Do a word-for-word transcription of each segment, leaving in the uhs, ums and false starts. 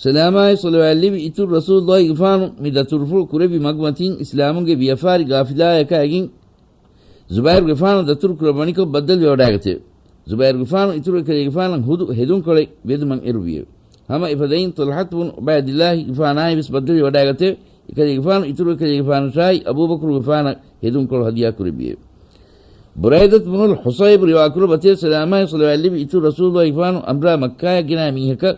ސަލާމާއި ޞަލަވާތް ލިބި އިތުރު ރަސޫލުއްލާހިގެފާނު މި ދަތުރުފުޅު ކުރެއްވި މަގުމަތިން އިސްލާމުގެ ވިޔަފާރި ގާފިލާޔަކާއިގެން ޒުބައިރުގެފާނު ދަތުރު ކުރައްވަނިކޮށް ބައްދަލުވެ ވަޑާގަތެވެ. ޒުބައިރުގެފާނު އިތުރު އެކަލޭގެފާނަށް ހުދު ހެދުންކޮޅެއް ވެދުމަށް އެރުވިއެވެ. ހަމަ އެފަދައިން ޠަލްޙަތު ބުނު ޢުބައިދިއްލާހިގެފާނާއި ވެސް ބައްދަލުވެ ވަޑާގަތެވެ. އެކަލޭގެފާނު އިތުރު އެކަލޭގެފާނަށާއި އަބޫބަކުރުގެފާނަށް ހެދުންކޮޅު ހަދިޔާ ކުރެއްވިއެވެ. ބުރައިދަތު ބުނުލް ޙުޞައިބު ރިވާކުރައްވަތޭ، ސަލާމާއި ޞަލަވާތް ލިބި އިތުރު ރަސޫލުއްލާހިގެފާނު އަނބުރާ މައްކާޔަށް ގެނައި މީހަކަށް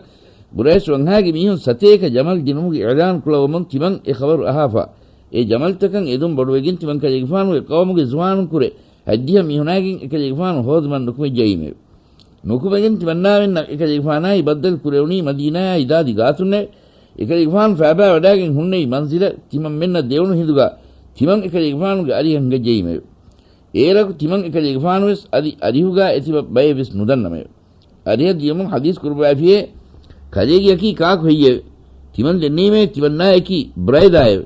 ޤުރައިޝް ވަންހާގެ މީހުން ސަތޭކަ ޖަމަލް ދިނުމުގެ އިޢުލާން ކުޅަވަމުން ތިމަން އެ ޚަބަރު އަހާފަ، އެ ޖަމަލްތަކަށް އެދުން ބޮޑުވެގެން ތިމަން ކަލޭގެފާނުގެ ޤައުމުގެ ޒުވާނުން ކުރެ ހަތްދިހަ މީހުނާގެން އެކަލޭގެފާނު ހޯދުމަށް ނުކުމެއްޖައީމެވެ. ނުކުމެގެން ތިމަންނާވެންނަށް އެކަލޭގެފާނާއި ބައްދަލު ކުރެވުނީ މަދީނާއާއި ދާދި ގާތުންނެވެ. އެކަލޭގެފާނު ފައިބާ ވަޑާގެން ހުންނެވި މަންޒިލަށް ތިމަންމެންނަށް ދެވުނު ހިނދުގަ ތިމަން އެކަލޭގެފާނުގެ އަރިހަށް ހިނގައްޖައީމެވެ. އޭރަކު ތިމަން އެކަލޭގެފާނުވެސް އަދި އަރިހުގާ އެތިބަ ބައެއްވެސް ނުދަންނަމެވެ. އަރިހަށް ދިޔުމުން ޙަދީޘް ކުރައްވައިފިއޭ، ކަލޭގެއަކީ ކާކު ހެއްޔެވެ؟ ތިމަން ދެންނެވީމޭ ތިމަންނާޔަކީ ބުރައިދާއެވެ.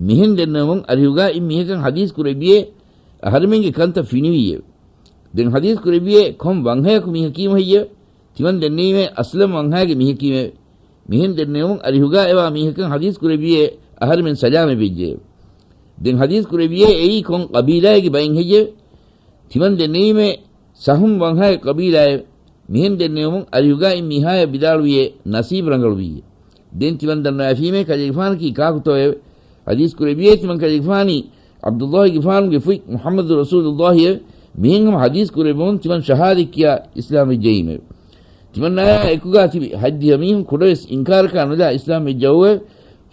މިހެން ދެންނެވުމުން އަރިހުގާ އިން މީހަކަށް ޙަދީޘް ކުރެއްވިއޭ، އަހަރެމެންގެ ކަންތައް ފިނިވީއެވެ. ދެން ޙަދީޘް ކުރެއްވިއޭ، ކޮން ވަންހަޔަކު މީހަކީމު ހެއްޔެވެ؟ ތިމަން ދެންނެވީމޭ އަސްލަމް ވަންހާގެ މީހަކީމެވެ. މިހެން ދެންނެވުމުން އަރިހުގާ އެވާ މީހަކަށް ޙަދީޘް ކުރެއްވިއޭ، އަހަރެމެން ސަލާމަތްވެއްޖެއެވެ. ދެން ޙަދީޘް ކުރެއްވިއޭ، އެއީ ކޮން ޤަބީލާއެއްގެ ބައެއް ހެއްޔެވެ؟ ތިމަން ދެންނެވީމޭ ސަހުމް ވަންހާގެ ޤަބީލާއެވެ. މިހެން ދެންނެވުމުން އަރިހުގާ އިން މީހާޔަށް ވިދާޅުވިއޭ، ނަސީބު ރަނގަޅުވީއޭ. ދެން ތިމަން ދަންނަވައިފީމޭ ކަލޭގެފާނަކީ ކާކުތޯއެވެ؟ ޙަދީޘް ކުރެއްވިއޭ ތިމަން ކަލޭގެފާނީ ޢަބްދުއްލާހިގެފާނުގެ ފުތް މުޙައްމަދު ރަސޫލުއްލާހިއެވެ. މިހެން ހަމަ ޙަދީޘް ކުރެއްވުމުން ތިމަން ޝަހާދަތް ކިޔާ އިސްލާމް ވެއްޖައީމެވެ. ތިމަންނާޔާ އެކުގާ ތިބި ހަތްދިހަ މީހުން ކުޑަވެސް އިންކާރަކާ ނުލާ އިސްލާމް ވެއްޖައޫއެވެ.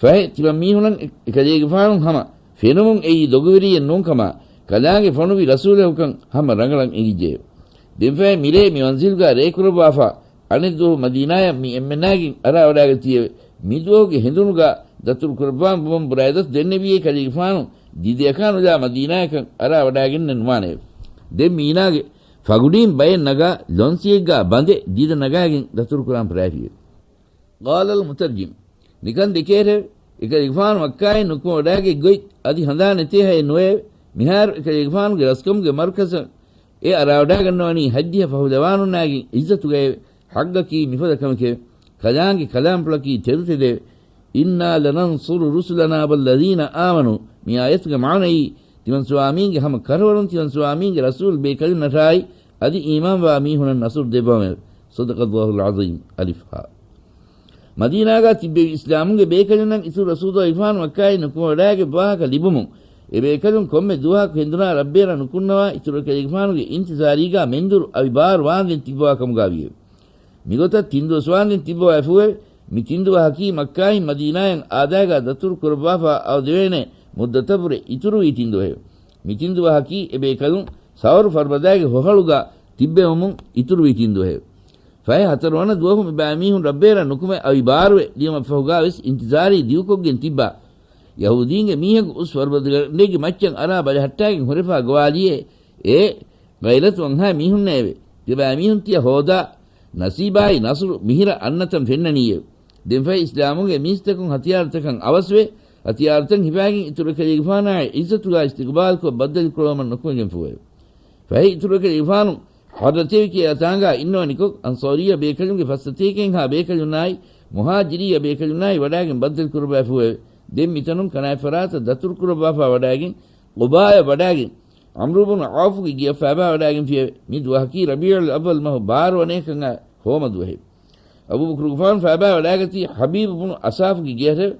ފަހެ ތިމަން މީހުނަށް އެ، އެކަލޭގެފާނު ހަމަ ފެނުމުން އެއީ ދޮގުވެރިއެއް ނޫންކަމާ، ކަލާނގެ ފޮނުވި ރަސޫލަކުކަން ހަމަ ރަނގަޅަށް އެނގިއްޖެއެވެ. ދެންފަހެ މިރޭ މި މަންޒިލްގާ ރޭކުރައްވާފަ، އަނެއް ދުވަހު މަދީނާޔަށް މި އެންމެންނާގެން އަރާވަޑާގަތީއެވެ. މި ދުވަހުގެ ހެނދުނުގާ ދަތުރު ކުރައްވާން ބުމަން ބުރައިދަތު ދެންނެވިއޭ ކަލޭގެފާނު ދިދަޔަކާ ނުލާ މަދީނާޔަކަށް އަރާވަޑާގެންނެއް ނުވާނެއެވެ. ދެން މީނާގެ ފަގުޑީން ބައެއް ނަގާ ލޮންސިއެއްގާ ބަނދެ ދިދަ ނަގާގެން ދަތުރު ކުރާން ފަރާފިއެވެ. ޤާލަލް މުތަރްޖިމް، ނިކަން ދެކޭރެވެ. އެކަލޭގެފާނު މައްކާއިން ނުކުމެވަޑާގެ ގޮތް އަދި ހަނދާނެތޭ ހައެއް ނުވެއެވެ. މިހާރު އެކަލޭގެފާނުގެ ރަސްކަމުގެ މަރުކަޒަށް އެ އަރާވަޑާގަންނަވަނީ ހަތްދިހަ ފަހުލަވާނުންނާގެން ޢިއްޒަތުގައެވެ. ޙައްޤަކީ މިފަދަ ކަމެކެވެ. ކަލާނގެ ކަލާމްޕުޅަކީ ތެދުތެދެވެ. إنا لننصر رسلنا والذين آمنوا، މި އާޔަތުގެ މާނައީ، ތިމަން ސުވާމީންގެ ހަމަ ކަރަވަރުން ތިމަން ސުވާމީންގެ ރަސޫލް ބޭކަލުންނަށާއި އަދި އީމާންވާ މީހުނަށް ނަޞްރު ދެއްވަމެވެ. صدق الله العظيم. އަލިފް ހާ. މަދީނާގާ ތިއްބެވި އިސްލާމުގެ ބޭކަލުންނަށް އިތުރު ރަސޫލުއްލާހިގެފާނު މައްކާއިން ނުކުމެވަޑާގެ ވާހަކަ ލިބުމުން، އެ ބޭކަލުން ކޮންމެ ދުވަހަކު ހެނދުނާ ރައްބޭރަށް ނުކުންނަވާ އިތުރު އެކަލޭގެފާނުގެ އިންތިޒާރީގާ މެންދުރު އަވި ބާރު ވާންދެން ތިއްބަވާ ކަމުގާ ވިއެވެ. މިގޮތަށް ތިން ދުވަސް ވާންދެން ތިއްބަވައިފޫއެވެ. މި ތިން ދުވަހަކީ މައްކާއިން މަދީނާއަށް އާދައިގާ ދަތުރު ކުރައްވާފަ އަވަދެވޭނެ މުއްދަތަށްވުރެ އިތުރުވީ ތިން ދުވަހެވެ. މި ތިން ދުވަހަކީ އެ ބޭކަލުން ސައުރު ފަރުބަދާގެ ހޮހަޅުގާ ތިއްބެވުމުން އިތުރުވީ ތިން ދުވަހެވެ. ފަހެ ހަތަރުވަނަ ދުވަހު މި ބައިމީހުން ރައްބޭރަށް ނުކުމެ އަވި ބާރުވެ ދިޔުމަށްފަހުގާވެސް އިންތިޒާރީ ދިގުކޮށްގެން ތިއްބާ. ޔަހޫދީންގެ މީހަކު އުސް ފަރުބަދަގަނޑެއްގެ މައްޗަށް އަރާ ބަލަހައްޓާގެން ހުރެފާ ގޮވާލިއޭ، އޭ ޣައިލަތު ވަންހާ މީހުންނޭވެ. ތިބާ މީހުން ތިޔަ ހޯދާ، ނަސީބާއި ނަޞްރު މިހިރަ އަންނަތަން ފެންނަނީއެވެ. ދެންފަހެ އިސްލާމުގެ މީސްތަކުން ހަތިޔާރުތަކަށް އަވަސްވެ، ހަތިޔާރުތައް ހިފާގެން އިތުރު ކަލޭގެފާނާއި ޢިއްޒަތުގާ އިސްތިޤުބާލުކޮށް ބައްދަލުކުރަވަމަށް ނުކުމެގެންފޫއެވެ. ފަހެ އިތުރު ކަލޭގެފާނު ޙައްރަތެވި ކިޔާ ތާނގާ އިންނަވަނިކޮށް، އަންޞާރިއްޔަ ބޭކަލުންގެ ފައްސަތޭކައިންހާ ބޭކަލުންނާއި، މުހާޖިރިއްޔަ ބޭކަލުންނާއި ވަޑާގެން ބައްދަލު ކުރައްވައިފޫއެވެ. ދެން މިތަނުން ކަނާތް ފަރާތަށް ދަތުރު ކުރައްވާފާ ވަޑާގެން، ޤުބާޔަށް ވަޑާގެން، ޢަމްރު ބުނު ޢައުފުގެ ގެޔަށް ފައިބާ ވަޑާގެންފިއެވެ. މި ދުވަހަކީ ރަބީޢުލް އައްވަލް މަހު ބާރު ވަނަޔަކަށް އައި ހޯމަ ދުވަހެވެ. އަބޫބަކުރުގެފާނު ފައިބާ ވަޑާގަތީ ޙަބީބު ބުނު އަސާފުގެ ގެޔަށެވެ.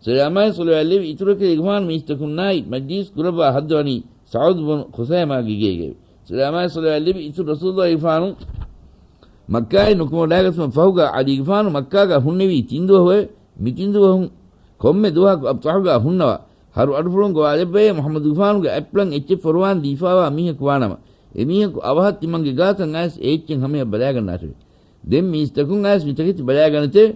ސަލާމާއި ޞަލަވާތް ލެއްވި އިތުރު ކަލޭގެފާނު މީސްތަކުންނާއި މަޖްލީސް ކުރައްވާ ހައްދަވަނީ ސަޢުދު ބުނު ޚުސައިމާގެ ގޭގައެވެ. ސަލާމާއި ޞަލަވާތް ލެއްވި އިތުރު ރަސޫލުއްލާހިގެފާނު މައްކާއިން ނުކުމެވަޑާގަތުމަށް ފަހުގާ ޢަލީގެފާނު މައްކާގާ ހުންނެވީ ތިން ދުވަހުއެވެ. މި ތިން ދުވަހުން ކޮންމެ ދުވަހަކު އަބްޠަޙުގާ ހުންނަވާ، ހަރު އަޑުފުޅުން ގޮވާލެއްވައޭ މުޙައްމަދުގެފާނުގެ އަތްޕުޅަށް އެއްޗެއް ފޮރުވާން ދީފާވާ މީހަކު ވާނަމަ، އެމީހަކު އަވަހަށް ތިމަންގެ ގާތަށް އައިސް އެ އެއްޗެއް ހަމަޔަށް ބަލާގަންނާށެވެ. ދެން މީސްތަކުން އައިސް މިތަކެތި ބަލާގަނެތެވެ.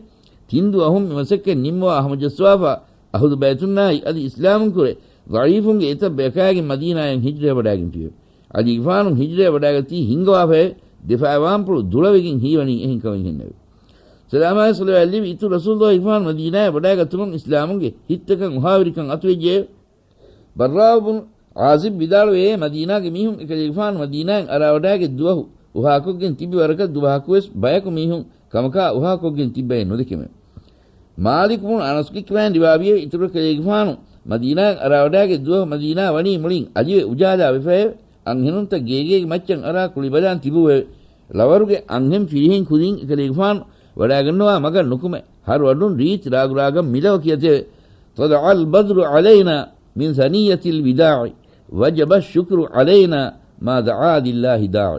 ތިން ދުވަހުން މި މަސައްކަތް ނިންމަވާ ހަމަޖައްސަވާފަ، އަހުލު ބައިތުންނާއި އަދި އިސްލާމުން ކުރެ ޟަޢީފުންގެ އެތައް ބަޔަކާގެން މަދީނާއަށް ހިޖްރަޔަށް ވަޑާގެންފިއެވެ. ޢަލީގެފާނު ހިޖްރަޔަށް ވަޑާގަތީ ހިންގަވާފައެވެ. ދެފާވާންޕުޅު ދުޅަވެގެން ހީވަނީ އެހެން ކަމެއްހެންނެވެ. ސަލާމާއި ޞަލަވާތް ލެއްވި އިތުރު ރަސޫލުއްލާހިގެފާނު މަދީނާއަށް ވަޑާގަތުމުން އިސްލާމުގެ ހިތްތަކަށް އުހާވެރިކަން އަތުވެއްޖެއެވެ. ބައްރާއު ބުނު ޢާޒިބް ވިދާޅުވެއޭ، މަދީނާގެ މީހުން އެކަލޭގެފާނު މަދީނާއަށް އަރާވަޑާގެ ދުވަހު އުހާކޮށްގެން ތިބި ވަރަކަށް ދުވަހަކުވެސް ބަޔަކު މީހުން ކަމަކާ އުހާކޮށްގެން ތިއްބައެއް ނުދެކެމެވެ. މާލިކު ބުނު އަނަސްގެ ކިބައިން ރިވާވިއެވެ. އިތުރު ކަލޭގެފާނު މަދީނާއަށް އަރާވަޑާގެ ދުވަހު މަދީނާ ވަނީ މުޅިން އަލިވެ އުޖާލާ ވެފައެވެ. އަންހެނުންތައް ގޭގޭގެ މައްޗަށް އަރާ ކުޅިބަލާން ތިބުއެވެ. ޅަވަރުގެ އަންހެން ފިރިހެން ކުދިން އެކަލޭގެފާނު ވަޑާގަންނަވާ މަގަށް ނުކުމެ، ހަރު އަޑުން ރީތި ރާގުރާގަން މިލަވަ ކިޔަތެވެ. طلع البدر علينا من ثنية الوداع وجب الشكر علينا ما دعا لله داع.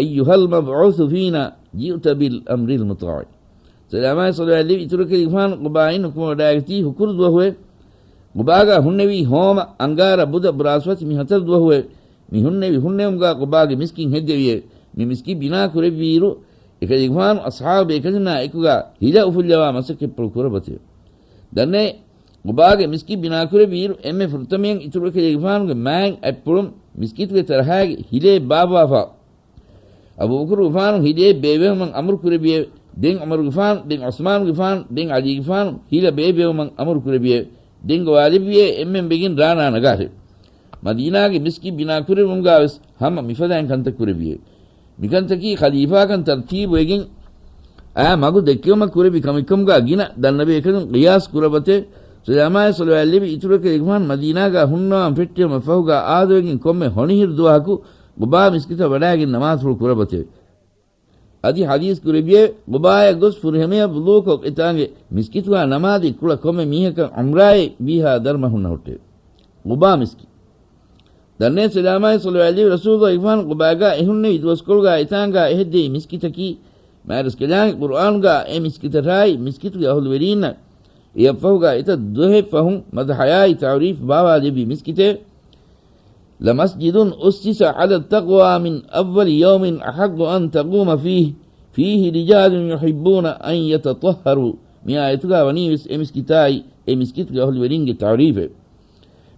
أيها المبعوث فينا جئت بالأمر المطاع. ސަލާމާއި ޞަލަވާތް ލެއްވި އިތުރު ކަލޭގެފާނު ޤުބާއިން ނުކުމެވަޑައިގަތީ ހުކުރު ދުވަހުއެވެ. ޤުބާގާ ހުންނެވީ ހޯމަ، އަންގާރަ، ބުދަ، ބުރާސްފަތި މި ހަތަރު ދުވަހުއެވެ. މި ހުންނެވި ހުންނެވުމުގާ ޤުބާގެ މިސްކިތް ހެއްދެވިއެވެ. މި މިސްކިތް ބިނާ ކުރެއްވިއިރު، އެކަލޭގެފާނު އަޞްޙާބު ބޭކަލުންނާ އެކުގާ ހިލަ އުފުއްލަވާ މަސައްކަތްޕުޅު ކުރައްވަތެވެ. ދަންނައޭ، ޤުބާގެ މިސްކިތް ބިނާކުރެއްވިއިރު، އެންމެ ފުރަތަމަޔަށް އިތުރު ކަލޭގެފާނުގެ މާތް އަތްޕުޅުން މިސްކިތުގެ ތަރަހާގެ ހިލޭ ބާއްވާފަ. އަބޫބަކުރުގެފާނު ހިލޭ ބޭއްވެވުމަށް އަމުރު ކުރެއްވިއެވެ. ދެން ޢުމަރުގެފާނު، ދެން ޢުސްމާނުގެފާނު، ދެން ޢަލީގެފާނު ހިލަ ބޭއްވެވުމަށް އަމުރު ކުރެއްވިއެވެ. ދެން ގޮވާލެއްވިއޭ އެންމެން ވެގެން ރާނާ ނަގާށެވެ. މަދީނާގެ މިސްކިތް ބިނާކުރެއްވުމުގާވެސް ހަމަ މިފަދައިން ކަންތައް ކުރެއްވިއެވެ. މިކަންތަކީ ޚަލީފާކަން ތަރްތީބުވެގެން އާ މަގު ދެއްކެވުމަށް ކުރެއްވި ކަމެއްކަމުގާ ގިނަ ދަންނަބޭކަލުން ޤިޔާސް ކުރައްވަތެވެ. ސަލާމާއި ޞަލަވާތް ލެއްވި އިތުރު ކަލޭގެފާނު މަދީނާގާ ހުންނަވާން ފެއްޓެވުމަށް ފަހުގާ އާދަވެގެން ކޮންމެ ހޮނިހިރު ދުވަހަކު ޤުބާ މިސްކިތަށް ވަޑާގެން ނަމާދުފުޅު ކުރައްވަތެވެ. އަދި ޙަދީޘް ކުރެއްވިއެވެ. ޤުބާޔަށް ގޮސް ފުރިހަމަޔަށް ވުޟޫކޮށް އެތާނގެ މިސްކިތުގާ ނަމާދެއް ކުޅަ ކޮންމެ މީހަކަށް ޢުމްރާއެއް ވީހާ ދަރުމަ ހުންނަ ހުއްޓެވެ. ޤުބާ މިސްކިތް. ދަންނައޭ ސަލާމާއި ޞަލަވާތް ލެއްވި ރަސޫލުﷲ ގެފާނު ޤުބާގާ އެހުންނެވި ދުވަސްކޮޅުގާ އެތާނގާ އެހެއްދެވި މިސްކިތަކީ، މާތްރަސްކަލާނގެ ޤުރްއާނުގާ އެ މިސްކިތަށާއި މިސްކިތުގެ އަހުލުވެރީންނަށް އެއަށްފަހުގާ އެތައް ދުވަހެއް ފަހުން މަދްޙަޔާއި ތަޢުރީފް ބާވާލެއްވި މިސްކިތެވެ. لمسجد أسس على التقوى من أول يوم أحق أن تقوم فيه، فيه رجال يحبون أن يتطهروا. މި އާޔަތުގާ ވަނީވެސް އެ މިސްކިތާއި އެ މިސްކިތުގެ އަހުލުވެރިންގެ ތަޢުރީފެވެ.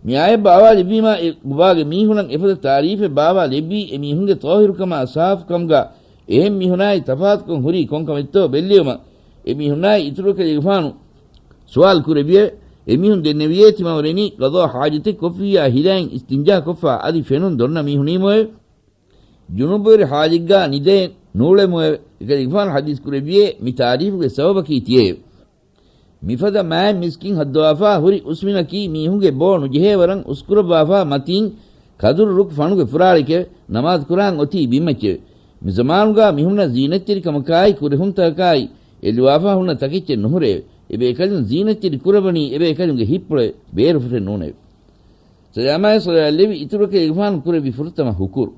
މި އާޔަތް ބާވާލެއްވީމާ، އެ ޤުބާގެ މީހުނަށް އެފަދަ ތަޢުރީފެއް ބާވާލެއްވީ، އެ މީހުންގެ ޠާހިރުކަމާ ސާފުކަމުގާ އެހެން މީހުނާއި ތަފާތުކަން ހުރީ ކޮންކަމެއްތޯ ބެއްލެވުމަށް، އެ މީހުންނާއި އިތުރު ކަލޭގެފާނު ސުވާލު ކުރެއްވިއެވެ. އެމީހުން ދެންނެވިއޭ ތިމަވެރިނީ ޤަޟާ ޙާޖަތެއް ކޮށްފިއްޔާ ހިލައިން އިސްތިންޖާ ކޮށްފަ އަދި ފެނުން ދޮންނަ މީހުނީމުއެވެ. ޖުނޫބުވެރި ޙާލެއްގާ ނިދައެއް ނޫޅެމުއެވެ. އެކަލޭގެފާނު ޙަދީޘް ކުރެއްވިއޭ މި ތަޢުރީފުގެ ސަބަބަކީ ތިޔައެވެ. މިފަދަ މާތް މިސްކިތް ހައްދަވާފާ ހުރި އުސްމިނަކީ މީހުންގެ ބޯ ނުޖެހޭ ވަރަށް އުސްކުރައްވާފާ މަތީން ކަދުރު ރުކު ފަނުގެ ފުރާޅެކެވެ. ނަމާދު ކުރާން އޮތީ ބިންމައްޗެވެ. މިޒަމާނުގާ މިހުންނަ ޒީނަތްތެރިކަމަކާއި ކުރެހުންތަކަކާއި އެ ލުވާފާ ހުންނަ ތަކެއްޗެއް ނުހުރެއެވެ. އެބޭކަލުން ޒީނަތްތެރި ކުރައްވަނީ އެބޭކަލުންގެ ހިތްޕުޅެވެ. ބޭރުފުށެއް ނޫނެވެ. ސަލާމާއި ޞަލަވާތް ލެއްވި އިތުރު ކަލޭގެފާނު ކުރެއްވި ފުރަތަމަ ހުކުރު.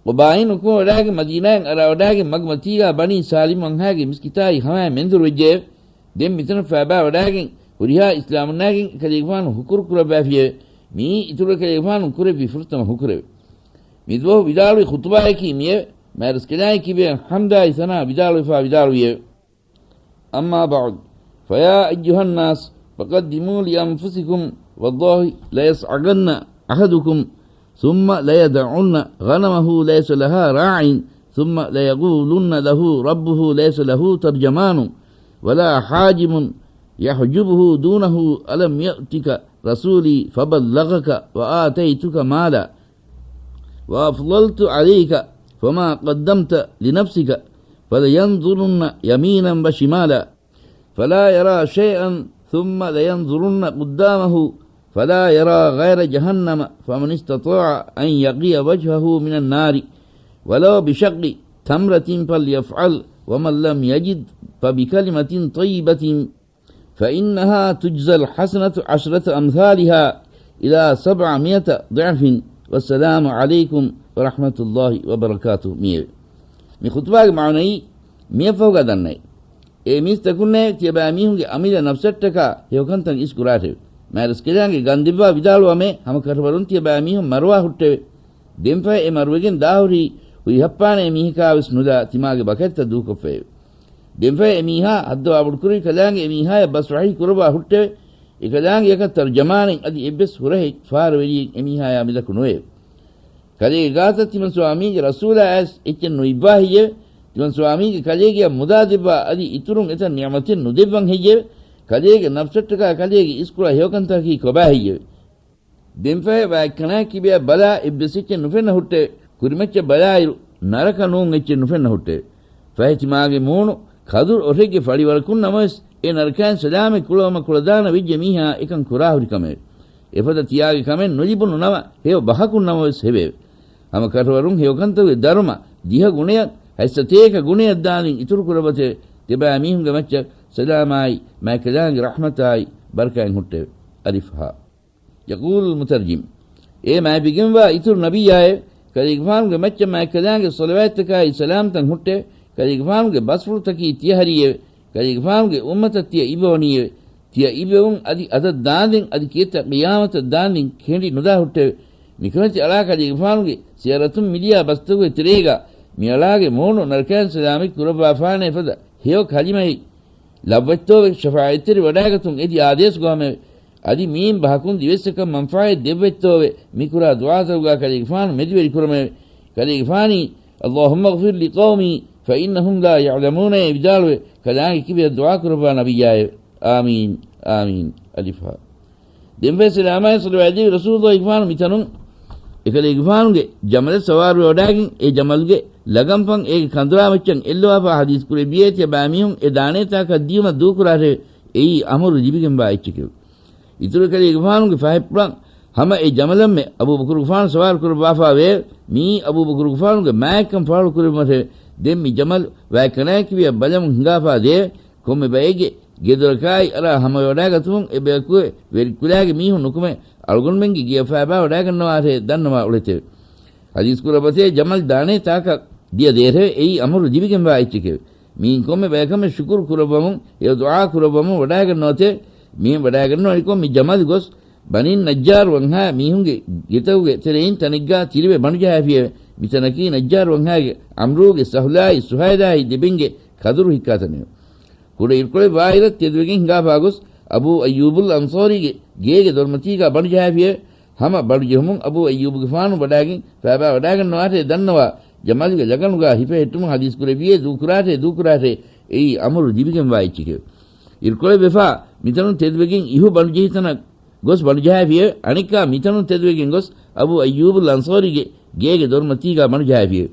ޤުބާއިން ނުކުމެވަޑާގެން މަދީނާއިން އަރާވަޑާގެން މަގުމަތީގާ ބަނީ ސާލިމް ވަންހާގެ މިސްކިތާއި ހަމައިން މެންދުރުވެއްޖެއެވެ. ދެން މިތަނަށް ފައިބާވަޑާގެން ހުރިހާ އިސްލާމުންނާގެން އެކަލޭގެފާނު ހުކުރު ކުރައްވާފިއެވެ. މިއީ އިތުރު އެކަލޭގެފާނު ކުރެއްވި ފުރަތަމަ ހުކުރެވެ. މިދުވަހު ވިދާޅުވި ޚުޠުބާއަކީ މިއެވެ. މާތްރަސްކަލާނގެ ކިބައިން ޙަމްދާއި ސަނާ ވިދާޅުވެފާ ވިދާޅުވިއެވެ. أما بعد، فيا أيها الناس، فقدموا لأنفسكم، والله ليصعقن أحدكم ثم ليدعن غنمه ليس لها راع، ثم ليقولن له ربه ليس له ترجمان ولا حاجب يحجبه دونه، ألم يأتك رسولي فبلغك وآتيتك مالا وأفضلت عليك فما قدمت لنفسك، فلينظرن يمينا وشمالا فلا يرى شيئا، ثم لينظرن قدامه فلا يرى غير جهنم، فمن استطاع أن يقي وجهه من النار ولو بشق تمرة فليفعل، ومن لم يجد فبكلمة طيبة فإنها تجزى الحسنة عشرة أمثالها إلى سبعمائة ضعف، والسلام عليكم ورحمة الله وبركاته. މިއެވެ. މި ޚުޠުބާގެ މާނައީ މިއަށްފަހުގާ ދަންނައި. އޭ މީސްތަކުންނޭ، ތިޔަބައިމީހުންގެ އަމިއްލަ ނަފްސަށްޓަކާ ހެޔޮކަންތައް އިސްކުރާށެވެ. މާތްރަސްކަލާނގެ ގަންދެއްވާ ވިދާޅުވާމޭ، ހަމަކަށަވަރުން ތިޔަބައިމީހުން މަރުވާ ހުއްޓެވެ. ދެންފަހެ އެ މަރުވެގެން ދާހުރީ ހުރިހައްޕާނެ މީހަކާވެސް ނުލާ ތިމާގެ ބަކައްތައް ދޫކޮށްފައެވެ. ދެންފަހެ އެމީހާ ހައްދަވާ ބޮޑުކުރެއްވި ކަލާނގެ އެމީހާޔަށް ބަސް ވަޙީ ކުރައްވާ ހުއްޓެވެ. އެކަލާނގެއަކަށް ތަރުޖަމާނެއް އަދި އެއްވެސް ހުރަހެއް ފާރަވެރިއެއް އެމީހާޔާ މިލަކު ނުވެއެވެ. ކަލޭގެ ގާތަށް ތިމަން ސުވާމީގެ ރަސޫލާ އައިސް އެއްޗެއް ނުއިއްވާ ހެއްޔެވެ؟ ތިމަން ސުވާމީގެ ކަލޭގެޔަށް މުދާ ދެއްވާ އަދި އިތުރުން އެތައް ނިޢުމަތެއް ނުދެއްވަން ހެއްޔެވެ؟ ކަލޭގެ ނަފްސަށްޓަކާ ކަލޭގެ އިސްކުޅަ ހެޔޮކަންތަކަކީ ކޮބާ ހެއްޔެވެ؟ ދެންފަހެ ވާތްކަނާ ކިބަޔަށް ބަލާ އެއްވެސް އެއްޗެއް ނުފެންނަ ހުއްޓެވެ. ކުރިމައްޗަށް ބަލާއިރު ނަރަކަ ނޫން އެއްޗެއް ނުފެންނަ ހުއްޓެވެ. ފަހެ ތިމާގެ މޫނު ކަދުރު އޮށެއްގެ ފަޅިވަރަކުން ނަމަވެސް، އެ ނަރަކައިން ސަލާމަތް ކުޅަވަމަ ކުޅަދާނަ ވެއްޖެ މީހާ އެކަން ކުރާހުރި ކަމެވެ. އެފަދަ ތިޔާގެ ކަމެއް ނުލިބުނު ނަމަ، ހެޔޮ ބަހަކުން ނަމަވެސް ހެވެއެވެ. ހަމަ ކަށަވަރުން ހެޔޮކަންތަކުގެ ދަރުމަ ދިހަ ގުނަޔަށް ހަތްސަތޭކަ ގުނަޔަށް ދާންދެން އިތުރު ކުރައްވަތެވެ. ތިބާ މީހުންގެ މައްޗަށް ސަލާމާއި މާތްކަލާނގެ ރަޙްމަތާއި ބަރަކާތް ހުއްޓެވެ. އަލިފް ހާ. ޔަޤޫލުލް މުތަރްޖިމް. އޭ މާތްވެގެންވާ އިތުރު ނަބިއްޔާއެވެ. ކަލޭގެފާނުގެ މައްޗަށް މާތްކަލާނގެ ޞަލަވާތްތަކާއި ސަލާމްތައް ހުއްޓެވެ. ކަލޭގެފާނުގެ ބަސްފުޅުތަކީ ތިޔަ ހަރީއެވެ. ކަލޭގެފާނުގެ އުއްމަތަށް ތިޔަ އިބަވަނީއެވެ. ތިޔަ އިބެވުން އަދި އަދަށް ދާންދެން އަދި ކިއެއްތަ ޤިޔާމަތަށް ދާންދެން ކެނޑި ނުދާ ހުއްޓެވެ. މިކަމެތި އަޅާ ކަލޭގެފާނުގެ ސިޔަރަތުން މިލިޔާ ބަސްތަކުގެ ތެރޭގަ މިއަޅާގެ މޫނު ނަރަކައިން ސަލާމަތް ކުރައްވާފާނޭ ފަދަ ހެޔޮ ކަލިމައެއް ލައްވައްތޯވެ ޝަފާޢަތްތެރި ވަޑާގަތުން އެދި އާދޭސް ގޮވަމެވެ. އަދި މިއިން ބަހަކުން ދިވެއްސަކަށް މަންފާއެއް ދެއްވައްތޯވެ މިކުރާ ދުޢާތަކުގާ ކަލޭގެފާނު މެދުވެރި ކުރަމެވެ. ކަލޭގެފާނީ، اللهم اغفر لقومي فإنهم لا يعلمون އޭ ވިދާޅުވެ، ކަލާނގެ ކިބަޔަށް ދުޢާ ކުރައްވާ ނަބިއްޔާއެވެ. އާމީން، އާމީން. އަލިފް ހާ. ދެންފަހެ ސަލާމާއި ޞަލަވާތް ދެއްވި ރަސޫލުއްލާހިގެފާނު މިތަނުން އެކަލޭގެފާނުގެ ޖަމަލަށް ސަވާރުވެވަޑާގެން އެ ޖަމަލުގެ ލަގަންފަން އޭގެ ކަނދުރާ މައްޗަށް އެއްލަވާފާ ޙަދީޘް ކުރެއްވިއޭ ތިޔަބައިމީހުން އެ ދާނޭތާކަށް ދިޔުމަށް ދޫކުރާށެވެ. އެއީ އަމުރު ލިބިގެންވާ އެއްޗެކެވެ. އިތުރު ކަލޭގެފާނުގެ ފަހަތްޕުޅަށް ހަމަ އެ ޖަމަލަށްމެ އަބޫބަކުރުގެފާނު ސަވާރު ކުރައްވާފާވެއެވެ. މިއީ އަބޫބަކުރުގެފާނުގެ މާތްކަން ފާޅު ކުރެއްވުމަށެވެ. ދެން މި ޖަމަލު ވައި ކަނާތް ކިބަޔަށް ބަލަމުން ހިނގާފާ ދޭ، ކޮންމެ ބައެއްގެ ގެދޮރަކާއި އަރާ ހަމަވެވަޑާގަތުމުން އެ ބަޔަކު ވެރިކުލާގެ މީހުން ނުކުމެ އަޅުގަނޑުމެންގެ ގެޔަށް ފައިބާވަޑާގަންނަވާށޭ ދަންނަވާ އުޅެތެވެ. ޙަދީޘް ކުރައްވަތޭ ޖަމަލް ދާނޭ ތާކަށް ދިޔަ ދޭށެވެ. އެއީ އަމުރު ލިބިގެންވާ އެއްޗެކެވެ. މިއިން ކޮންމެ ބަޔަކަށްމެ ޝުކުރު ކުރައްވަމުން އެ ދުޢާ ކުރައްވަމުން ވަޑާގަންނަވަތެވެ. މިހެން ވަޑާގަންނަވާނިކޮށް މި ޖަމަލު ގޮސް ބަނީ ނައްޖާރު ވަންހާ މީހުންގެ ގެތަކުގެ ތެރެއިން ތަނެއްގާ ތިރިވެ ބަނޑުޖަހާފިއެވެ. މިތަނަކީ ނައްޖާރު ވަންހާގެ ޢަމްރޫގެ ސަހުލާއި ސުހައިލާއި ދެބެންގެ ކަދުރު ހިއްކާ ތަނެވެ. ކުޑަ އިރުކޮޅެއް ވާއިރަށް ތެދުވެގެން ހިނގާފާ ގޮސް އަބޫ އައްޔޫބުލް އަންޞާރީގެ ގޭގެ ދޮރުމަތީގާ ބަނޑުޖަހާފިއެވެ. ހަމަ ބަނޑުޖެހުމުން އަބޫ އައްޔޫބުގެފާނު ވަޑާގެން ފައިބާ ވަޑާގަންނަވާށޭ ދަންނަވާ ޖަމަލުގެ ލަގަނުގާ ހިފެހެއްޓުމަށް ޙަދީޘް ކުރެއްވިއޭ ދޫކުރާށޭ ދޫކުރާށޭ. އެއީ އަމުރު ލިބިގެންވާ އެއްޗެކެވެ. އިރުކޮޅެއް ވެފާ މިތަނުން ތެދުވެގެން އިހު ބަނޑުޖެހިތަނަށް ގޮސް ބަނޑުޖަހާފިއެވެ. އަނެއްކާ މިތަނުން ތެދުވެގެން ގޮސް އަބޫ އައްޔޫބުލް އަންޞާރީގެ ގޭގެ ދޮރުމަތީގާ ބަނޑުޖަހާފިއެވެ.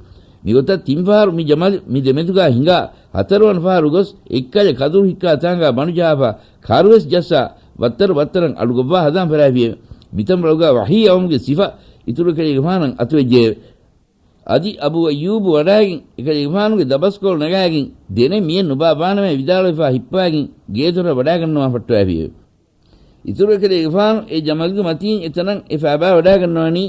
މިގޮތަށް ތިން ފަހަރު މި ޖަމަލު މި ދެމެދުގާ ހިނގާ ހަތަރުވަނަ ފަހަރު ގޮސް އެއްކަލެ ކަދުރު ހިއްކާ ތާނގާ ބަނޑުޖަހާފާ ކަރުވެސް ޖައްސާ ވައްތަރު ވައްތަރަށް އަޑުގޮއްވާ ހަދާން ފަރާފިއެވެ. މިތަންބަޅުގާ ވަޙީ އައުމުގެ ސިފަ އިތުރު ކަލޭގެފާނަށް އަތުވެއްޖެއެވެ. އަދި އަބޫ އައްޔޫބު ވަޑާގެން އެކަލޭގެފާނުގެ ދަބަސްކޮޅު ނަގާގެން ދެނެ މިއެއް ނުބާ ބާނަމޭ ވިދާޅުވެފާ ހިއްޕާގެން ގޭދޮރަށް ވަޑާގަންނަވާ ފައްޓަވާފިއެވެ. އިތުރު އެކަލޭގެފާނު އެ ޖަމަލުގެ މަތީން އެތަނަށް އެ ފައިބާ ވަޑާގަންނަވަނީ،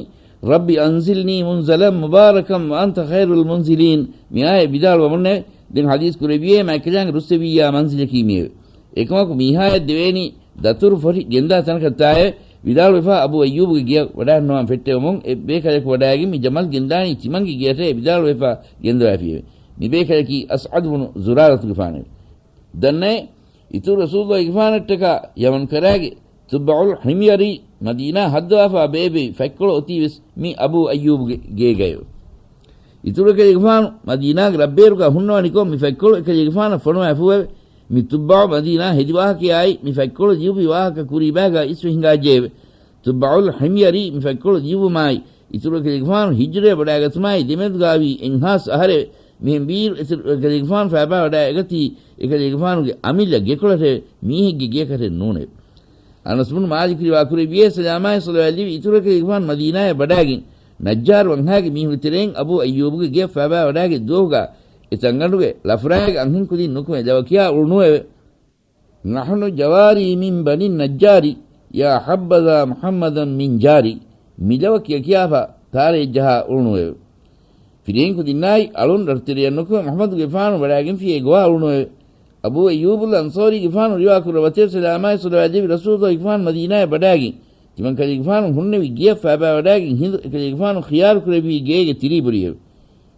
رب أنزلني منزلا مباركا وأنت خير المنزلين މިއާޔަތް ވިދާޅުވަމުންނެވެ. ދެން ޙަދީޘް ކުރެއްވިއޭ މާތްކަލާނގެ ރުއްސެވިއްޔާ މަންޒިލަކީ މިއެވެ. އެކަމަކު މީހާޔަށް ދެވޭނީ ދަތުރު ފޮށި ގެންދާ ތަނަކަށްތާއެވެ. ވިދާޅުވެފާ އަބޫ އައްޔޫބުގެ ގެޔަށް ވަޑާންނަވާން ފެއްޓެވުމުން އެއް ބޭކަލަކު ވަޑާގެން މި ޖަމަލް ގެންދާނީ ތިމަންގެ ގެޔަށޭ ވިދާޅުވެފާ ގެންދަވާފިއެވެ. މި ބޭކަލަކީ އަސްޢަދު ބުނު ޒުރާރަތުގެފާނެވެ. ދަންނައޭ، އިތުރު ރަސޫލުއްލާހިގެފާނަށްޓަކާ ޔަމަން ކަރާގެ ތުއްބަޢުލް ޙިމްޔަރީ މަދީނާ ހައްދަވާފާ ބޭއްވެވި ފަތްކޮޅު އޮތީވެސް މި އަބޫ އައްޔޫބުގެ ގޭގައެވެ. އިތުރު އެކަލޭގެފާނު މަދީނާގެ ރަށްބޭރުގަ ހުންނަވަނިކޮށް މި ފަތްކޮޅު އެކަލޭގެފާނަށް ފޮނުވާފުއެވެ. މި ތުއްބަޢު މަދީނާ ހެދި ވާހަކަޔާއި މި ފަތްކޮޅު ލިޔުއްވި ވާހަކަ ކުރީބާގާ އިސްވެ ހިނގާއްޖެއެވެ. ތުއްބަޢުލް ޙިމްޔަރީ މި ފަތްކޮޅު ލިޔުއްވުމާއި، އިތުރު އެކަލޭގެފާނު ހިޖްރަޔަށް ވަޑާގަތުމާއި ދެމެދުގާވީ އެއްހާސް އަހަރެވެ. މިހެން ވީއިރު އިތުރު އެކަލޭގެފާނު ފައިބާވަޑާ އެގަތީ އެކަލޭގެފާނުގެ އަމިއްލަ ގެކޮޅަށެވެ. މީހެއްގެ ގެޔަކަށެއް ނޫނެވެ. އަނަސް ބުނު މާލިކު ރިވާ ކުރެއްވިއޭ ސަލާމާއި ޞަލަވާތް ލިބި އިތުރު އެކަލޭގެފާނު މަދީނާޔަށް ވަޑާގެން ނައްޖާރު ވަންހާގެ މީހުންގެ ތެރެއިން އަބޫ އައްޔޫބުގެ ގެޔަށް ފައިބާވަޑާގެ ދުވަހުގާ އެ ތަންގަނޑުގެ ޅަފުރާގެ އަންހެންކުދިން ނުކުމެ ލަވަ ކިޔާ އުޅުނުއެވެ. نحن جواري من بني النجار، يا حبذا محمدا من جاري. މި ލަވަ ކިޔަ ކިޔާފަ ތާރައެއް ޖަހާ އުޅުނުއެވެ. ފިރިހެން ކުދިންނާއި އަޅުން ރަށުތެރެއަށް ނުކުމެ މުޙައްމަދުގެފާނު ވަޑާގެންފިއޭ ގޮވާ އުޅުނުއެވެ. އަބޫ އައްޔޫބުލް އަންޞާރީގެފާނު ރިވާ ކުރައްވަތެވެ. ސަލާމާއި ޞަލަވާތް ލިބި ރަސޫލުއްލާހިގެފާނު މަދީނާޔަށް ވަޑާގެން ތިމަން ކަލޭގެފާނު ހުންނެވި ގެޔަށް ފައިބާވަޑާގެން ހިނދު އެކަލޭގެފާނު ޚިޔާރު ކުރެއްވީ ގޭގެ ތިރީބުރިއެވެ.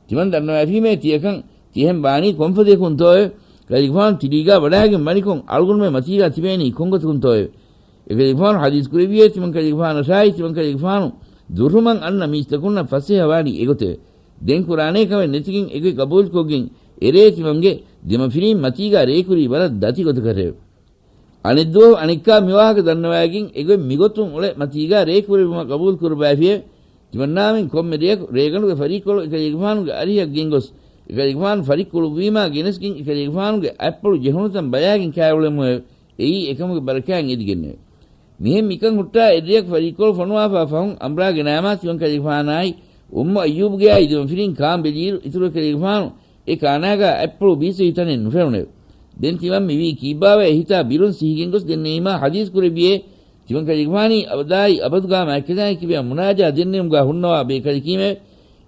ތިމަން ދަންނަވައިފީމޭ ތިޔަކަން ތިހެން ވާނީ ކޮންފަދަޔަކުންތޯއެވެ؟ ކަލޭގެފާނު ތިރީގާ ވަޑާގެން ވަނިކޮށް އަޅުގަނޑުމެން މަތީގާ ތިބޭނީ ކޮންގޮތަކުންތޯއެވެ؟ އެކަލޭގެފާނު ޙަދީޘް ކުރެއްވިއޭ ތިމަން ކަލޭގެފާނަށާއި ތިމަން ކަލޭގެފާނު ދުރުމަށް އަންނަ މީސްތަކުންނަށް ފަސޭހަ ވާނީ އެގޮތެވެ. ދެން ކުރާނޭ ކަމެއް ނެތިގެން އެގޮތް ގަބޫލުކޮށްގެން އެރޭ ތިމަންގެ ދެމަފިރީން މަތީގާ ރޭކުރީ ވަރަށް ދަތި ގޮތަކަށެވެ. އަނެއްދުވަހު އަނެއްކާ މިވާހަކަ ދަންނަވައިގެން އެގޮތް މިގޮތުން އުޅެ މަތީގާ ރޭކުރެވުމަށް ގަބޫލު ކުރައްވައިފިއެވެ. ތިމަންނާމެން ކޮންމެ ރެޔަކު ރޭގަނޑުގެ ފަރީކޮޅު އެކަލޭގެފާނުގެ އަރިހަށް ގެންގޮސް އެކަލޭގެފާނު ފަރިއްކުޅުއްވީމާ ގެނެސްގެން އެކަލޭގެފާނުގެ އަތްޕުޅު ޖެހުނުތަން ބަލާގެން ކާއެއުޅެމުއެވެ. އެއީ އެކަމުގެ ބަރަކާތް އެދިގެންނެވެ. މިހެން މިކަން ހުއްޓާ އެއްރެއަކު ފަރިއްކޮޅު ފޮނުވާފާ ފަހުން އަނބުރާ ގެނައިމާ ތިމަންކަލޭގެފާނާއި އުއްމު އައްޔޫބުގެއާއި ދެމަފިރިން ކާން ބެލިއިރު އިތުރު އެކަލޭގެފާނު އެ ކާނާގާ އަތްޕުޅު ބީސްވެ ތަނެއް ނުފެނުނެވެ. ދެން ތިމަން މިވީ ކީއްބާވައޭ ހިތާ ބިރުން ސިހިގެން ގޮސް ދެންނެވީމާ ޙަދީޘް ކުރެއްވިއޭ ތިމަންކަލޭގެފާނީ އަބަދާއި އަބަދުގާ މާތްކަލާނގެ ކިބަޔަށް މުނާޖާ ދެންނެވުމުގާ ހުންނަވާ ބޭކަލަކީމެވެ.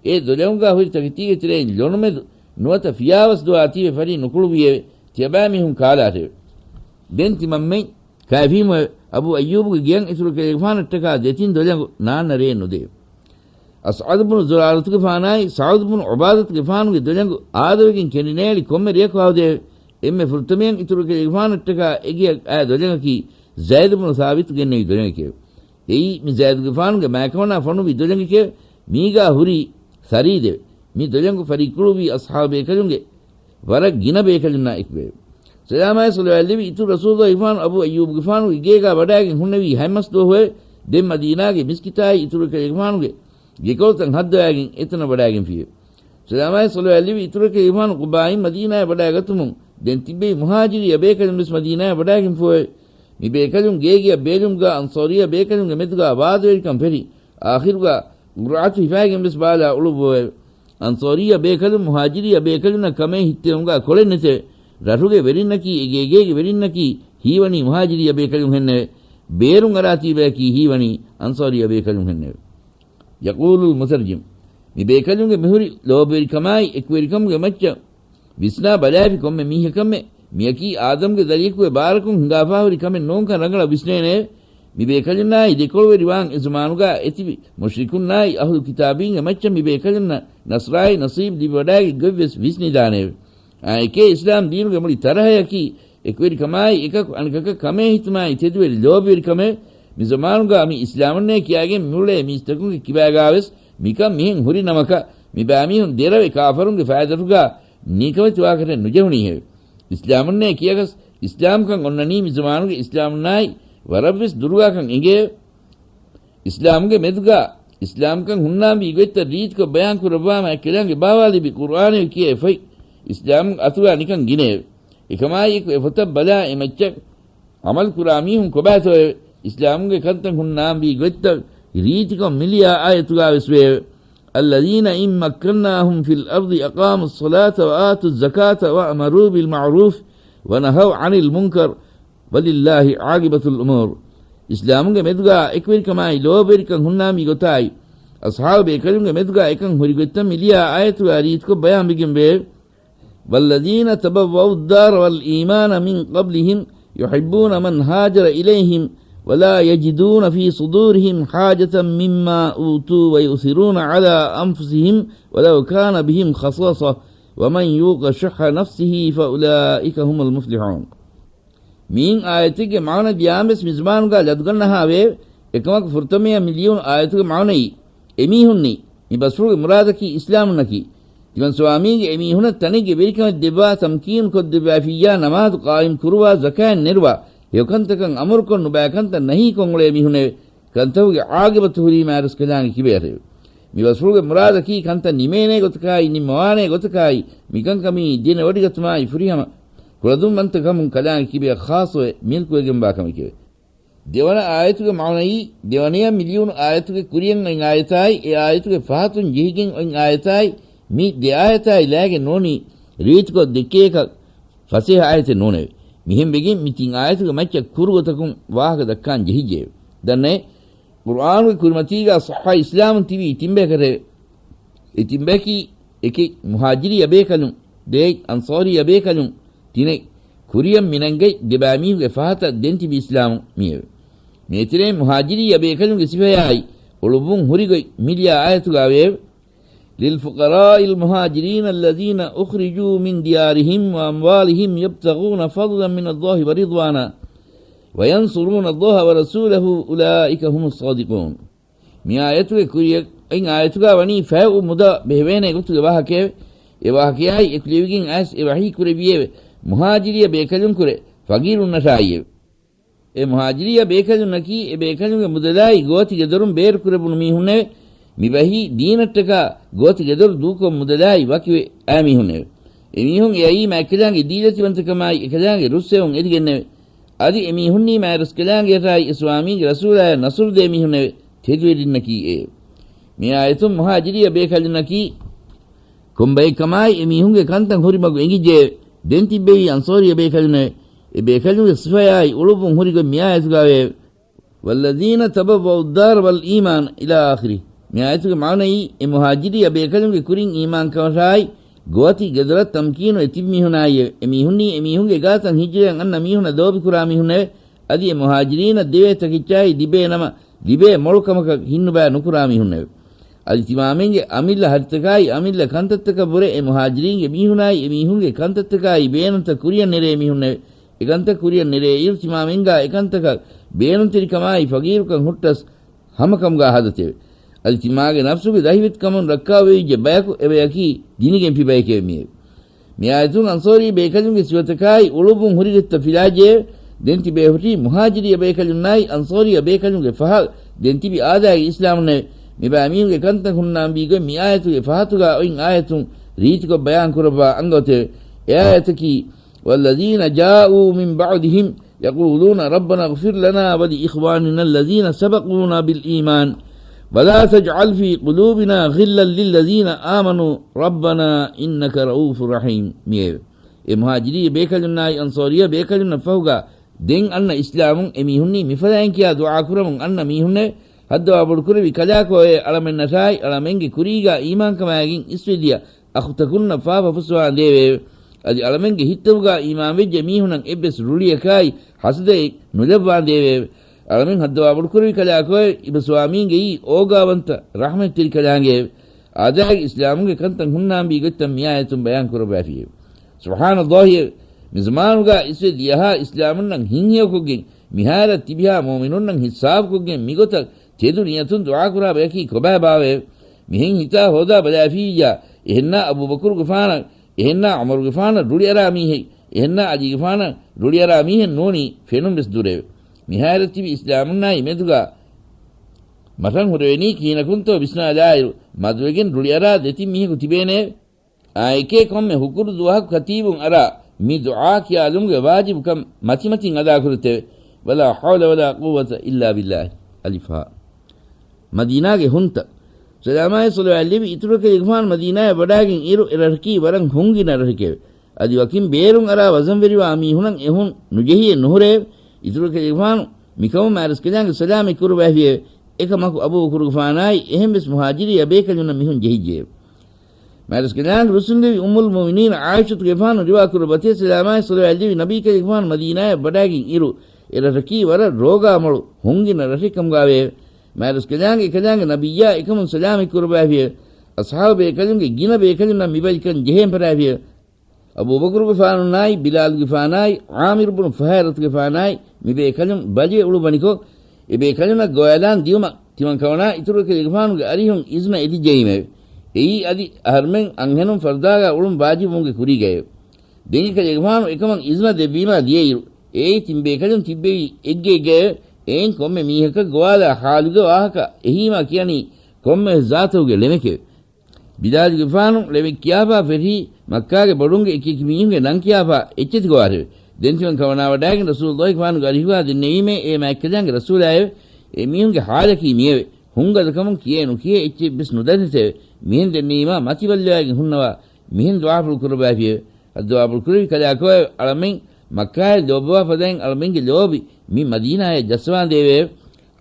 އެ ދޮލަނގުގާ ހުރި ތަކެތީގެ ތެރެއިން ލޮނުމެދު ނުވަތަ ފިޔާވަސް ދުވާތީވެ ފަރީ ނުކުޅުވިއެވެ. ތިޔަބައިމީހުން ކާލާށެވެ. ދެން ތިމަންމެން ކައިފީމުއެވެ. އަބޫ އައްޔޫބުގެ ގެޔަށް އިތުރު ކަލޭގެފާނަށްޓަކާ ދެތިން ދޮލަނގު ނާންނަ ރޭ ނުދެއެވެ. އަސްޢަދު ބުނު ޒުރާރަތުގެފާނާއި ސަޢުދު ބުނު ޢުބާދަތުގެފާނުގެ ދޮލަނގު އާދަވެގެން ކެނޑިނޭޅި ކޮންމެ ރެޔަކު އާދެއެވެ. އެންމެ ފުރަތަމަޔަށް އިތުރު ކަލޭގެފާނަށްޓަކާ އެ ގެޔަށް އައި ދޮލަނގަކީ ޒައިދު ބުނު ސާބިތު ގެންނެވި ދޮލަނގެކެވެ. އެއީ މި ޒައިދުގެފާނުގެ މާތްކަމަނާ ފޮނުވި ދޮލަނގެކެވެ. މީގާ ހުރީ ސަރީދެވެ. މި ދޮލަނގު ފަރިއްކުޅުއްވީ އަޞްޙާބު ބޭކަލުންގެ ވަރަށް ގިނަ ބޭކަލުންނާ އެކުގައެވެ. ސަލާމާއި ޞަލަވާތްލެއްވި އިތުރު ރަސޫލުއްލާހިފާނު އަބޫ އައްޔޫބުގެފާނުގެ ގޭގާ ވަޑާގެން ހުންނެވީ ހަތްމަސް ދުވަހުއެވެ. ދެން މަދީނާގެ މިސްކިތާއި އިތުރު ކަލޭގެފާނުގެ ގެކޮޅުތައް ހައްދަވާގެން އެތަނަށް ވަޑާގެންފިއެވެ. ސަލާމާއި ޞަލަވާތްލެއްވި އިތުރު ކަލޭގެފާނު ޤުބާއިން މަދީނާއަށް ވަޑާގަތުމުން ދެން ތިއްބެވި މުހާޖިރީ އަބޭކަލުން ވެސް މަދީނާއަށް ވަޑާގެންފުއެވެ. މި ބޭކަލުން ގޭގެއަށް ބޭލުމުގާ އަންޞާރީ އަބޭކަލުންގެ މެދުގާ ވާދަވެރިކަން ފެށި، އާޚިރުގާ ގުރްއަތު ހިފާގެން ވެސް ބާލާ އުޅުއްވުއެވެ. އަންޞާރީ އަބޭކަލުން މުހާޖިރީ އަބޭކަލުންނަށް ކަމޭ ހިއްތެވުމުގާ ކޮޅެއް ނެތެވެ. ރަށުގެ ވެރިންނަކީ އެ ގޭގޭގެ ވެރިންނަކީ ހީވަނީ މުހާޖިރީ އަބޭކަލުން ހެންނެވެ. ބޭރުން އަރާތީ ބަޔަކީ ހީވަނީ އަންޞާރީ އަބޭކަލުން ހެންނެވެ. ޔަޤޫލުލް މުތަރްޖިމް، މި ބޭކަލުންގެ މިހުރި ލޯބިވެރިކަމާއި އެކުވެރިކަމުގެ މައްޗަށް ވިސްނާ ބަލާފި ކޮންމެ މީހަކަށްމެ، މިޔަކީ އާދަމްގެ ދަރިޔަކުގެ ބާރަކުން ހިނގާފާހުރި ކަމެއް ނޫންކަން ރަނގަޅަށް ވިސްނޭނެއެވެ. މި ބޭކަލުންނާއި ދެކޮޅުވެރިވާން އެ ޒަމާނުގާ އެތިބި މުޝްރިކުންނާއި އަހުލު ކިތާބީންގެ މައްޗަށް މި ބޭކަލުންނަށް ނަޞްރާއި ނަޞީބް ލިބިވަޑާގެ ގޮތްވެސް ވިސްނިދާނެއެވެ. އާނއެކޭ އިސްލާމް ދީނުގެ މުޅި ތަރަހަޔަކީ އެކުވެރިކަމާއި އެކަކު އަނެކަކަށް ކަމޭހިތުމާއި ތެދުވެރި ލޯބިވެރިކަމެވެ. މި ޒަމާނުގާ މި އިސްލާމުންނޭ ކިޔާގެން މިއުޅޭ މީސްތަކުންގެ ކިބާގާވެސް މިކަން މިހެން ހުރި ނަމަކަށް، މިބައިމީހުން ދެރަވެ ކާފަރުންގެ ފައިދަރުގާ ނިކަމެތިވާކަށެއް ނުޖެހުނީހެވެ. އިސްލާމުންނޭ ކިޔަކަސް އިސްލާމްކަން އޮންނަނީ މި ޒަމާނުގެ އިސްލާމުންނާއި ވަރަށްވެސް ދުރުގާކަން އެނގޭ. އިސްލާމުގެ މެދުގާ އިސްލާމްކަން ހުންނާންވީ ގޮތްތައް ރީތިކޮށް ބަޔާން ކުރައްވާމަ އެކަލާނގެ ބާވާލިބި ޤުރްއާނެވެ ކިޔޭ ފޮތް އިސްލާމް އަތުގާ ނިކަން ގިނައެވެ. އެކަމާއިއެކު އެ ފޮތަށް ބަލާ އެ މައްޗަށް ޢަމަލު ކުރާ މީހުން ކޮބާތޯއެވެ؟ އިސްލާމުގެ ކަންތައް ހުންނާންވީ ގޮތްތައް ރީތިކޮށް މިލިޔާ އާޔަތުގާ ވެސް ވެއެވެ. الذين إن مكناهم في الأرض أقاموا الصلاة وآتوا الزكاة وأمروا بالمعروف ونهوا عن المنكر ولله عاقبة الأمور. އިސްލާމުގެ މެދުގާ އެކުވެރިކަމާއި ލޯބިވެރިކަން ހުންނާންވީ ގޮތާއި، އަޞްޙާބު ބޭކަލުންގެ މެދުގާ އެކަން ހުރި ގޮތްތައް މިލިޔާ އާޔަތުގާ ރީތިކޮށް ބަޔާންވެގެން ވެއެވެ. والذين تبوأوا الدار والإيمان من قبلهم يحبون من هاجر إليهم ولا يجدون في صدورهم حاجة مما أوتوا ويؤثرون على أنفسهم ولو كان بهم خصاصة ومن يوق شح نفسه فأولئك هم المفلحون. މިއިން އާޔަތެއްގެ މާނަ ދިޔާމެސް މިޒުމާނުގާ ލަދުގަންނަހާވެއެވެ. އެކަމަކު ފުރަތަމަޔަށް މި ލިޔުނު އާޔަތުގެ މާނައީ އެމީހުންނީ، މި ބަސްފުޅުގެ މުރާދަކީ އިސްލާމުންނަކީ. ތިމަން ސުވާމީގެ އެމީހުނަށް ތަނެއްގެ ވެރިކަމެއް ދެއްވާ، ތަމްކީނު ކޮށްދެއްވާފިއްޔާ، ނަމާދު ޤާއިމް ކުރުވާ، ޒަކާތް ނެރުވާ، ހެޔޮކަންތަކަށް އަމުރުކޮށް ނުބައި ކަންތައް ނަހީކޮށް އުޅޭ މީހުނެވެ. ކަންތަކުގެ ޢާގިބަތު ހުރީމާ ރަސްކަލާނގެ ކިބަޔަށެވެ. މި ބަސްފުޅުގެ މުރާދަކީ ކަންތައް ނިމޭނޭ ގޮތަކާއި، ނިންމަވާނޭ ގޮތަކާއި، މިކަންކަމީ ދެނެވޮޑިގަތުމާއި ފުރިހަމަ ކުޅަދުންވަންތަކަމުން ކަލާނގެ ކިބަޔަށް ޚާއްޞަވެ މިލްކުވެގެންވާ ކަމެކެވެ. ދެވަނަ އާޔަތުގެ މާނައީ، ދެވަނަޔަށް މި ލިޔުނު އާޔަތުގެ ކުރިއަށް އޮތް އާޔަތާއި، އެ އާޔަތުގެ ފަހަތުން ޖެހިގެން އޮތް އާޔަތާއި، މި ދެ އާޔަތާއި ލައިގެން ނޫނީ، ރީތިކޮށް ދެއްކޭކަށް ފަސޭހަ އާޔަތެއް ނޫނެވެ. މިހެންވެގެން މި ތިން އާޔަތުގެ މައްޗަށް ކުރު ގޮތަކުން ވާހަކަ ދައްކާން ޖެހިއްޖެއެވެ. ދަންނައޭ، ޤުރްއާނުގެ ކުރިމަތީގާ ޞައްޙަ އިސްލާމުން ތިބީ ތިންބަޔަކަށެވެ. އެ ތިންބަޔަކީ، އެކެއް މުހާޖިރީ އަބޭކަލުން، ދެއެއް އަންޞާރީ އަބޭކަލުން، ތިނެއް ކުރިއަށް މިނަންގަތް ދެބައިމީހުގެ ފަހަތަށް ދެން ތިބި އިސްލާމު މިއެވެ. މޭތެރެއިން މުހާޖިރީ އަބޭކަލުންގެ ސިފަޔާއި އުޅުއްވުން ހުރިގޮތް މިލިޔާ އާޔަތުގާ ވެއެވެ. للفقراء المهاجرين الذين أخرجوا من ديارهم وأموالهم يبتغون فضلا من الله ورضوانا وينصرون الله ورسوله أولئك هم الصادقون. މި އާޔަތުގެ ކުރިއަށް އޮތް އާޔަތުގާ ވަނީ ފައި އު މުދާ ބެހެވޭނެ ގޮތުގެ ވާހަކައެވެ. އެ ވާހަކަޔާއި އެކުލެވިގެން އައިސް އެ ވަޙީ ކުރެއްވިއެވެ. މުހާޖިރީ އަބޭކަލުންކުރެ ފަގީރުންނަށާއިއެވެ. އެ މުހާޖިރީ އަބޭކަލުންނަކީ އެ ބޭކަލުންގެ މުދަލާއި ގޯތިގެދޮރުން ބޭރުކުރެވުނު މީހުންނެވެ. މި ބަހީ ދީނަށްޓަކާ ގޯތި ގެދޮރު ދޫކޮށް މުދަލާއި ވަކިވެ އައި މީހުންނެވެ. އެމީހުން އެއައީ މާތްކަލާނގެ ދީލަތިވަންތަކަމާއި އެކަލާނގެ ރުއްސެވުން އެދިގެންނެވެ. އަދި އެމީހުންނީ މާތްރަސްކަލާނގެއަށާއި އިސްވާމީގެ ރަސޫލާޔަށް ނަޞްރު ދޭ މީހުންނެވެ. ތެދުވެރިންނަކީ އެއެވެ. މި އާޔަތުން މުހާޖިރީ ބޭކަލުންނަކީ ކޮންބައެއްކަމާއި އެމީހުންގެ ކަންތައް ހުރި މަގު އެނގިއްޖެއެވެ. ދެން ތިއްބެވީ އަންޞާރީ ބޭކަލުންނެވެ. އެ ބޭކަލުންގެ ސިފަޔާއި އުޅުއްވުން ހުރިގޮތް މި އާޔަތުގައިވެއެވެ. والذين تبوأوا الدار والإيمان إلى آخره. މި އާޔަތުގެ މާނައީ، އެ މުހާޖިރީ ބޭކަލުންގެ ކުރިން އީމާންކަމަށާއި، ގޯތި ގެދޮރަށް ތަމްކީނު އެ ތިބި މީހުނާއިއެވެ. އެ މީހުންނީ އެ މީހުންގެ ގާތަށް ހިޖްރަޔަށް އަންނަ މީހުނަށް ލޯބިކުރާ މީހުންނެވެ. އަދި އެ މުހާޖިރީނަށް ދެވޭ ތަކެއްޗާއި ލިބޭ ނަމަ، ލިބޭ މޮޅު ކަމަކަށް ހިތްނުބައި ނުކުރާ މީހުންނެވެ. އަދި ތިމާމެންގެ އަމިއްލަ ހަށިތަކާއި އަމިއްލަ ކަންތައްތަކަށްވުރެ އެ މުހާޖިރީންގެ މީހުނާއި އެ މީހުންގެ ކަންތައްތަކާއި ބޭނުންތައް ކުރިއަށް ނެރޭ މީހުންނެވެ. އެ ކަންތައް ކުރިއަށް ނެރޭއިރު ތިމާމެންގާ އެކަންތަކަށް ބޭނުންތެރިކަމާއި ފަގީރުކަން ހުއްޓަސް ހަމަކަމުގާ ހަދަތެވެ. އަދި ތިމާގެ ނަފްސުގެ ދަހިވެތިކަމުން ރައްކާވެވިއްޖެ ބަޔަކު އެބަޔަކީ ދިނިގެންފި ބައެކެވެ. މިއެވެ. މި އާޔަތުން އަންޞާރީ ބޭކަލުންގެ ސިފަތަކާއި އުޅުއްވުން ހުރިގޮތްތައް ފިލާއްޖެއެވެ. ދެން ތިބޭފުށީ މުހާޖިރީ ބޭކަލުންނާއި އަންޞާރީ ބޭކަލުންގެ ފަހަރު ދެން ތިބި އާދައިގެ އިސްލާމުންނެވެ. މިބައިމީހުންގެ ކަންތައް ހުންނާންވީގޮތް މި އާޔަތުގެ ފަހަތުގާ އޮތް އާޔަތުން ރީތިކޮށް ބަޔާން ކުރައްވާ އަންގަވަތެވެ. އެ އާޔަތަކީ، والذين جاءوا من بعدهم يقولون ربنا اغفر لنا ولإخواننا الذين سبقونا بالإيمان ولا تجعل في قلوبنا غلا للذين آمنوا ربنا إنك رءوف رحيم. މިއެވެ. އެ މުހާޖިރީ ބޭކަލުންނާއި އަންޞާރީ ބޭކަލުންނަށް ފަހުގާ ދެން އަންނަ އިސްލާމުން އެމީހުންނީ މިފަދައިން ކިޔާ ދުޢާ ކުރަމުން އަންނަ މީހުންނެވެ. ހައްދަވާ ބޮޑުކުރެއްވި ކަލާކޯއެވެ. އަޅަމެންނަށާއި އަޅަމެންގެ ކުރީގާ އީމާންކަމާއިގެން އިސްވެދިޔަ އަޚުތަކުންނަށް ފާފަ ފުއްސަވާނދޭވެއެވެ. އަދި އަޅަމެންގެ ހިތްތަކުގާ އީމާންވެއްޖެ މީހުނަށް އެއްވެސް ރުޅިއަކާއި ހަސަދައެއް ނުލައްވާނދޭވެއެވެ. އަޅަމެން ހައްދަވާ ބޮޑުކުރެއްވި ކަލާކޯއެވެ. އިބަ ސުވާމީންގެއީ އޯގާވަންތަ ރަޙްމަތްތެރި ކަލާނގެއެވެ. އާދައިގެ އިސްލާމުގެ ކަންތައް ހުންނާންވީ ގޮތްތައް މި އާޔަތުން ބަޔާން ކުރައްވާފިއެވެ. ސުބްޙާނައްލާހިއެވެ. މި ޒަމާނުގާ އިސްވެ ދިޔަހާ އިސްލާމުންނަށް ހިތްހެޔޮކޮށްގެން މިހާރަށް ތިބިހާ މުއުމިނުންނަށް ހިއްސާފުކޮށްގެން މިގޮތަށް ތެދު ނިޔަތުން ދުޢާކުރާ ބަޔަކީ ކޮބާބާވައެވެ؟ މިހެން ހިތާ ހޯދާ ބަލާފިއްޔާ، އެހެންނާ އަބޫބަކުރުގެފާނަށް، އެހެންނާ ޢުމަރުގެފާނަށް ރުޅިއަރާ މީހެއް، އެހެންނާ ޢަލީގެފާނަށް ރުޅިއަރާ މީހެއް ނޫނީ ފެނުން ވެސް ދުރެވެ. މިހާރަށް ތިބި އިސްލާމުންނާއި މެދުގާ މަށަށް ހުރެވެނީ ކިހިނަކުންތޯ ވިސްނާލާއިރު، މަދުވެގެން ރުޅިއަރާ ދެތިން މީހަކު ތިބޭނެއެވެ. އާއެކޭ ކޮންމެ ހުކުރު ދުވަހަކު ކަތީބުން އަރާ މި ދުޢާ ކިޔާލުމުގެ ވާޖިބުކަން މަތިމަތިން އަދާކުރެއްތެވެ. ولا حول ولا قوة إلا بالله. އަލިފް ހާ. މަދީނާގެ ހުންތައް. ސަލާމާއި ޞަލަވާތް ލެއްވި އިތުރު ކަލޭގެފާނު މަދީނާޔަށް ވަޑާގެން އިރު، އެ ރަށަކީ ވަރަށް ހުންގިނަ ރަށެކެވެ. އަދި ވަކިން ބޭރުން އަރާ ވަޒަންވެރިވާ މީހުނަށް އެހުން ނުޖެހިއެއް ނުހުރެއެވެ. އިތުރު ކަލޭގެފާނު މިކަމުން މާތްރަސްކަލާނގެ ސަލާމަތް ކުރައްވައިފިއެވެ. އެކަމަކު އަބޫބަކުރުގެފާނާއި އެހެންވެސް މުހާޖިރީ ބޭކަލުންނަށް މިހުން ޖެހިއްޖެއެވެ. މާތްރަސްކަލާނގެ ރުއްސުންލެވި އުއްމުލް މުއުމިނީން ޢާއިޝަތުގެފާނު ރިވާ ކުރައްވަތޭ، ސަލާމާއި ޞަލަވާތް ލެއްވި ނަބީ ކަލޭގެފާނު މަދީނާޔަށް ވަޑާގެން އިރު، އެ ރަށަކީ ވަރަށް ރޯގާމޮޅު ހުންގިނަ ރަށެއް ކަމުގާވެއެވެ. މާތްރަސްކަލާނގެ އެކަލާނގެ ނަބިއްޔާ އެކަމުން ސަލާމަތް ކުރައްވައިފިއެވެ. އަޞްޙާބު ބޭކަލުންގެ ގިނަ ބޭކަލުންނަށް މި ބަލިކަން ޖެހޭން ފަށާފިއެވެ. އަބޫބަކުރުގެފާނުންނާއި ބިލާލުގެފާނާއި ޢާމިރު ބުނު ފުހައިރަތުގެފާނާއި މި ބޭކަލުން ބަލިވެ އުޅުއްވަނިކޮށް، އެ ބޭކަލުންނަށް ގޮވާލާން ދިޔުމަށް ތިމަން ކަމަނާ އިތުރު ކަލޭގެފާނުގެ އަރިހުން އިޒްނަ އެދިއްޖައީމެވެ. އެއީ އަދި އަހަރުމެން އަންހެނުން ފަރުދާގާ އުޅުން ވާޖިބުވުމުގެ ކުރީގައެވެ. ދެން އެ ކަލޭގެފާނު އެކަމަށް އިޒްނަ ދެއްވީމާ ދިޔައިރު، އެއީ ތިން ބޭކަލުން ތިއްބެވި އެއްގެއެއްގައެވެ. އެއިން ކޮންމެ މީހަކަށް ގޮވާލާ ޙާލުގެ ވާހަކަ އެހީމާ ކިޔަނީ ކޮންމެވެސް ޒާތަކުގެ ޅެމެކެވެ. ބިލާލުގެފާނު ޅެމެއް ކިޔާފާ ފެށީ މައްކާގެ ބޮޑުންގެ އެކިއެކި މީހުންގެ ނަން ކިޔާފާ އެއްޗެތި ގޮވާށެވެ. ދެން ތިމަން ކަމަނާ ވަޑާގެން ރަސޫލުއްލާހިގެފާނުގެ އަރިހުގާ ދެންނެވީމޭ އޭ މާތްކަލާނގެ ރަސޫލާއެވެ. އެ މީހުންގެ ޙާލަކީ މިއެވެ. ހުންގަދަކަމުން ކިޔޭ ނުކިޔޭ އެއްޗެއްވެސް ނުދަންނަތެވެ. މިހެން ދެންނެވީމާ މަތިބައްލަވައިގެން ހުންނަވާ މިހެން ދުޢާފުޅު ކުރައްވައިފިއެވެ. ހައްދަވާ ބޮޑުކުރެއްވި ކަލާކޯއެވެ. އަޅަމެން މައްކާއަށް ލޯބިވާ ފަދައިން އަޅަމެންގެ ލޯބި މި މަދީނާޔަށް ޖައްސަވާނދޭވެއެވެ.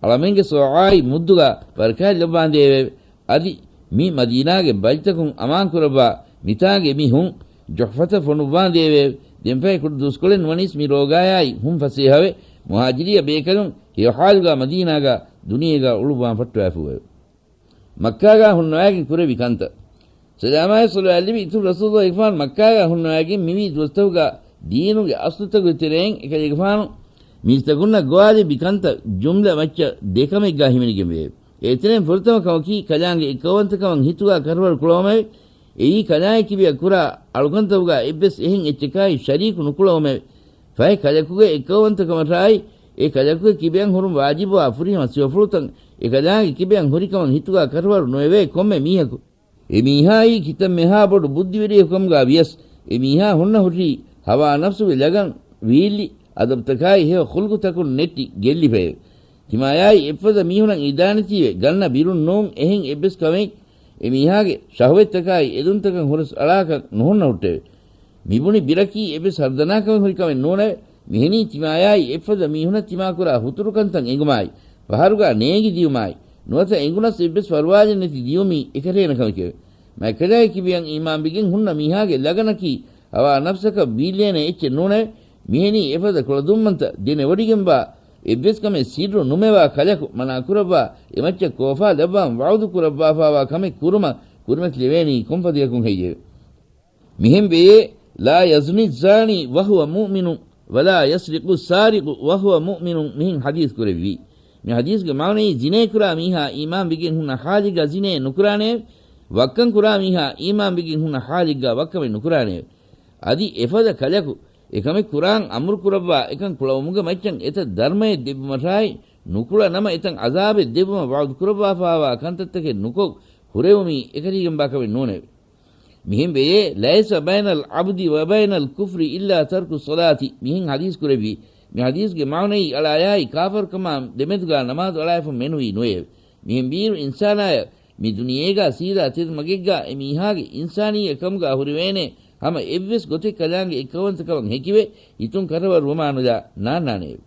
އަޅަމެންގެ ސޯޢާއި މުއްދުގާ ވަރަކާތް ލައްވާނދޭވެއެވެ. އަދި މި މަދީނާގެ ބަލިތަކުން އަމާން ކުރައްވާ މިތާނގެ މި ހުން ޖުޙްފަތައް ފޮނުއްވާނދޭވެއެވެ. ދެންފަހެ ކުޑަ ދުވަސްކޮޅެއް ނުވަނީސް މި ރޯގާޔާއި ހުން ފަސޭހަވެ، މުހާޖިރީ ބޭކަލުން ހެޔޮ ޙާލުގާ މަދީނާގާ ދުނިޔޭގާ އުޅުއްވާން ފައްޓަވާފައެވެ. މައްކާގާ ހުންނަވައިގެން ކުރެއްވި ކަންތައް. ސަލާމާއި ޞަލަވާތް ލިބި އިތުރު ރަސޫލުގެފާނު މައްކާގާ ހުންނަވައިގެން މިވީ ދުވަސްތަކުގާ ދީނުގެ އަސްލުތަކުގެ ތެރެއިން އެކަލޭގެފާނު މީސްތަކުންނަށް ގޮވާލެއްވި ކަންތައް ޖުމްލަ މައްޗަށް ދެކަމެއްގާ ހިމެނިގެންވެއެވެ. އޭތެރެއިން ފުރަތަމަ ކަމަކީ ކަލާނގެ އެއްކައުވަންތަކަމަށް ހިތުގާ ކަށަވަރު ކުޅަވުމެވެ. އެއީ ކަލާނގެ ކިބިއަށް ކުރާ އަޅުކަންތަކުގާ އެއްވެސް އެހެން އެއްޗަކާއި ޝަރީކު ނުކުޅަވުމެވެ. ފަހެ ކަލަކުގެ އެއްކައުވަންތަކަމަށާއި، އެ ކަލަކުގެ ކިބިއަށް ހުރުން ވާޖިބުވާ ފުރިހަމަ ސިފަފުޅުތައް އެކަލާނގެ ކިބަޔަށް ހުރިކަމަށް ހިތުގަ ކަށަވަރު ނުވެވޭ ކޮންމެ މީހަކު. އެ މީހާއީ ކިތައްމެހާ ބޮޑު ބުއްދިވެރިޔަކު ކަމުގަ ވިޔަސް، އެ މީހާ ހުންނަ ހުށީ ހަވާ ނަފްސުގެ ލަގަން ވީއްލި، އަދަބުތަކާއި ހެޔޮ ޚުލްޤުތަކުން ނެއްޓި ގެއްލިފައެވެ. ތިމާޔާއި އެއްފަދަ މީހުނަށް އިދާނެތީވެ ގަންނަ ބިރުން ނޫން އެހެން އެއްވެސް ކަމެއް އެ މީހާގެ ޝަހުވަތްތަކާއި އެދުންތަކަށް ހުރަސް އަޅާކަށް ނުހުންނަ ހުއްޓެވެ. މިބުނި ބިރަކީ އެއްވެސް ހަރުދަނާކަމެއް ހުރި ކަމެއް ނޫނެވެ. މިހެނީ ތިމާޔާއި އެއްފަދަ މީހުނަށް ތިމާކުރާ ހުތުރުކަންތައް އެނގުމާއި، ފަހަރުގާ ނޭނގި ދިޔުމާއި، ނުވަތަ އެނގުނަސް އެއްވެސް ފަރުވާއެއް ނެތި ދިޔުމީ އެކަށޭނަ ކަމެކެވެ. މައިކަލާއި ކިބަޔަށް އީމާންވެގެން ހުންނަ މީހާގެ ލަގަނަކީ ހަވާ ނަފްސަކަށް ވީއްލޭނެ އެއްޗެއް ނޫނެވެ. މިހެނީ އެފަދަ ކުޅަދުންމަންތައް ދެނެވޮޑިގެންވާ، އެއްވެސް ކަމެއް ސިއްރު ނުމެވާ ކަލަކު މަނާކުރައްވާ، އެމައްޗަށް ކޯފާ ލައްވާން ވަޢުދު ކުރައްވާފާވާ ކަމެއް ކުރުމަށް ކުރިމަތިލެވޭނީ ކޮންފަދަޔަކުން ހެއްޔެވެ؟ މިހެން ވެޔޭ، لا يزني الزاني وهو مؤمن ولا يسرق السارق وهو مؤمن މިހެން ޙަދީޘް ކުރެއްވީ. މި ޙަދީޘްގެ މާނައީ، ޒިނޭ ކުރާ މީހާ އީމާންވެގެން ހުންނަ ޙާލެއްގާ ޒިނޭ ނުކުރާނެއެވެ. ވައްކަން ކުރާ މީހާ އީމާންވެގެން ހުންނަ ޙާލެއްގާ ވައްކަމެއް ނުކުރާނެއެވެ. އަދި އެފަދަ ކަލަކު އެކަމެއް ކުރާން އަމުރު ކުރައްވާ، އެކަން ކުޅަވުމުގެ މައްޗަށް އެތައް ދަރުމައެއް ދެއްވުމަށާއި، ނުކުޅަ ނަމަ އެތައް ޢަޒާބެއް ދެއްވުމަށް ވަޢުދު ކުރައްވާފާވާ ކަންތައްތަކެއް ނުކޮށް ހުރެވުމީ އެކަށީގެންވާ ކަމެއް ނޫނެވެ. މިހެން ވެޔޭ، ليس بين العبد وبين الكفر إلا ترك الصلاة މިހެން ޙަދީޘް ކުރެއްވީ. މި ޙަދީޘްގެ މާނައީ، އަޅާޔާއި ކާފަރުކަމާ ދެމެދުގާ ނަމާދު އަޅާއެފަ މެނުވީ ނުވެއެވެ. މިހެން ވީއިރު އިންސާނާޔަށް މި ދުނިޔޭގާ ސީދާ ތެދު މަގެއްގާ އެ މީހާގެ އިންސާނިއްޔަ ކަމުގާ ހުރެވޭނެ ހަމަ އެއްވެސް ގޮތެއް ކަލާނގެ އެއްކައުވަންތަކަމަށް ހެކިވެ، ހިތުން ކަށަވަރު ވުމާނުލާ ނާންނާނެއެވެ.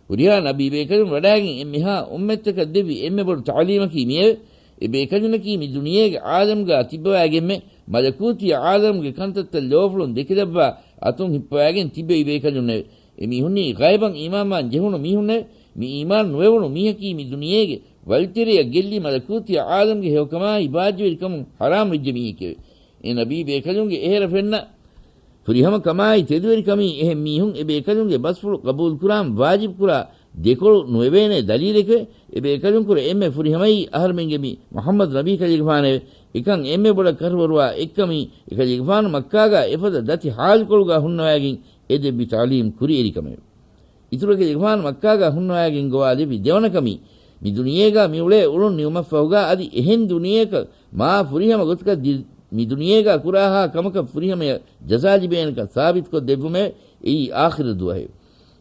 ހުރިހާ ނަބީ ބޭކަލުން ވަޑާގެން އެންމެހާ އުއްމަތްތަކަށް ދެއްވި އެންމެ ބޮޑު ތަޢުލީމަކީ މިއެވެ. އެ ބޭކަލުންނަކީ މި ދުނިޔޭގެ ޢާލަމްގާ ތިއްބަވާގެންމެ މަލަކޫތީ ޢާލަމްގެ ކަންތައްތައް ލޯފުޅުން ދެކިލައްވާ އަތުން ހިއްޕަވާގެން ތިއްބެވި ބޭކަލުންނެވެ. އެ މީހުންނީ ޣައިބަށް އީމާންވާން ޖެހުނު މީހުންނެވެ. މި އީމާން ނުވެވުނު މީހަކީ މި ދުނިޔޭގެ ވަޅިތެރެއަށް ގެއްލި މަލަކޫތީ ޢާލަމްގެ ހެޔޮކަމާއި ބާއްޖަވެރިކަމުން ޙަރާމް ވެއްޖެ މީހެކެވެ. އެ ނަބީ ބޭކަލުންގެ އެހެރަ ފެންނަ ފުރިހަމަ ކަމާއި ތެދުވެރިކަމީ އެހެން މީހުން އެ ބޭކަލުންގެ ބަސްފުޅު ޤަބޫލުކުރާން ވާޖިބުކުރާ ދެކޮޅު ނުވެވޭނެ ދަލީލެކެވެ. އެ ބޭކަލުންކުރެ އެންމެ ފުރިހަމައީ އަހަރުމެންގެ މި މުޙައްމަދު ނަބީ ކަލޭގެފާނެވެ. އެކަން އެންމެ ބޮޑަށް ކަށަވަރުވާ އެއްކަމީ، އެކަލޭގެފާނު މައްކާގާ އެފަދަ ދަތި ޙާލުކޮޅުގާ ހުންނަވައިގެން އެ ދެއްވި ތަޢުލީމް ކުރިއެރިކަމެވެ. އިތުރަކަށް އެކަލޭގެފާނު މައްކާގާ ހުންނަވައިގެން ގޮވާލެއްވި ދެވަނަ ކަމީ، މި ދުނިޔޭގާ މިއުޅޭ އުޅުން ނިމުމަށްފަހުގާ އަދި އެހެން ދުނިޔެއަކަށް މާ ފުރިހަމަ ގޮތަކަށް ދި-، މި ދުނިޔޭގާ ކުރާހާ ކަމަކަށް ފުރިހަމަޔަށް ޖަޒާ ލިބޭނެކަން ސާބިތުކޮށް ދެއްވުމެވެ. އެއީ އާޚިރަ ދުވަހެވެ.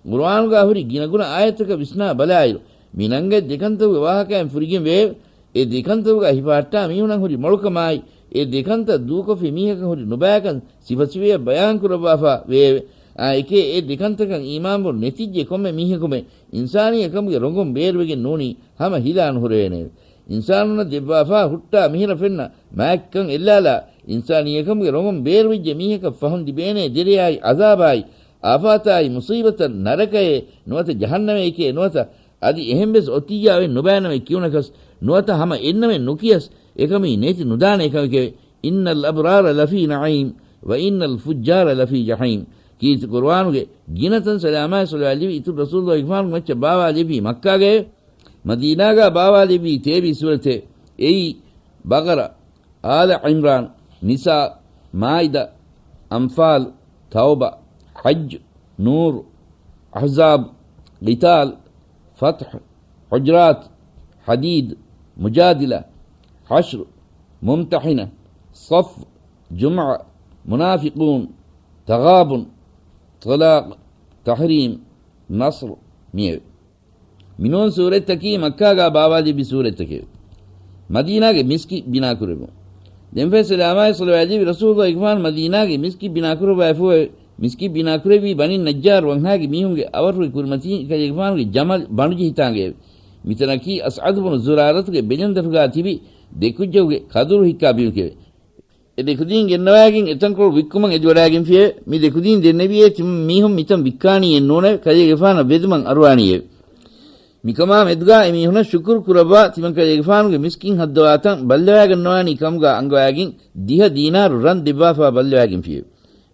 ޤުރުއާނުގާ ހުރި ގިނަގުނަ އާޔަތްތަކަށް ވިސްނާ ބަލާއިރު، މި ނަންގަތް ދެކަންތައްގެ ވާހަކައިން ފުރިގެން ވެއެވެ. އެ ދެކަންތައްގަ ހިފަހައްޓާ މީހުނަށް ހުރި މޮޅުކަމާއި، އެ ދެކަންތައް ދޫކޮށްފި މީހަކަށް ހުރި ނުބައިކަން ސިފަސިފައަށް ބަޔާން ކުރައްވާފަ ވެއެވެ. އާ، އެކޭ އެ ދެކަންތަކަށް އީމާންވުން ނެތިއްޖެ ކޮންމެ މީހަކުމެ އިންސާނީ ކަމުގެ ރޮނގުން ބޭރުވެގެން ނޫނީ ހަމަ ހިލާނު ހުރެވޭނެއެވެ. އިންސާނުންނަށް ދެއްވާފާ ހުއްޓާ މިހިރަ ފެންނަ މާތްކަން އެއްލާލާ، އިންސާނީ ކަމުގެ ރޮނގުން ބޭރުވެއްޖެ މީހަކަށް ފަހުން ލިބޭނޭ ދެރެޔާއި އަޒާބާއި، އާފާތާއި މުޞީބަތަށް ނަރަކައޭ ނުވަތަ ޖަހަންނަމެކޭ ނުވަތަ އަދި އެހެންވެސް އޮތިއްޔާވެ ނުބައިނަމެ ކިޔުނަކަސް ނުވަތަ ހަމަ އެންނަމެ ނުކިޔަސް އެކަމީ ނެތި ނުދާނެ ކަމެކެވެ. إن الأبرار لفي نعيم وإن الفجار لفي جحيم ކީރިތި ޤުރުއާނުގެ ގިނަ ތަން ސަލާމާއި ޞަލަވާތް ލެއްވި އިތުރު ރަސޫލު ގެފާނު މައްޗަށް ބާވާލެއްވީ މައްކާގައެވެ. މަދީނާގާ ބާވާލެއްވީ ތޭވީސް ސޫރަތެއް. އެއީ، ބަޤަރާ، އާލަ ޢިމްރާން، ނިސާ، މާއިދާ، އަންފާލް، ތައުބާ، ޙައްޖު، ނޫރު، އަޙްޒާބް، ޤިތާލް، ފަތްޙު، ޙުޖުރާތް، ޙަދީދް، މުޖާދިލާ، ޙަޝްރު، މުމްތަޙިނާ، ޞައްފް، ޖުމުޢާ، މުނާފިޤޫން، ތަޣާބުން، ޠަލާޤް، ތަޙްރީމް، ނަޞްރު މިއެވެ. މިނޫން ސޫރަތްތަކީ މައްކާގާ ބާވާލެއްވި ސޫރަތްތަކެވެ. މަދީނާގެ މިސްކިތް ބިނާކުރެއްވުން. ދެންފަހެ ސަލާމާއި ޞަލަވާތް ލެއްވި ރަސޫލު ގެފާނު މަދީނާގެ މިސްކިތް ބިނާކުރައްވާފައެވެ. މިސްކިތް ބިނާކުރެއްވީ ބަނީ ނައްޖާރު ވަންހާގެ މީހުންގެ އަވަށުގެ ކުރިމަތީން އެކަލޭގެފާނުގެ ޖަމަލް ބަނޑުޖެހި ތާނގައެވެ. މިތަނަކީ އަސްޢަދު ބުނު ޒުރާރަތުގެ ބެލެންދަށުގާ ތިބި ދެކުއްޖަކުގެ ކަދުރު ހިއްކާ ބިމެކެވެ. އެ ދެކުދީން ގެންނަވައިގެން އެތަންކޮޅު ވިއްކުމަށް އެދިވަޑާގެންފިއެވެ. މި ދެކުދީން ދެންނެވިއޭ ތިމަން މީހުން މިތަން ވިއްކާނީއެއް ނޫނެވެ. ކަލޭގެފާނަށް ވެދުމަށް އަރުވާނީއެވެ. މިކަމާ މެދުގާ އެމީހުނަށް ޝުކުރު ކުރައްވާ ތިމަން ކަލޭގެފާނުގެ މިސްކިތް ހައްދަވާތަން ބައްލަވާގަންނަވާނީ ކަމުގާ އަންގަވާގެން ދިހަ ދީނާރު ރަން ދެއްވާފާ ބައްލަވާގެންފިއެވެ.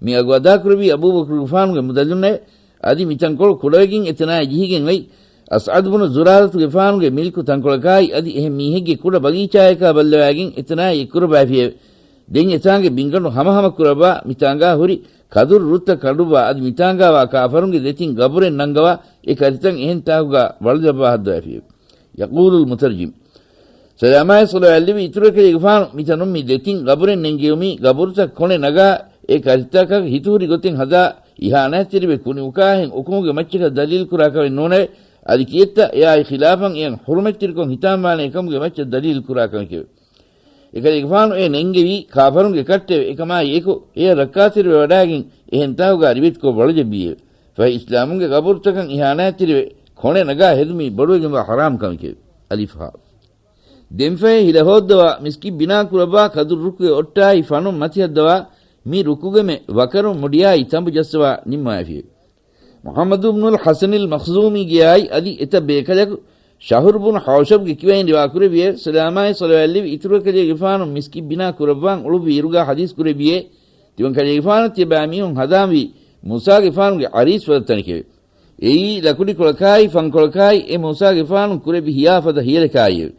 މި އަގު އަދާކުރެއްވީ އަބޫބަކުރުގެފާނުގެ މުދަލުންނެވެ. އަދި މިތަންކޮޅު ކުޑަވެގެން އެތަނާއި ޖެހިގެން އޮތް އަސްޢަދު ބުނު ޒުރާރަތުގެފާނުގެ މިލްކު ތަންކޮޅަކާއި އަދި އެހެން މީހެއްގެ ކުޑަ ބަގީޗާޔަކާ ބައްލަވާގެން އެތަނާއި އެއްކުރައްވާފިއެވެ. ދެން އެތާނގެ ބިންގަނޑު ހަމަހަމަ ކުރައްވާ، މިތާނގާ ހުރި ކަދުރު ރުއްތައް ކަނޑުއްވާ، އަދި މިތާނގާވާ ކާފަރުންގެ ދެތިން ގަބުރެއް ނަންގަވާ، އެ ކަށިތައް އެހެން ތާކުގާ ވަޅުލައްވާ ހައްދަވާފިއެވެ. ޔަޤޫލުލް މުތަރްޖިމް. ސަލާމާއި ޞަލަވާތް ލެއްވި އިތުރު ކަލޭގެފާނު މިތަނުން މި ދެތިން ގަބުރެއް ނެންގެވުމީ، ގަބުރުތައް ކޮނެ ނަގާ، އެ ކަށިތަކަށް ހިތުހުރި ގޮތެއް ހަދާ، އިހާނާތްތެރިވެ ކުނި އުކާހެން އުކުމުގެ މައްޗަކަށް ދަލީލު ކުރާ ކަމެއް ނޫނެވެ. އަދި ކިއެއްތަ އެއާއި ޚިލާފަށް އެޔަށް ޙުރުމަތްތެރިކޮށް ހިތާންވާނެ ކަމުގެ މައްޗަށް ދަލީލު ކުރާ ކަމެކެވެ. އެކަލޭގެފާނު އެ ނެންގެވީ ކާފަރުންގެ ކައްޓެވެ. އެކަމާއި އެކު އެޔަށް ރައްކާތެރިވެ ވަޑާގެން އެހެން ތާހުގާ ރިވެތިކޮށް ވަޅުޖެއްވީއެވެ. ފަހެ އިސްލާމުންގެ ގަބުރުތަކަށް އިހާނާތްތެރިވެ ކޮނެ ނަގާ ހެދުމީ ބޮޑުވެގެންވާ ޙަރާމް ކަމެކެވެ. އަލިފް ހާ. ދެންފަހެ ހިލަ ހޯއްދަވާ މިސްކިތް ބިނާ ކުރައްވާ ކަދުރު ރުކުގެ އޮއްޓާއި ފަނުން މަތިހައްދަވާ މި ރުކުގެމެ ވަކަރު މުޑިއާއި ތަނބު ޖައްސަވާ ނިންމަވައިފިއެވެ. މުޙައްމަދު ބުނުލް ޙަސަނިލް މަޚްޒޫމީގެއާއި އަދި އެތައް ބޭކަލަކު ޝަހުރު ބުނު ޙައުޝަބްގެ ކިބައިން ރިވާކުރެއްވިއެވެ. ސަލާމާއި ޞަލަވާތް ލެއްވި އިތުރު ކަލޭގެފާނު މިސްކިތް ބިނާ ކުރައްވާން އުޅުއްވި އިރުގާ ޙަދީޘް ކުރެއްވިއޭ، ތިމަން ކަލޭގެފާނަށް ތިޔަބައިމީހުން ހަދާންވީ މޫސާގެފާނުގެ އަރީސް ފަދަ ތަނެކެވެ. އެއީ ލަކުޑިކޮޅަކާއި ފަންކޮޅަކާއި އެ މޫސާގެފާނު ކުރެއްވި ހިޔާ ފަދަ ހިޔަލަކާއިއެވެ.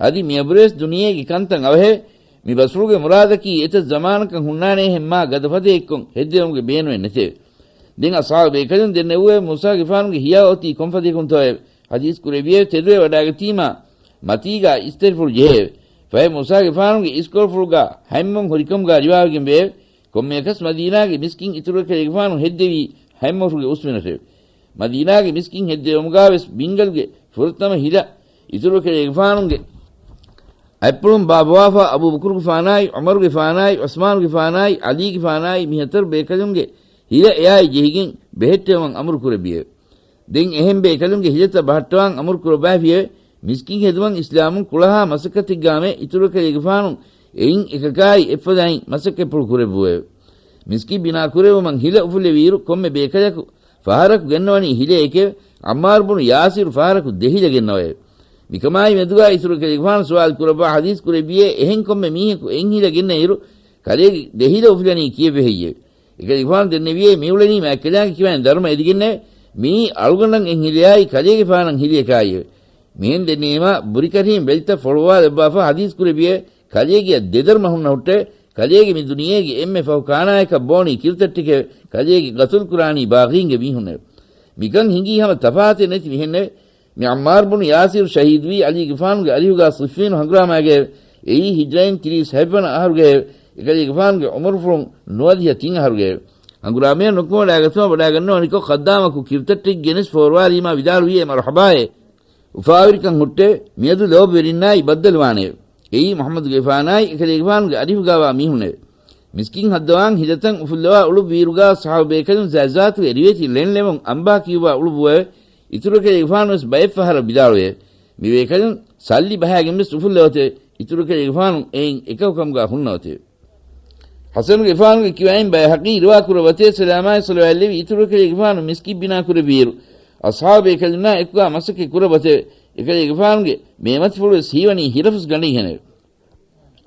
އަދި މިއަބުރޭސް ދުނިޔޭގެ ކަންތައް އަވަހެވެ. މި ބަސްފުޅުގެ މުރާދަކީ އެތައް ޒަމާނަކަށް ހުންނާނޭހެން މާ ގަދަ ފަދައެއްކޮށް ހެއްދެވުމުގެ ބޭނުމެއް ނެތެވެ. ދެން އަޞްޙާބު ބޭކަލުން ދެންނެވުއެވެ. މޫސާގެފާނުގެ ހިޔާ އޮތީ ކޮންފަދައަކުންތޯއެވެ؟ ޙަދީޘް ކުރެއްވިއެވެ. ތެދުވެ ވަޑާގަތީމާ މަތީގާ އިސްތަށިފުޅު ޖެހެއެވެ. ފަހެ މޫސާގެފާނުގެ އިސްކޮޅުފުޅުގާ ހަތްމޮން ހުރިކަމުގާ ރިވާވެގެންވެއެވެ. ކޮންމެއަކަސް މަދީނާގެ މިސްކިތް އިތުރުކަލޭގެފާނު ހެއްދެވީ ހަތްމޮށުގެ އުސްމިނަށެވެ. މަދީނާގެ މިސްކިތް ހެއްދެވުމުގާވެސް ބިންގަލުގެ ފުރަތަމަ ހިލަ އިތުރުކަލޭގެފާނުގެ އަތްޕުޅުން ބާއްވާފާ އަބޫބަކުރުގެފާނާއި، ޢުމަރުގެފާނާއި، ޢުސްމާނުގެފާނާއި، ޢަލީގެފާނާއި، މިހަތަރު ބޭކަލުންގެ ހިލަ އެއާއި ޖެހިގެން ބެހެއްޓެވުމަށް އަމުރު ކުރެއްވިއެވެ. ދެން އެހެން ބޭކަލުންގެ ހިލަތައް ބަހައްޓަވާން އަމުރު ކުރައްވައިފިއެވެ. މިސްކިތް ހެދުމަށް އިސްލާމުން ކުޅަހާ މަސައްކަތެއްގާމެ އިތުރުކަލޭގެފާނު އެއިން އެކަކާއި އެއްފަދައިން މަސައްކަތްޕުޅު ކުރެއްވުއެވެ. މިސްކިތް ބިނާ ކުރެއްވުމަށް ހިލަ އުފުއްލެވިއިރު ކޮންމެ ބޭކަލަކު ފަހަރަކު ގެންނަވަނީ ހިލައެކެވެ. ޢައްމާރު ބުނު ޔާސިރު ފަހަރަކު ދެ ހިލަ ގެންނަވައެވެ. މިކަމާއި މެދުގާ އިތުރު ކަލޭގެފާނު ސުވާލު ކުރައްވާ ޙަދީޘް ކުރެއްވިއޭ، އެހެން ކޮންމެ މީހަކު އެއް ހިލަ ގެންނައިރު ކަލޭގެ ދެ ހިލަ އުފުލަނީ ކީއެއްވެ ހެއްޔެވެ؟ އެކަލޭގެފާނު ދެންނެވިއޭ، މިއުޅެނީ މާތްކަލާނގެ ކިބައިން ދަރުމަ އެދިގެންނެވެ. މިއީ އަޅުގަނޑަށް އެއް ހިލައާއި ކަލޭގެފާނަށް ހިލަޔަކާއިއެވެ. މިހެން ދެންނެވީމާ ބުރިކަށީން ބެލިތައް ފޮޅުވާލައްވާފަ ޙަދީޘް ކުރެއްވިއޭ، ކަލޭގެއަށް ދެދަރުމަ ހުންނަ ހުއްޓެވެ. ކަލޭގެ މި ދުނިޔޭގެ އެންމެ ފަހު ކާނާޔަކަށް ބޯނީ ކިރުތައްޓެކެވެ. ކަލޭގެ ޤަތުލު ކުރާނީ ބާޣީންގެ މީހުންނެވެ. މިކަން ހިނގީ ހަމަ ތަފާތެއް ނެތި މިހެންނެވެ. މި ޢައްމާރު ބުނު ޔާސިރު ޝަހީދުވީ ޢަލީގެފާނުގެ އަރިހުގާ ޞިއްފީނު ހަނގުރާމާގައެވެ. އެއީ ހިޖްރައިން ތިރީސް ހަތްވަނަ އަހަރުގައެވެ. އެކަލޭގެފާނުގެ ޢުމުރުފުޅުން ނުވަދިހަ ތިން އަހަރުގައެވެ. ހަނގުރާމަޔަށް ނުކުމެވަޑައިގަތުމަށް ވަޑައިގަންނަވަނިކޮށް ޚައްދާމަކު ކިރުތައްޓެއް ގެނެސް ފޯރުވާލީމާ ވިދާޅުވިއޭ، މަރުޙަބާއޭ. އުފާވެރިކަން ހުއްޓެވެ. މިއަދު ލޯބިވެރިންނާއި ބައްދަލުވާނެއެވެ. އެއީ މުޙައްމަދުގެފާނާއި އެކަލޭގެފާނުގެ އަރިހުގާވާ މީހުންނެވެ. މިސްކިތް ހައްދަވާން ހިލަތައް އުފުއްލަވާ އުޅުއްވިއިރުގާ ޞަޙާބަ ބޭކަލުން ޒާތްޒާތުގެ ރިވެތި ޅެން ޅެމުން އަނބާ ކިޔުއްވާ އުޅުއްވުއެވެ. އިތުރު ކަލޭގެފާނުވެސް ބައެއްފަހަރަށް ވިދާޅުވެއެވެ. މި ބޭކަލުން ސައްލި ބަހައިގެންވެސް އުފުއްލަވަތެވެ. އިތުރު ކަލޭގެފާނު އެއިން އެކަކު ކަމުގާ ހުންނަވަތެވެ. ޙަސަނުގެފާނުގެ ކިބައިން ބައިހަޤީ ރިވާ ކުރައްވަތޭ، ސަލާމާއި ޞަލަވާތް ލެއްވި އިތުރު ކަލޭގެފާނު މިސްކިތް ބިނާ ކުރެއްވިއިރު، އަޞްޙާބު ބޭކަލުންނާ އެކުގާ މަސައްކަތް ކުރައްވަތެވެ. އެކަލޭގެފާނުގެ މޭމަތިފުޅުވެސް ހީވަނީ ހިރަފުސް ގަނޑެއްހެނެވެ.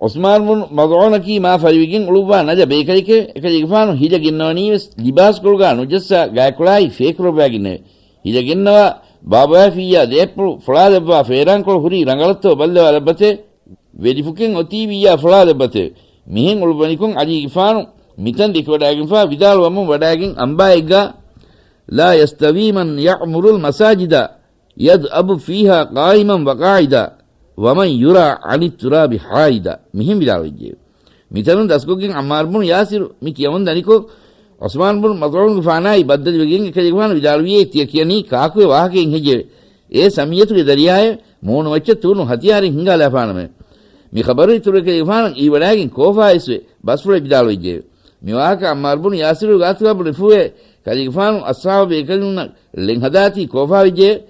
ޢުސްމާން ބުނު މަޒްޢޫނަކީ މާ ފަރިވެގެން އުޅުއްވާ ނަޖަ ބޭކަލެކެވެ. އެކަލޭގެފާނު ހިލަ ގެންނަވަނީވެސް ލިބާސްކޮޅުގާ ނުޖައްސާ ގާތްކޮޅާއި ފޭކުރައްވައިގެންނެވެ. ހިލަ ގެންނަވާ ބާބަވައިފިއްޔާ ދެއަތްޕުޅު ފޮޅާލައްވާ ފޭރާންކޮޅު ހުރީ ރަނގަޅަށްތޯ ބައްލަވާލައްވަތެވެ. ވެލިފުކެއް އޮތީ ވިއްޔާ ފޮޅާލައްވަތެވެ. މިހެން އުޅުއްވަނިކޮށް ޢަލީގެފާނު މިތަން ދެކެވަޑައިގެންފާ ވިދާޅުވަމުން ވަޑައިގެން އަނބާއެއްގާ، لا يستوي من يعمر المساجد يدأب فيها قائما وقاعدا ومن يرى عن التراب حائدا، މިހެން ވިދާޅުވެއްޖެއެވެ. މިތަނުން ދަސްކޮށްގެން ޢައްމާރު ބުނު ޔާސިރު މި ކިޔަމުން ދަނިކޮށް، ޢުސްމާނު ބުނު މަޒްޢޫނުގެފާނާއި ބައްދަލުވެގެން އެކަލޭގެފާނު ވިދާޅުވިއޭ، ތިޔަ ކިޔަނީ ކާކުއެއް ވާހަކައެއް ހެއްޔެވެ؟ އޭ ސަމިއްޔަތުގެ ދަރިޔާއެވެ. މޫނުމައްޗަށް ތޫނު ހަތިޔާރެއް ހިނގާލާފާނަމެވެ. މި ޚަބަރު އިތުރު އެކަލޭގެފާނަށް އިވިވަޑައިގެން ކޯފާ އިސްވެ ބަސްފުޅެއް ވިދާޅުވެއްޖެއެވެ. މި ވާހަކަ ޢައްމާރު ބުނު ޔާސިރުގެ ގާތުގާ ބުނެފޫއެވެ. ކަލޭގެފާނު އަޞްޙާބު ބޭކަލުންނަށް ޅެން ހަދާތީ ކޯފާ ވެއްޖެއެވެ.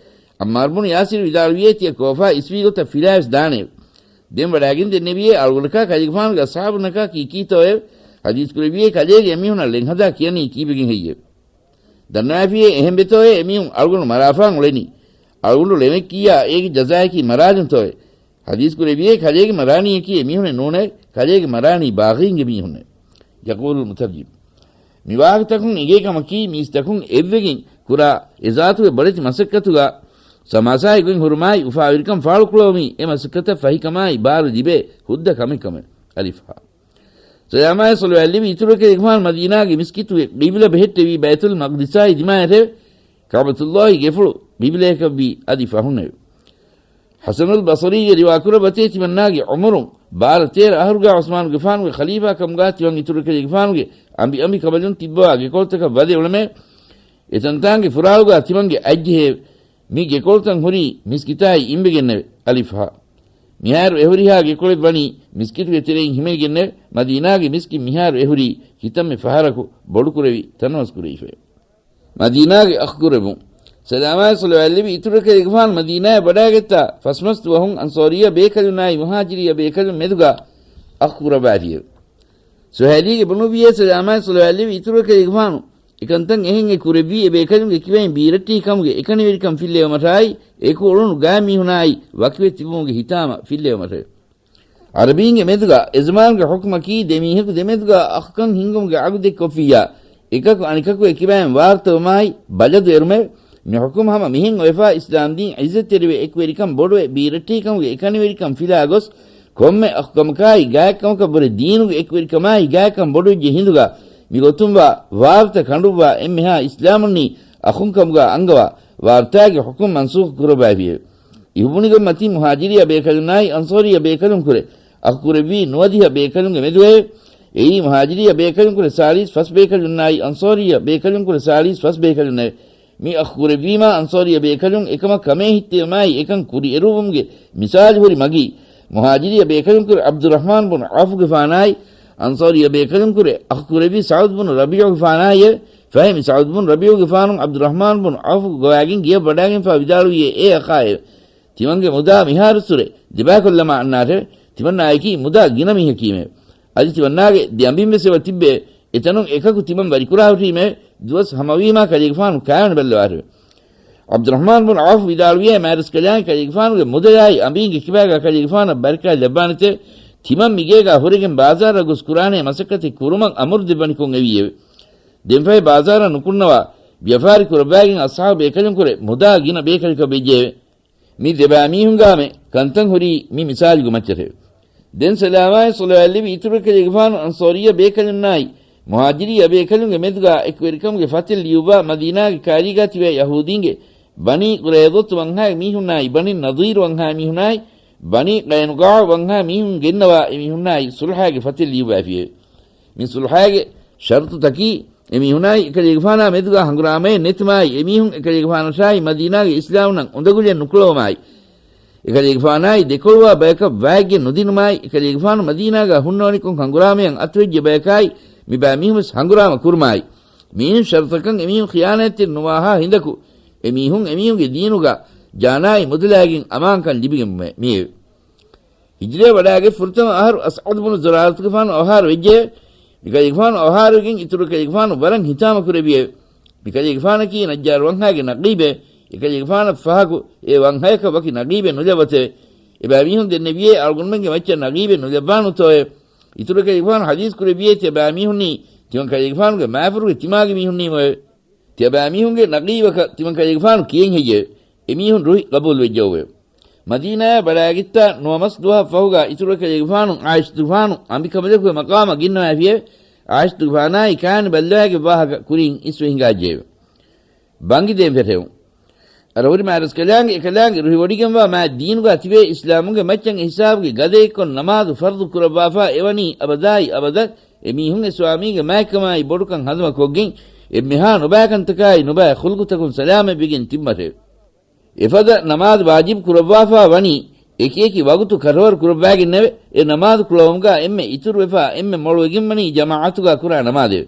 ޢައްމާރު ބުނު ޔާސިރު ވިދާޅުވިއޭ، ތިޔަ ކޯފާ އިސްވީ ގޮތަށް ފިލާވެސް ދާނެއެވެ. ދެން ވަޑައިގެން ދެންނެވިއޭ، އަޅުގަނޑަކާ ކަލޭގެފާނުގެ އަޞްޙާބުންނަކާ ކީކީތޯއެވެ؟ ޙަދީޘް ކުރެއްވިއޭ، ކަލޭގެ އެމީހުނަށް ޅެން ހަދާ ކިޔަނީ ކީއްވެގެން ހެއްޔެވެ؟ ދަންނަވައިފިއޭ، އެހެން ވެތޯއޭ އެމީހުން އަޅުގަނޑު މަރާފާން އުޅެނީ. އަޅުގަނޑު ޅެމެއް ކިއްޔާ އޭގެ ޖަޒާއަކީ މަރާލުންތޯއޭ؟ ޙަދީޘް ކުރެއްވިއޭ، ކަލޭގެ މަރާނީއަކީ އެމީހުނެއް ނޫނޭ، ކަލޭގެ މަރާނީ ބާޣީންގެ މީހުންނޭ. ޔަޤޫލުލް މުތަރްޖިމް. މި ވާހަކަތަކުން އެނގޭ ކަމަކީ، މީސްތަކުން އެއްވެގެން ކުރާ އެ ޒާތުގެ ބޮޑެތި މަސައްކަތުގާ ސަމާސާއި ގޮތް ހުރުމާއި އުފާވެރިކަން ފާޅުކުޅަވުމީ އެ މަސައްކަތަށް ފަހިކަމާއި ބާރު ލިބޭ ހުއްދަ ކަމެއް ކަމެވެ. އަލިފް ހާ. ސަލާމާއި ޞަލަވާތް ލެއްވި އިތުރު ކަލޭގެފާނު މަދީނާގެ މިސްކިތުގެ ޤިބްލަ ބެހެއްޓެވީ ބައިތުލް މަޤްދިސާއި ދިމާއަށެވެ. ކަޢުބަތުﷲގެ ގެފުޅު ޤިބްލަޔަކަށްވީ އަދި ފަހުންނެވެ. ޙަސަނުލް ބަޞަރީގެ ރިވާކުރައްވަތޭ ތިމަންނާގެ ޢުމުރުން ބާރަ ތޭރަ އަހަރުގާ ޢުސްމާނުގެފާނުގެ ޚަލީފާ ކަމުގާ ތިމަން އިތުރު އެކަލޭގެފާނުގެ އަނބި އަނބި ކަނބަލުން ތިއްބަވާ ގެކޮޅުތަކަށް ވަދެ އުޅެމޭ. އެތަންތާނގެ ފުރާޅުގާ ތިމަންގެ އަތްޖެހޭ. މި ގެކޮޅުތައް ހުރީ މިސްކިތާއި އިނބެގެންނެވެ. އަލިފް ހާ. މިހާރު އެހުރިހާ ގެކޮޅެއް ވަނީ މިސްކިތުގެ ތެރެއިން ހިމެނިގެންނެވެ. މަދީނާގެ މިސްކިތް މިހާރު އެހުރީ ކިތަންމެ ފަހަރަކު ބޮޑުކުރެވި ތަނަވަސްކުރެވިފައެވެ. މަދީނާގެ އަޚުކުރެއްވުން. ސަލާމާއި ޞަލަވާތްލެއްވި އިތުރު އެކަލޭގެފާނު މަދީނާއަށް ވަޑައިގަތާ ފަސްމަސް ދުވަހުން އަންޞާރިއްޔަ ބޭކަލުންނާއި މުހާޖިރިއްޔަ ބޭކަލުން މެދުގާ އަޚު ކުރައްވާފިއެވެ. ސުހައިލީގެ ބުނުއްވިއޭ ސަލާމާއި ޞަލަވާތްލެއްވި އިތުރު އެކަލޭގެފާނު އެކަންތައް އެހެން އެ ކުރެއްވީ އެ ބޭކަލުންގެ ކިބައިން ބީރައްޓިހި ކަމުގެ އެކަނިވެރިކަން ފިއްލެވުމަށާއި އެކު އުޅުނު ގާތް މީހުނާއި ވަކިވެ ތިބުމުގެ ހިތާމަ ފިއްލެވުމަށެވެ. ޢަރަބީންގެ މެދުގަ އެޒަމާނުގެ ޙުކުމަކީ ދެ މީހަކު ދެމެދުގަ އަޚުކަން ހިންގުމުގެ އަގުދެއްކޮށްފިއްޔާ، އެކަކު އަނެކަކުގެ ކިބައިން ވާރުތަވުމާއި ބަލަދު އެރުމެވެ. މި ޙުކުމް ހަމަ މިހެން އޮވެފާ އިސްލާމްދީން ޢިއްޒަތްތެރިވެ އެކުވެރިކަން ބޮޑުވެ ބީރައްޓިހިކަމުގެ އެކަނިވެރިކަން ފިލާ ގޮސް، ކޮންމެ އަޚުކަމަކާއި ގާތްކަމަކަށްވުރެ ދީނުގެ އެކުވެރިކަމާއި ގާތްކަން ބޮޑުވެއްޖެ ހިނދުގަ މި ގޮތުންވާ ވާރުތަ ކަނޑުއްވާ އެންމެހާ އިސްލާމުންނީ އަޚުން ކަމުގަ އަންގަވާ ވާރުތާގެ ޙުކުމް މަންސޫޚު ކުރައްވާފިއެވެ. އިހުބުނިގޮތްމަތީ މުހާޖިރިއްޔަ ބޭކަލުންނާއި އަންޞާރިއްޔަ ބޭކަލުންކުރެ އަޚުކުރެއްވީ ނުވަދިހަ ބޭކަލުންގެ މެދުއެވެ. އެއީ މުހާޖިރިއްޔަ ބޭކަލުންކުރެ ސާޅީސް ފަސް ބޭކަލުންނާއި އަންޞާރިއްޔަ ބޭކަލުންކުރެ ސާޅީސް ފަސް ބޭކަލުންނެވެ. މި އަޚުކުރެއްވީމާ އަންޞާރިއްޔަ ބޭކަލުން އެކަމަށް ކަމޭހިއްތެވުމާއި އެކަން ކުރިއެރުއްވުމުގެ މިސާލު ހުރި މަގީ، މުހާޖިރިއްޔަ ބޭކަލުންކުރެ ޢަބްދުއްރަޙްމާން ބުނު ޢައުފުގެފާނާއި އަންޞާރިއްޔަ ބޭކަލުންކުރެ އަޚުކުރެއްވީ ސަޢުދު ބުނު ރަބީޢުގެފާނާއިއެވެ. ފަހެ މި ސަޢުދު ބުނު ރަބީޢުގެފާނު ޢަބްދުއްރަޙްމާން ބުނު ޢައުފު ގޮވާގެން ގެޔަށް ވަޑާގެންފާ ވިދާޅުވިއޭ އޭ އަޚާއެވެ. ތިމަންގެ މުދާ މިހާރުއްސުރެ ދެބައިކޮށްލަމާ އަންނާށެވެ. ތިމަންނާއަކީ މުދާ ގިނަ މީހަކީމެވެ. އަދި ތިމަންނާގެ ދެ އަނބިންވެސް އެބަ ތިއްބެވެ. އެތަނުން އެކަކު ތިމަން ވަރިކުރާ ހުށީމެވެ. ދުވަސް ހަމަވީމާ ކަލޭގެފާނު ކާވެނި ބައްލަވާށެވެ. ޢަބްދުއްރަޙްމާން ބުނު ޢައުފު ވިދާޅުވިއޭ މާތްރަސްކަލާނގެ ކަލޭގެފާނުގެ މުދަލާއި އަނބީންގެ ކިބާގާ ކަލޭގެފާނަށް ބަރަކާތް ލައްވާނެތެވެ. ތިމަން މިގޭގާ ހުރެގެން ބާޒާރަށް ގޮސް ކުރާނޭ މަސައްކަތެއް ކުރުމަށް އަމުރު ދެއްވަނިކޮށް އެވީއެވެ. ދެންފަހެ ބާޒާރަށް ނުކުންނަވާ ވިޔަފާރި ކުރައްވާގެން އަޞްޙާބު ބޭކަލުންކުރެ މުދާ ގިނަ ބޭކަލަކަށް ވެއްޖެއެވެ. މި ދެބާ މީހުންގާމެ ކަންތައް ހުރީ މި މިސާލުގެ މައްޗަށެވެ. ދެން ސަލާމާއި ޞަލަވާތްލެއްވި އިތުރު ކަލޭގެފާނު އަންޞާރިއްޔަ ބޭކަލުންނާއި މުހާޖިރިއްޔަ ބޭކަލުންގެ މެދުގާ އެކުވެރިކަމުގެ ފަތިލް ލިޔުއްވާ މަދީނާގެ ކާރީގާ ތިބޭ ޔަހޫދީންގެ ބަނީ ޤުރައިޟަތު ވަންހާގެ މީހުންނާއި ބަނީ ނަޟީރު ވަންހާ މީހުނާއި ބަނީ ޤައިނުޤާޢު ވަންހާ މީހުން ގެންނަވާ އެމީހުންނާއި ޞުލްޙާގެ ފަތިލް ލިޔުއްވާފިއެވެ. މި ޞުލްޙާގެ ޝަރުޠުތަކީ، އެމީހުނާއި އެކަލޭގެފާނާ މެދުގާ ހަނގުރާމައެއް ނެތުމާއި، އެމީހުން އެކަލޭގެފާނަށާއި މަދީނާގެ އިސްލާމުންނަށް އުނދަގުލެއް ނުކުޅަވުމާއި، އެކަލޭގެފާނާއި ދެކޮޅުވާ ބަޔަކަށް ވާތްގެ ނުދިނުމާއި، އެކަލޭގެފާނު މަދީނާގާ ހުންނަވަނިކޮށް ހަނގުރާމަޔަށް އަތުވެއްޖެ ބަޔަކާއި، މިބާ މީހުންވެސް ހަނގުރާމަ ކުރުމާއި، މިއިން ޝަރުޠަކަށް އެމީހުން ޚިޔާނާތްތެރި ނުވާހާ ހިނދަކު، އެމީހުން އެމީހުންގެ ދީނުގާ ޖާނާއި މުދަލާގެން އަމާންކަން ލިބިގެން މިއެވެ. ހިޖްރަޔަށް ވަޑާގެ ފުރަތަމަ އަހަރު އަސްޢަދު ބުނު ޒުރާރަތުގެފާނު އަވަހާރަ ވެއްޖެ. މިކަލޭގެފާނު އަވަހާރަވެގެން އިތުރު ކަލޭގެފާނު ވަރަށް ހިތާމަ ކުރެއްވިއެވެ. މިކަލޭގެފާނަކީ ނައްޖާރު ވަންހާގެ ނަގީބެއް. އެކަލޭގެފާނަށް ފަހަކު އެ ވަންހަޔަކަށް ވަކި ނަގީބެއް ނުލައްވަތެވެ. އެބައިމީހުން ދެންނެވިއޭ އަޅުގަނޑުމެންގެ މައްޗަށް ނަގީބެއް ނުލައްވާނޫތޯއެވެ. އިތުރު ކަލޭގެފާނު ޙަދީޘް ކުރެއްވިއޭ ތިޔަބައިމީހުންނީ ތިމަން ކަލޭގެފާނުގެ މާފަރުގެ ތިމާގެ މީހުންނީމެވެ. ތިޔަބައިމީހުންގެ ނަގީބަކަށް ތިމަން ކަލޭގެފާނު ކިޔެން ހެއްޔެވެ؟ އެމީހުން ރުހި ޤަބޫލުވެއްޖެއެވެ. މަދީނާއަށް ބަލާގެއްތާ ނުވަ މަސް ދުވަހަށް ފަހުގާ އިތުރު ކަލޭގެފާނު ޢާއިޝަތުގެފާނު އަނބިކަނބަލަކުގެ މަޤާމަށް ގެންނަވާފިއެވެ. ޢާއިޝަތުގެފާނާއި ކާނި ބައްލަވާގެން ވާހަކަ ކުރިން އިސްވެ ހިނގާއްޖެއެވެ. ބަންގި ދޭން ފެށެވުން. އަރަހުރި މާތްރަސްކަލާނގެ އެކަލާނގެ ރުހިވޮޑިގެންވާ މާތް ދީނުގާ ތިބޭ އިސްލާމުގެ މައްޗަށް އެހިސާބުގެ ގަދައެއްކޮށް ނަމާދު ފަރުޟު ކުރައްވާފާ އެވަނީ އަބަދާއި އަބަދަށް އެމީހުން އެ ސްވާމީގެ މާތްކަމާއި ބޮޑުކަން ހަނދުމަކޮށްގެން އެންމެހާ ނުބައި ކަންތަކާއި ނުބައި ޚުލްޤުތަކުން ސަލާމަތްވެގެން ތިއްބަށެވެ. އެފަދަ ނަމާދު ވާޖިބު ކުރައްވާފާ ވަނީ އެކިއެކި ވަގުތު ކަށަވަރު ކުރައްވާގެންނެވެ. އެ ނަމާދު ކުޅަވުމުގާ އެންމެ އިތުރުވެފާ އެންމެ މޮޅުވެގެންވަނީ ޖަމާޢަތުގާ ކުރާ ނަމާދެވެ.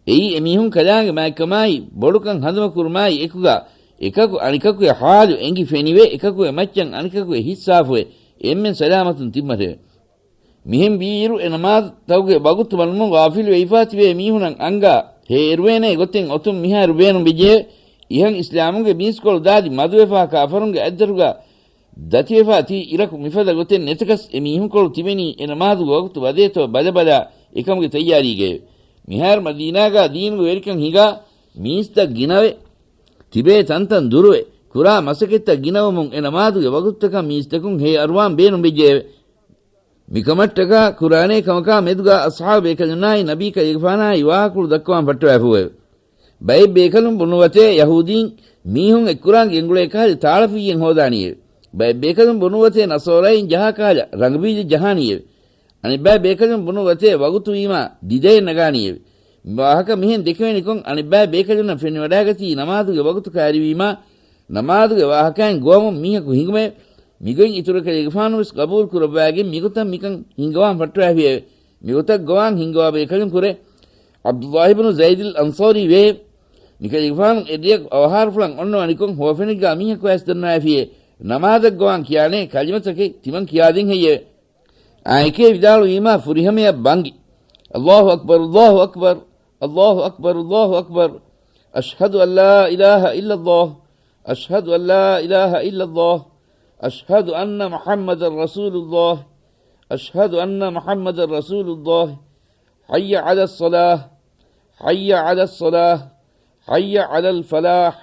އެއީ އެމީހުން ކަލާނގެ މާތްކަމާއި ބޮޑުކަން ހަނދުމަކުރުމާއި އެކުގާ އެކަކު އަނެކަކުގެ ޙާލު އެނގި ފެނިވެ، އެކަކުގެ މައްޗަށް އަނެކަކުގެ ހިއްސާފުވެ، އެންމެން ސަލާމަތުން ތިއްބަށެވެ. މިހެން ވީއިރު އެ ނަމާދުތަކުގެ ވަގުތު ވަނުމުން ޣާފިލުވެ އިފާ ތިބޭ މީހުނަށް އަންގާ ހޭއެރުވޭނޭ ގޮތެއް އޮތުން މިހާރު ބޭނުން ވެއްޖެއެވެ. އިހަށް އިސްލާމުގެ މީސްކޮޅު ދާދި މަދުވެފާ ކާފަރުންގެ އަތްދަށުގާ ދަތިވެފާ ތި އިރަކު މިފަދަ ގޮތެއް ނެތަކަސް އެ މީހުންކޮޅު ތިބެނީ އެ ނަމާދުގެ ވަގުތު ވަދޭތޯ ބަލަބަލާ އެކަމުގެ ތައްޔާރީގައެވެ. މިހާރު މަދީނާގާ ދީނުގެ ވެރިކަން ހިނގާ މީސްތައް ގިނަވެ، ތިބޭ ތަންތަން ދުރުވެ، ކުރާ މަސައްކަތްތައް ގިނަވުމުން އެ ނަމާދުގެ ވަގުތުތަކަށް މީސްތަކުން ހޭ އަރުވާން ބޭނުން ވެއްޖެއެވެ. މިކަމަށްޓަކާ ކުރާނޭ ކަމަކާ މެދުގާ އަޞްޙާބޭކަލުންނާއި ނަބީ ކަލޭގެފާނާއި ވާހަކަފުޅު ދައްކަވާން ފައްޓަވާފޫއެވެ. ބައެއް ބޭކަލުން ބުނުއްވަތޭ ޔަހޫދީން މީހުން އެއްކުރާން ގެންގުޅޭ ކަހަލަ ތާޅަފިއްޔެއް ހޯދާނީއެވެ. ބައެއް ބޭކަލުން ބުނުއްވަތޭ ނަޞާރާއިން ޖަހާ ކަހަލަ ރަނގަބީޖެއް ޖަހާނީއެވެ. އަނެއްބައި ބޭކަލުން ބުނުއްވަތޭ ވަގުތު ވީމާ ދިދައެއް ނަގާނީއެވެ. މި ވާހަކަ މިހެން ދެކެވެނިކޮށް، އަނެއްބައި ބޭކަލުންނަށް ފެނިވަޑާގަތީ ނަމާދުގެ ވަގުތު ކައިރިވީމާ، ނަމާދުގެ ވާހަކައިން ގޮވަމުން މީހަކު ހިނގުމެވެ. މިގޮތް އިތުރު ކަލޭގެފާނު ވެސް ގަބޫލު ކުރައްވާގެން މިގޮތަށް މިކަން ހިންގަވާން ފައްޓަވައިފިއެވެ. މިގޮތަށް ގޮވާން ހިންގަވާ ބޭކަލުން ކުރެ ޢަބްދުﷲ އިބްނު ޒައިދުލް އަންޞާރީ ވެއެވެ. މިކަލޭގެފާނު އެއްރެއަކު އަވަހާރަފުޅަށް އޮންނަވަނިކޮށް ހުވަފެނިއްގާ މީހަކު އައިސް ދަންނަވައިފިއެވެ. ނަމާދަށް ގޮވާން ކިޔާނޭ ކަލިމަތަކެއް ތިމަން ކިޔާދޭން ހެއްޔެވެ؟ އާއެކޭ ވިދާޅުވީމާ ފުރިހަމަޔަށް ބަންގި. الله أكبر، الله أكبر، الله أكبر، الله أكبر. أشهد أن لا إله إلا الله، أشهد أن لا إله إلا الله، أشهد أن محمدا رسول الله، أشهد أن محمدا رسول الله. حي على الصلاة، حي على الصلاة، حي على الفلاح،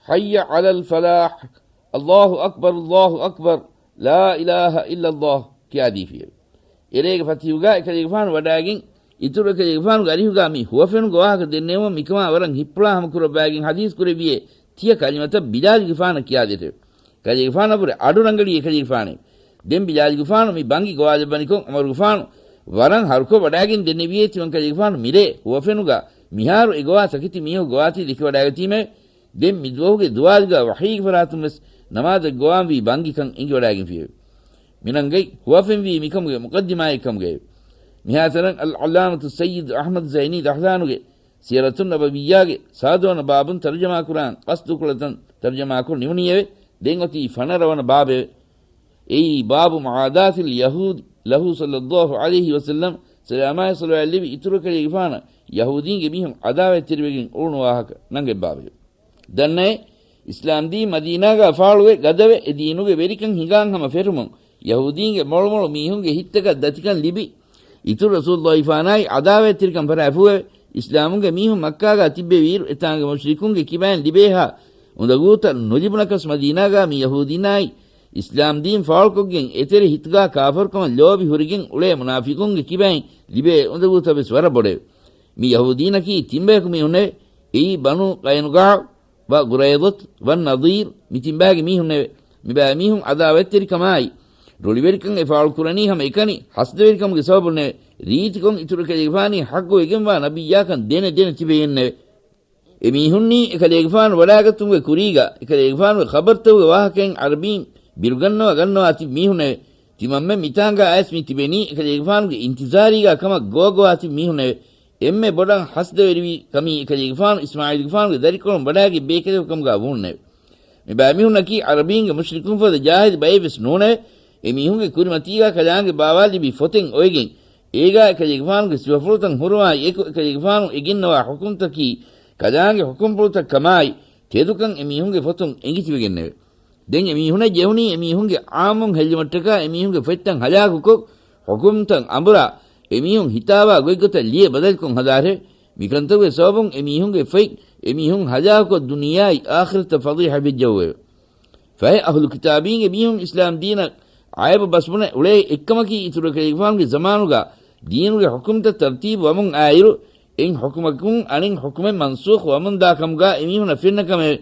حي على الفلاح، الله أكبر، الله أكبر، لا إله إلا الله ކިޔާދީފިއެވެ. އެރޭގެ ފަތިހުގާ އެކަލޭގެފާނު ވަޑާގެން، އިތުރު އެކަލޭގެފާނުގެ އަރިހުގާ މި ހުވަފެނުގެ ވާހަކަ ދެންނެވުމަށް މިކަމާ ވަރަށް ހިތްޕުޅާ ހަމަކުރައްވާގެން ޙަދީޘް ކުރެއްވިއޭ ތިޔަ ކަލިމަތައް ބިލާލްގެފާނަށް ކިޔާދޭށެވެ. ކަލޭގެފާނަށްވުރެ އަޑު ރަނގަޅީ އެކަލޭގެފާނެވެ. ދެން ބިލާލްގެފާނު މި ބަންގި ގޮވާލައްވަނިކޮށް ޢުމަރުގެފާނު ވަރަށް ހަރުކޮށް ވަޑާގެން ދެންނެވިއޭ ތިމަން ކަލޭގެފާނު މިރޭ ހުވަފެނުގާ މިހާރު އެ ގޮވާ ތަކެތި މީހަކު ގޮވާތީ ދެކިވަޑާގަތީމެވެ. ދެން މި ދުވަހުގެ ދުވާލުގާ ވަޙީގެ ފަރާތުން ވެސް ނަމާދަށް ގޮވާންވީ ބަންގިކަން އެނގިވަޑާގެންފިއެވެ. މިނަންގަތް ހުވަފެންވީ މިކަމުގެ މުޤައްދިމާއެއް ކަމުގައެވެ. މިހާތަނަށް އަލްޢައްލާމަތު ސައްޔިދު އަޙްމަދު ޒައިނީ ދަހްލާނުގެ ސިޔަރަތުން ނަބަވިއްޔާގެ ސާދަވަނަ ބާބުން ތަރުޖަމާކުރާން ޤަޞްދުކުޅަތަން ތަރުޖަމާކޮށް ނިމުނީއެވެ. ދެން އޮތީ ފަނަރަވަނަ ބާބެވެ. އެއީ ބާބު މުޢާދާތިލް ޔަހޫދި ލަހޫ ޞައްލައްލާހު ޢަލައިހި ވަސައްލަމް ސަލާމާއި ޞަލަވާތް ލެއްވި އިތުރު ކަލޭގެފާނަށް ޔަހޫދީންގެ މީހުން ޢަދާވާތްތެރިވެގެން އުޅުނު ވާހަކަ ނަންގަތް ބާބެވެ. ދަންނައޭ، އިސްލާމްދީން މަދީނާގާ ފާޅުވެ ގަދަވެ، އެ ދީނުގެ ވެރިކަން ހިނގާން ހަމަ ފެށުމުން، ޔަހޫދީންގެ މޮޅުމޮޅު މީހުންގެ ހިތްތަކަށް ދަތިކަން ލިބި، އިތުރު ރަސޫލުﷲ ފާނާއި ޢަދާވާތްތެރިކަން ފަށާފޫއެވެ. އިސްލާމުގެ މީހުން މައްކާގާ ތިއްބެވިއިރު، އެތާނގެ މުޝްރިކުންގެ ކިބައިން ލިބޭހާ އުނދަގޫތައް ނުލިބުނަކަސް މަދީނާގާ މި ޔަހޫދީންނާއި އިސްލާމްދީން ފާޅުކޮށްގެން އެތެރެ ހިތުގާ ކާފަރުކަމަށް ލޯބި ހުރިގެން އުޅޭ މުނާފިޤުންގެ ކިބައިން ލިބޭ އުނދަގޫތައް ވެސް ވަރަށް ބޮޑެވެ. މި ޔަހޫދީންނަކީ ތިންބަޔަކު މީހުންނެވެ. އެއީ ބަނޫ ޤައިނުޤާޢު، ވަ ޤުރައިޟަތު، ވައްނަޟީރު، މި ތިންބާގެ މީހުންނެވެ. މިބައިމީހުން ޢަދާވަތްތެރިކަމާއި ރުޅިވެރިކަން އެ ފާޅު ކުރަނީ ހަމަ އެކަނި ޙަސަދަވެރިކަމުގެ ސަބަބުންނެވެ. ރީތިކޮށް އިތުރު ކަލޭގެފާނީ ޙައްޤުވެގެންވާ ނަބިއްޔާކަން ދެނެ ދެނެ ތިބެގެންނެވެ. އެ މީހުންނީ އެކަލޭގެފާނު ވަޑާގަތުމުގެ ކުރީގަ އެކަލޭގެފާނުގެ ޚަބަރުތަކުގެ ވާހަކައިން ޢަރަބީން ބިރުގަންނަވަ ގަންނަވާ ތިބި މީހުންނެވެ. ތިމަންމެން މިތާނގާ އައިސް މި ތިބެނީ އެކަލޭގެފާނުގެ އިންތިޒާރީގާ ކަމަށް ގޮވަގޮވާ ތިބި މީހުންނެވެ. އެންމެ ބޮޑަށް ހަސަދަވެރިވީ ކަމީ އެކަލޭގެފާނު އިސްމާޢީލްގެފާނުގެ ދަރިކޮޅުން ވަޑާގެ ބޭކަލެކު ކަމުގާ ވުމުންނެވެ. މި ބައިމީހުންނަކީ ޢަރަބީންގެ މުޝްރިކުން ފަދަ ޖާހިލު ބައެއް ވެސް ނޫނެވެ. އެ މީހުންގެ ކުރިމަތީގާ ކަލާނގެ ބާވާ ލިބި ފޮތެއް އޮވެގެން، އޭގާ އެކަލޭގެފާނުގެ ސިފަފުޅުތައް ހުރުވާ އެކު އެކަލޭގެފާނު އެ ގެންނަވާ ޙުކުމްތަކީ ކަލާނގެ ޙުކުމްފުޅުތައް ކަމާއި ތެދުކަން އެ މީހުންގެ ފޮތުން އެނގިތިބެގެންނެވެ. ދެން އެ މީހުންނަށް ޖެހުނީ އެ މީހުންގެ ޢާއްމުން ހެއްލުމަށްޓަކާ އެ މީހުންގެ ފޮތްތައް ހަލާކުކޮށް، ޙުކުމްތައް އަނބުރާ، އެ މީހުން ހިތާވާ ގޮތްގޮތަށް ލިޔެ ބަދަލުކޮށް ހަދާށެވެ. މިކަންތަކުގެ ސަބަބުން އެ މީހުންގެ ފޮތް އެ މީހުން ހަލާކުކޮށް ދުނިޔެއާއި އާޚިރަތަށް ފަޟީޙަތް ވެއްޖައުއެވެ. ފަހެ އަހުލު ކިތާބީންގެ މީހުން އިސްލާމް ދީނަށް ޢައިބު ބަސްބުނެ އުޅޭ އެއްކަމަކީ އިތުރު ކަލޭގެފާނުގެ ޒަމާނުގާ ދީނުގެ ޙުކުމްތައް ތަރްތީބު ވަމުން އާއިރު، އެއް ޙުކުމަކުން އަނެއް ޙުކުމެއް މަންސޫޚު ވަމުންދާ ކަމުގާ އެމީހުނަށް ފެންނަ ކަމެވެ.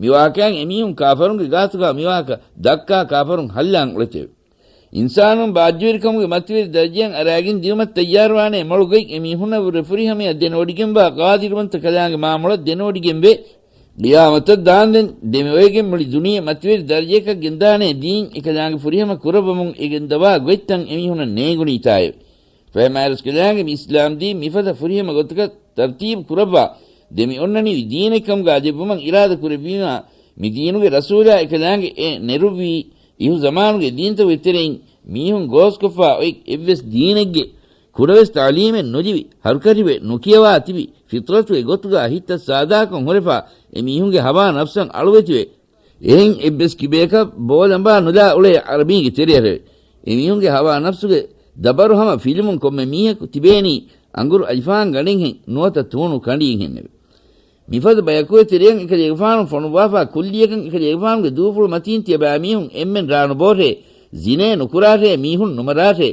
މިވާހަކައިން އެމީހުން ކާފަރުންގެ ގާތުގާ މިވާހަކަ ދައްކާ ކާފަރުން ހައްލާން އުޅެތެވެ. އިންސާނުން ބާއްޖަވެރިކަމުގެ މަތިވެރި ދަރަޖައަށް އަރާގެން ދިއުމަށް ތައްޔާރުވާނޭ މޮޅު ގޮތް އެމީހުންނަށްވުރެ ފުރިހަމަޔަށް ދެނެވޮޑިގެންވާ ޤާދިރުވަންތަ ކަލާނގެ މާމޮޅަށް ދެނެވޮޑިގެންވޭ. ޤިޔާމަތަށް ދާންދެން ދެމިއޮވެގެން މުޅި ދުނިޔެ މަތިވެރި ދަރަޖައަކަށް ގެންދާނޭ ދީން އެކަލާނގެ ފުރިހަމަ ކުރައްވަމުން އެ ގެންދަވާ ގޮތްތައް އެމީހުނަށް ނޭނގުނީތާއެވެ. ފަހެ މާތްރަސްކަލާނގެ މި އިސްލާމްދީން މިފަދަ ފުރިހަމަ ގޮތަކަށް ތަރްތީބު ކުރައްވާ، ދެމި އޮންނަނީ ދީނެއް ކަމުގާ ލެއްވުމަށް އިރާދަ ކުރެއްވީމާ، މި ދީނުގެ ރަސޫލާ އެކަލާނގެ އެ ނެރުއްވީ އިހު ޒަމާނުގެ ދީންތަކުގެ ތެރެއިން މީހުން ގޯސްކޮށްފާ އޮތް އެއްވެސް ދީނެއްގެ ކުޑަވެސް ތަޢުލީމެއް ނުލިބި، ހަރުކަށިވެ ނުކިޔަވާ ތިބި، ފިޠްރަތުގެ ގޮތުގާ ހިތްތައް ސާދާކޮށް ހުރެފާ، އެ މީހުންގެ ހަވާ ނަފްސަށް އަޅުވެތިވެ، އެހެން އެއްވެސް ކިބަޔަކަށް ބޯލަނބާ ނުލާ އުޅޭ ޢަރަބީންގެ ތެރެއަށެވެ. އެމީހުންގެ ހަވާ ނަފްސުގެ ދަބަރު ހަމަ ފިލުމުން ކޮންމެ މީހަކު ތިބޭނީ އަނގުރު އަލިފާން ގަނޑެއްހެން ނުވަތަ ތޫނު ކަނޑިއެއްހެންނެވެ. މިފަދަ ބަޔަކުގެ ތެރެއަށް އެކަލޭގެފާނު ފޮނުއްވާފާ ކުއްލިއަކަށް އެކަލޭގެފާނުގެ ދޫފުޅު މަތީން ތިޔަބައިމީހުން އެންމެން ރާނުބޯށޭ، ޒިނޭ ނުކުރާށޭ، މީހުން ނުމަރާށޭ،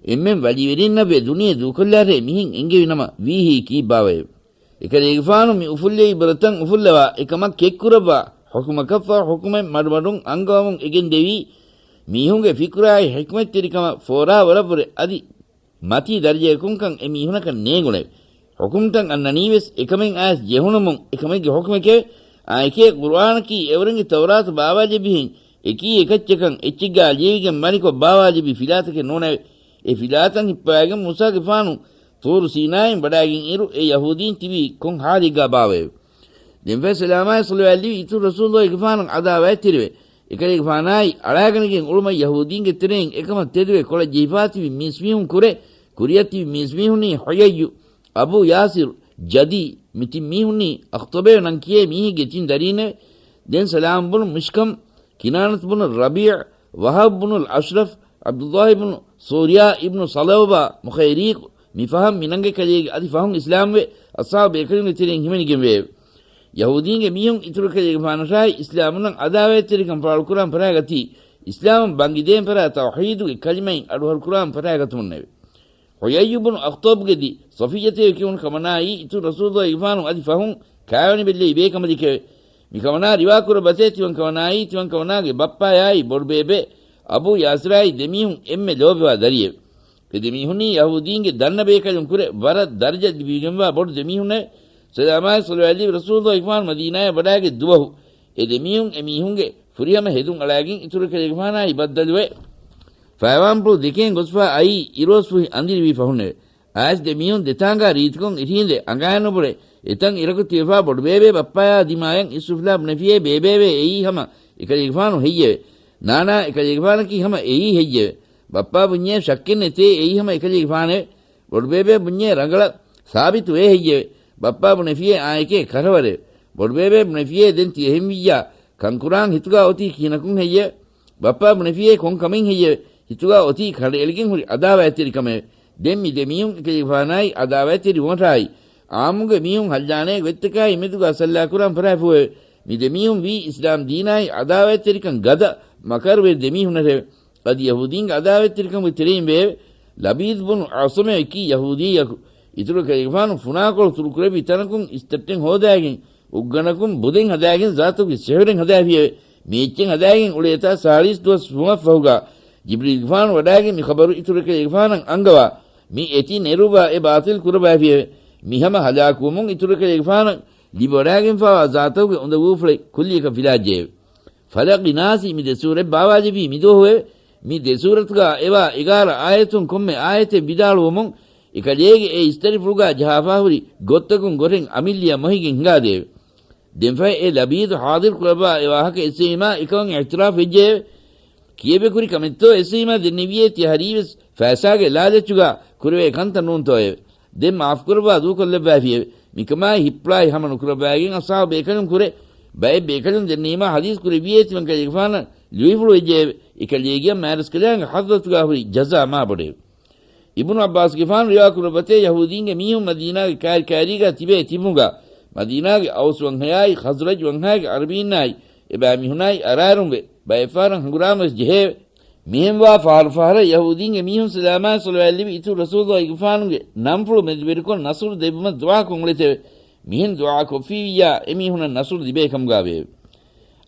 އެންމެން ވަލީވެރިންނަށްވެ ދުނިޔެ ދޫކޮށްލާށޭ މިހެން އެންގެވި ނަމަ ވީހީ ކީއްބާވައެވެ؟ އެކަލޭގެފާނު މި އުފުއްލެވި ބުރަތައް އުފުއްލަވާ، އެކަމަށް ކެތްކުރައްވާ، ޙުކުމަކަށްފަހު ޙުކުމެއް މަޑުމަޑުން އަންގަވަމުން އެގެންދެވީ، މީހުންގެ ފިކުރާއި ޙިކްމަތްތެރިކަމަށް ފޯރާވަރަށްވުރެ އަދި މަތީ ދަރަޖަޔަކުންކަން އެ މީހުނަކަށް ނޭނގުނެވެ. ޙުކުމްތައް އަންނަނީވެސް އެކަމެއް އައިސް ޖެހުނުމުން އެކަމެއްގެ ޙުކުމެކެވެ. އާއެކޭ ޤުރުއާނަކީ އެވަރުންގެ ތައުރާތު ބާވާލެއްވިހެން އެކީ އެކައްޗަކަށް އެއްޗެއްގާ ލިޔެވިގެން މަނިކޮށް ބާވާލެއްވި ފިލާތަކެއް ނޫނެވެ. އެ ފިލާތައް ހިއްޕަވައިގެން މޫސާގެފާނު ޠޫރު ސީނާއިން ވަޑާގެން އިރު އެ ޔަހޫދީން ތިބީ ކޮން ޙާލެއްގާ ބާވައެވެ. ދެންފަހެ ސަލާމާއި ޞަލަވާތްލެއްވި އިތުރު ރަސޫލުއްލާހިގެފާނަށް އަދާވާތްތެރިވެ، އެކަލޭގެފާނާއި އަޅާގަނެގެން އުޅުމަށް ޔަހޫދީންގެ ތެރެއިން އެކަމަށް ތެދުވެ ކޮޅަށް ޖެހިފާ ތިބި މީސްމީހުން ކުރެ، ކުރިއަށް ތިބި މީސްމީހުންނީ ޙުޔައްޔު، އަބޫ ޔާސިރު، ޖަދީ، މި ތިން މީހުންނީ އަޚްޠަބޭ ނަން ކިޔޭ މީހެއްގެ ތިން ދަރީންނެވެ. ދެން ސަލާމް ބުނު މިޝްކަމް، ކިނާނަތު ބުނު ރަބީޢު، ވަހަބް ބުނު އަޝްރަފް، ޢަބްދުﷲ ބުނު ސޫރިޔާ އިބްނު ޞަލަބާ މުޚައިރީޤު، މި ފަހަށް މިނަންގެ ކަލޭގެ އަދި ފަހުން އިސްލާމްވެ، އަޞްޙާބު ބޭކަލުންގެ ތެރެއިން ހިމެނިގެންވެއެވެ. ޔަހޫދީންގެ މީހުން އިތުރު ކަލޭގެފާނަށާއި އިސްލާމުންނަށް އަދާވާތްތެރިކަން ފާޅުކުރާން ފަރާގަތީ، އިސްލާމުން ބަންގިދޭން ފަރާ ތައުޙީދުގެ ކަލިމައިން އަޑުހަރުކުރާން ފަރާގަތުމުންނެވެ. ޙުޔައްޔު ބުނު އަޚްޠަބްގެ ދި ޞަފިއްޔަތޭ ކިޔުނު ކަމަނާއީ އިތުރު ރަސޫލުއްލާހިގެފާނު އަދި ފަހުން ކާވެނި ބެއްލެވި ބޭކަނބަލެކެވެ. މި ކަމަނާ ރިވާކުރައްވަތޭ ތިމަން ކަމަނާއީ ތިމަން ކަމަނާގެ ބައްޕާޔާއި ބޮޑުބޭބެ އަބޫ ޔާސިރާއި ދެމީހުން އެންމެ ލޯބިވާ ދަރިއެވެ. އެ ދެމީހުންނީ ޔަހޫދީންގެ ދަންނަ ބޭކަލުން ކުރެ ވަރަށް ދަރަޖަ ލިބިގެންވާ ބޮޑު ދެމީހުންނެވެ. ސަލާމާއި ޞަލަވާތްލެއްވި ރަސޫލުއްލާހިގެފާނު މަދީނާޔަށް ވަޑާގެ ދުވަހު އެ ދެމީހުން އެ މީހުންގެ ފުރިހަމަ ހެދުން އަޅާގެން އިތުރު ކަލޭގެފާނާއި ބައްދަލުވެ، ފަޔަވާންޕުޅު ދެކޭން ގޮސްފާ އައީ އިރުއޮއްސު އަނދިރިވި ފަހުންނެވެ. އައިސް ދެ މީހުން ދެތާނގާ ރީތިކޮށް އިށީނދެ އަނގައިން ނުބުނެ، އެތަން އިރަކު ތިބެފާ ބޮޑުބޭބެ ބައްޕާޔާ ދިމާޔަށް އިސްއުފުލާ ބުނެފިޔޭ ބޭބޭބެ އެއީ ހަމަ އެކަލޭގެފާނު ހެއްޔެވެ؟ ނާނާ އެކަލޭގެފާނަކީ ހަމަ އެއީ ހެއްޔެވެ؟ ބައްޕާ ބުންޏޭ ޝައްކެއް ނެތޭ އެއީ ހަމަ އެކަލޭގެފާނެވެ. ބޮޑުބޭބެ ބުންޏޭ ރަނގަޅަށް ސާބިތުވޭ ހެއްޔެވެ؟ ބައްޕާ ބުނެފިޔޭ އާއެކޭ ކަށަވަރެވެ. ބޮޑުބޭބެ ބުނެފިޔޭ ދެން ތިޔަހެންވިއްޔާ ކަންކުރާން ހިތުގާ އޮތީ ކިހިނަކުން ހެއްޔެވެ؟ ބައްޕާ ބުނެފިޔޭ ކޮން ކަމެއް ހެއްޔެވެ؟ ހިތުގާ އޮތީ ކަނޑައެޅިގެން ހުރި އަދާވާތްތެރިކަމެވެ. ދެން މި ދެމީހުން އެކަލޭގެފާނާއި އަދާވާތްތެރިވުމަށާއި، އާއްމުގެ މީހުން ހައްލާނޭ ގޮތްތަކާއި މެދުގާ ސައްލާކުރާން ފަރާފުއެވެ. މި ދެމީހުން ވީ އިސްލާމް ދީނާއި އަދާވާތްތެރިކަން ގަދަ މަކަރުވެރި ދެމީހުންނަށެވެ. އަދި ޔަހޫދީންގެ އަދާވާތްތެރިކަމުގެ ތެރެއިން ވެއެވެ. ލަބީދު ބުނު އަޢުޞަމެ އެކީ ޔަހޫދީއަކު. އިތުރު ކަލޭގެފާނު ފުނާކޮޅު ތުރުކުރެއްވި ތަނަކުން އިސްތައްޓެއް ހޯދާގެން، އުއްގަނަކުން ބުދެއް ހަދާގެން ޒާތުގެ ސިޙުރެއް ހަދާފިއެވެ. މި އެއްޗެއް ހަދާގެން އުޅޭތާ ސާޅީސް ދުވަސް ވުމަށްފަހުގާ ޖިބްރީލްގެފާނު ވަޑާގެން މި ޚަބަރު އިތުރު ކަލޭގެފާނަށް އަންގަވާ، މި އެތި ނެރުއްވާ އެ ބާޠިލް ކުރައްވާފިއެވެ. މި ހަމަ ހަލާކުވުމުން އިތުރު ކަލޭގެފާނަށް ލިބިވަޑާގެންފާވާ ޒާތަކުގެ އުނދަގޫފުޅެއް ކުއްލިއަކަށް ފިލާއްޖެއެވެ. ފަލަޤި ނާސި މި ދެ ސޫރަތް ބާވާލެއްވީ މިދުވަހުއެވެ. މި ދެ ސޫރަތުގާ އެވާ އެގާރަ އާޔަތުން ކޮންމެ އާޔަތެއް ވިދާޅުވުމުން އެކަލޭގެ އެ އިސްތަށިފުޅުގާ ޖަހާފާހުރި ގޮތްތަކުން ގޮށެއް އަމިއްލިއަށް މޮހިގެން ހިނގާދެއެވެ. ދެންފަހެ އެ ލަބީދު ޙާޟިރު ކުރައްވާ އެ ވާހަކަ އެއްސެވީމާ އެކަމަށް އިޢުތިރާފު ވެއްޖެއެވެ. ކިޔެވޭ ކުރި ކަމެއްތޯ އެއްސެވީމާ ދެންނެވިއޭ ތިޔަ ހަރީވެސް ފައިސާގެ ލާލަޗުގާ ކުރެވޭ ކަންތައް ނޫންތޯއެވެ. ދެން މާފުކުރައްވާ ދޫކޮށްލައްވާފިއެވެ. މިކަމާއި ހިއްޕުޅާއި ހަމަ ނުކުރައްވާގެން އަޞްޙާބު ބޭކަލުން ކުރެ، ބައެއް ބޭކަލުން ދެންނެވީމާ ޙަދީޘް ކުރެއްވިއޭ ތިމަން ކަލޭގެފާނަށް ލުއިފުޅު ވެއްޖެއެވެ. އެކަލޭގެއަށް މާތްރަސްކަލާނގެ ޙަޟްރަތުގާ ހުރި ޖަޒާ މާބޮޑެވެ. އިބްނު ޢައްބާސްގެފާނު ރިވާ ކުރައްވަތޭ ޔަހޫދީންގެ މީހުން މަދީނާގެ ކާރިކާރީގާ ތިބޭ ތިބުމުގާ، މަދީނާގެ އައުސް ވަންހަޔާއި ޚަޒްރަޖް ވަންހަޔާގެ ޢަރަބީންނާއި އެބައިމީހުނާއި އަރާރުންވެ، ބައެއް ފަހަރަށް ހަނގުރާމަވެސް ޖެހެއެވެ. މިހެންވާ ފަހަރު ފަހަރަށް ޔަހޫދީންގެ މީހުން ސަލާމާއި ޞަލަވާތްލެއްވި އިތުރު ރަސޫލުއްލާހިގެފާނުގެ ނަންފުޅު މެދުވެރިކޮށް ނަޞްރު ދެއްވުމަށް ދުޢާކޮށް އުޅެތެވެ. މިހެން ދުޢާ ކޮށްފީވިއްޔާ އެމީހުނަށް ނަޞްރު ލިބޭ ކަމުގާވެއެވެ.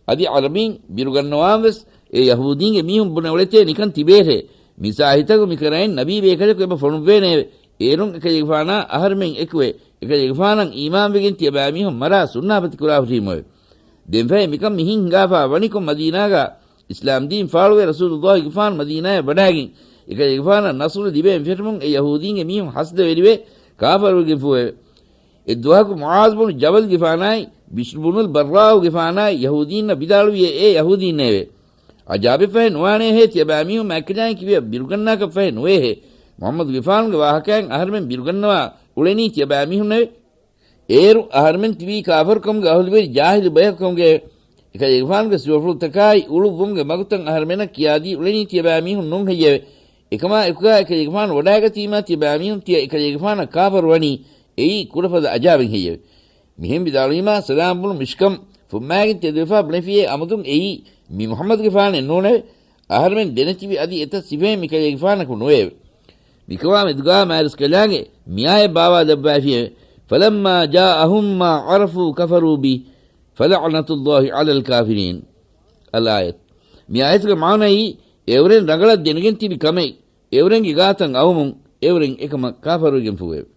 އަދި ޢަރަބީން ބިރުގަންނަވާންވެސް އެ ޔަހޫދީންގެ މީހުން ބުނެ އުޅެތޭ ނިކަން ތިބޭށޭ. މިސާހިތަކު މިކަރައިން ނަބީ ބޭކަލަކު އެބަ ފޮނުއްވޭނެއެވެ. އޭރުން އެކަލޭގެފާނާ އަހަރުމެން އެކުވެ، އެކަލޭގެފާނަށް އީމާންވެގެން ތިޔަބައިމީހުން މަރާ ސުންނާފަތި ކުރާ ހުށީމުއެވެ. ދެންފަހެ މިކަން މިހެން ހިނގާފާ ވަނިކޮށް މަދީނާގާ އިސްލާމްދީން ފާޅުވެ ރަސޫލުއްލާހިގެފާނު މަދީނާޔަށް ވަޑާގެން އެކަލޭގެފާނަށް ނަޞްރު ލިބޭން ފެށުމުން އެ ޔަހޫދީންގެ މީހުން ހަސަދަވެރިވެ ކާފަރުވެގެންފޫއެވެ. އެއްދުވަހަކު މުޢާޛު ބުނު ޖަބަލްގެފާނާއި ބިޝްރު ބުނުލް ބައްރާއުގެފާނާއި ޔަހޫދީންނަށް ވިދާޅުވިއޭ އޭ ޔަހޫދީންނޭވެ! އަޖާބެއްފަހެ ނުވާނޭހޭ ތިޔަބައިމީހުން މާތްކަލާނގެ ކިބަޔަށް ބިރުގަންނާކަށްފަހެ ނުވޭހޭ! މުޙައްމަދުގެފާނުގެ ވާހަކައިން އަހަރުމެން ބިރުގަންނަވާ އުޅެނީ ތިޔަބައިމީހުންނެވެ. އޭރު އަހަރުމެން ތިބީ ކާފަރުކަމުގެ އަހުލުވެރި ޖާހިލު ބަޔަކު ކަމުގައެވެ. އެކަލޭގެފާނުގެ ސިފަފުޅުތަކާއި އުޅުއްވުމުގެ މަގުތައް އަހަރުމެނަށް ކިޔާދީ އުޅެނީ ތިޔަބައިމީހުން ނޫން ހެއްޔެވެ؟ އެކަމާ އެކުގާ އެކަލޭގެފާނު ވަޑާގަތީމާ ތިޔަބައިމީހުން ތިޔަ އެކަލޭގެފާނަށް ކާފަރުވަނީ އެއީ ކުޑަފަދަ އަޖާބެއް ހެއްޔެވެ؟ މިހެން ވިދާޅުވީމާ ސަލާމް ބުނު މިޝްކަމް ފުއްމާގެން ތެދުވެފާ ބުނެފިޔޭ އަމުދުން އެއީ މި މުޙައްމަދުގެފާނެއް ނޫނެވެ. އަހަރުމެން ދެނެތިބި އަދި އެތައް ސިފައެއް މިކަލޭގެފާނަކު ނުވެއެވެ. މިކަމާ މެދުގާ މާތްރަސްކަލާނގެ މިއާޔަތް ބާވާލައްވައިފިއެވެ. فَلَمَّا جَاءَهُم مَّا عَرَفُوا كَفَرُوا بِهِ فلعنة الله على الكافرين. الآية. މި އާޔަތުގެ މާނައީ، އެއުރެން ރަނގަޅަށް ދެނެގެން ތިބި ކަމެއް، އެއުރެންގެ ގާތަށް އައުމުން، އެއުރެން އެކަމަށް ކާފަރުވެގެންފޫއެވެ.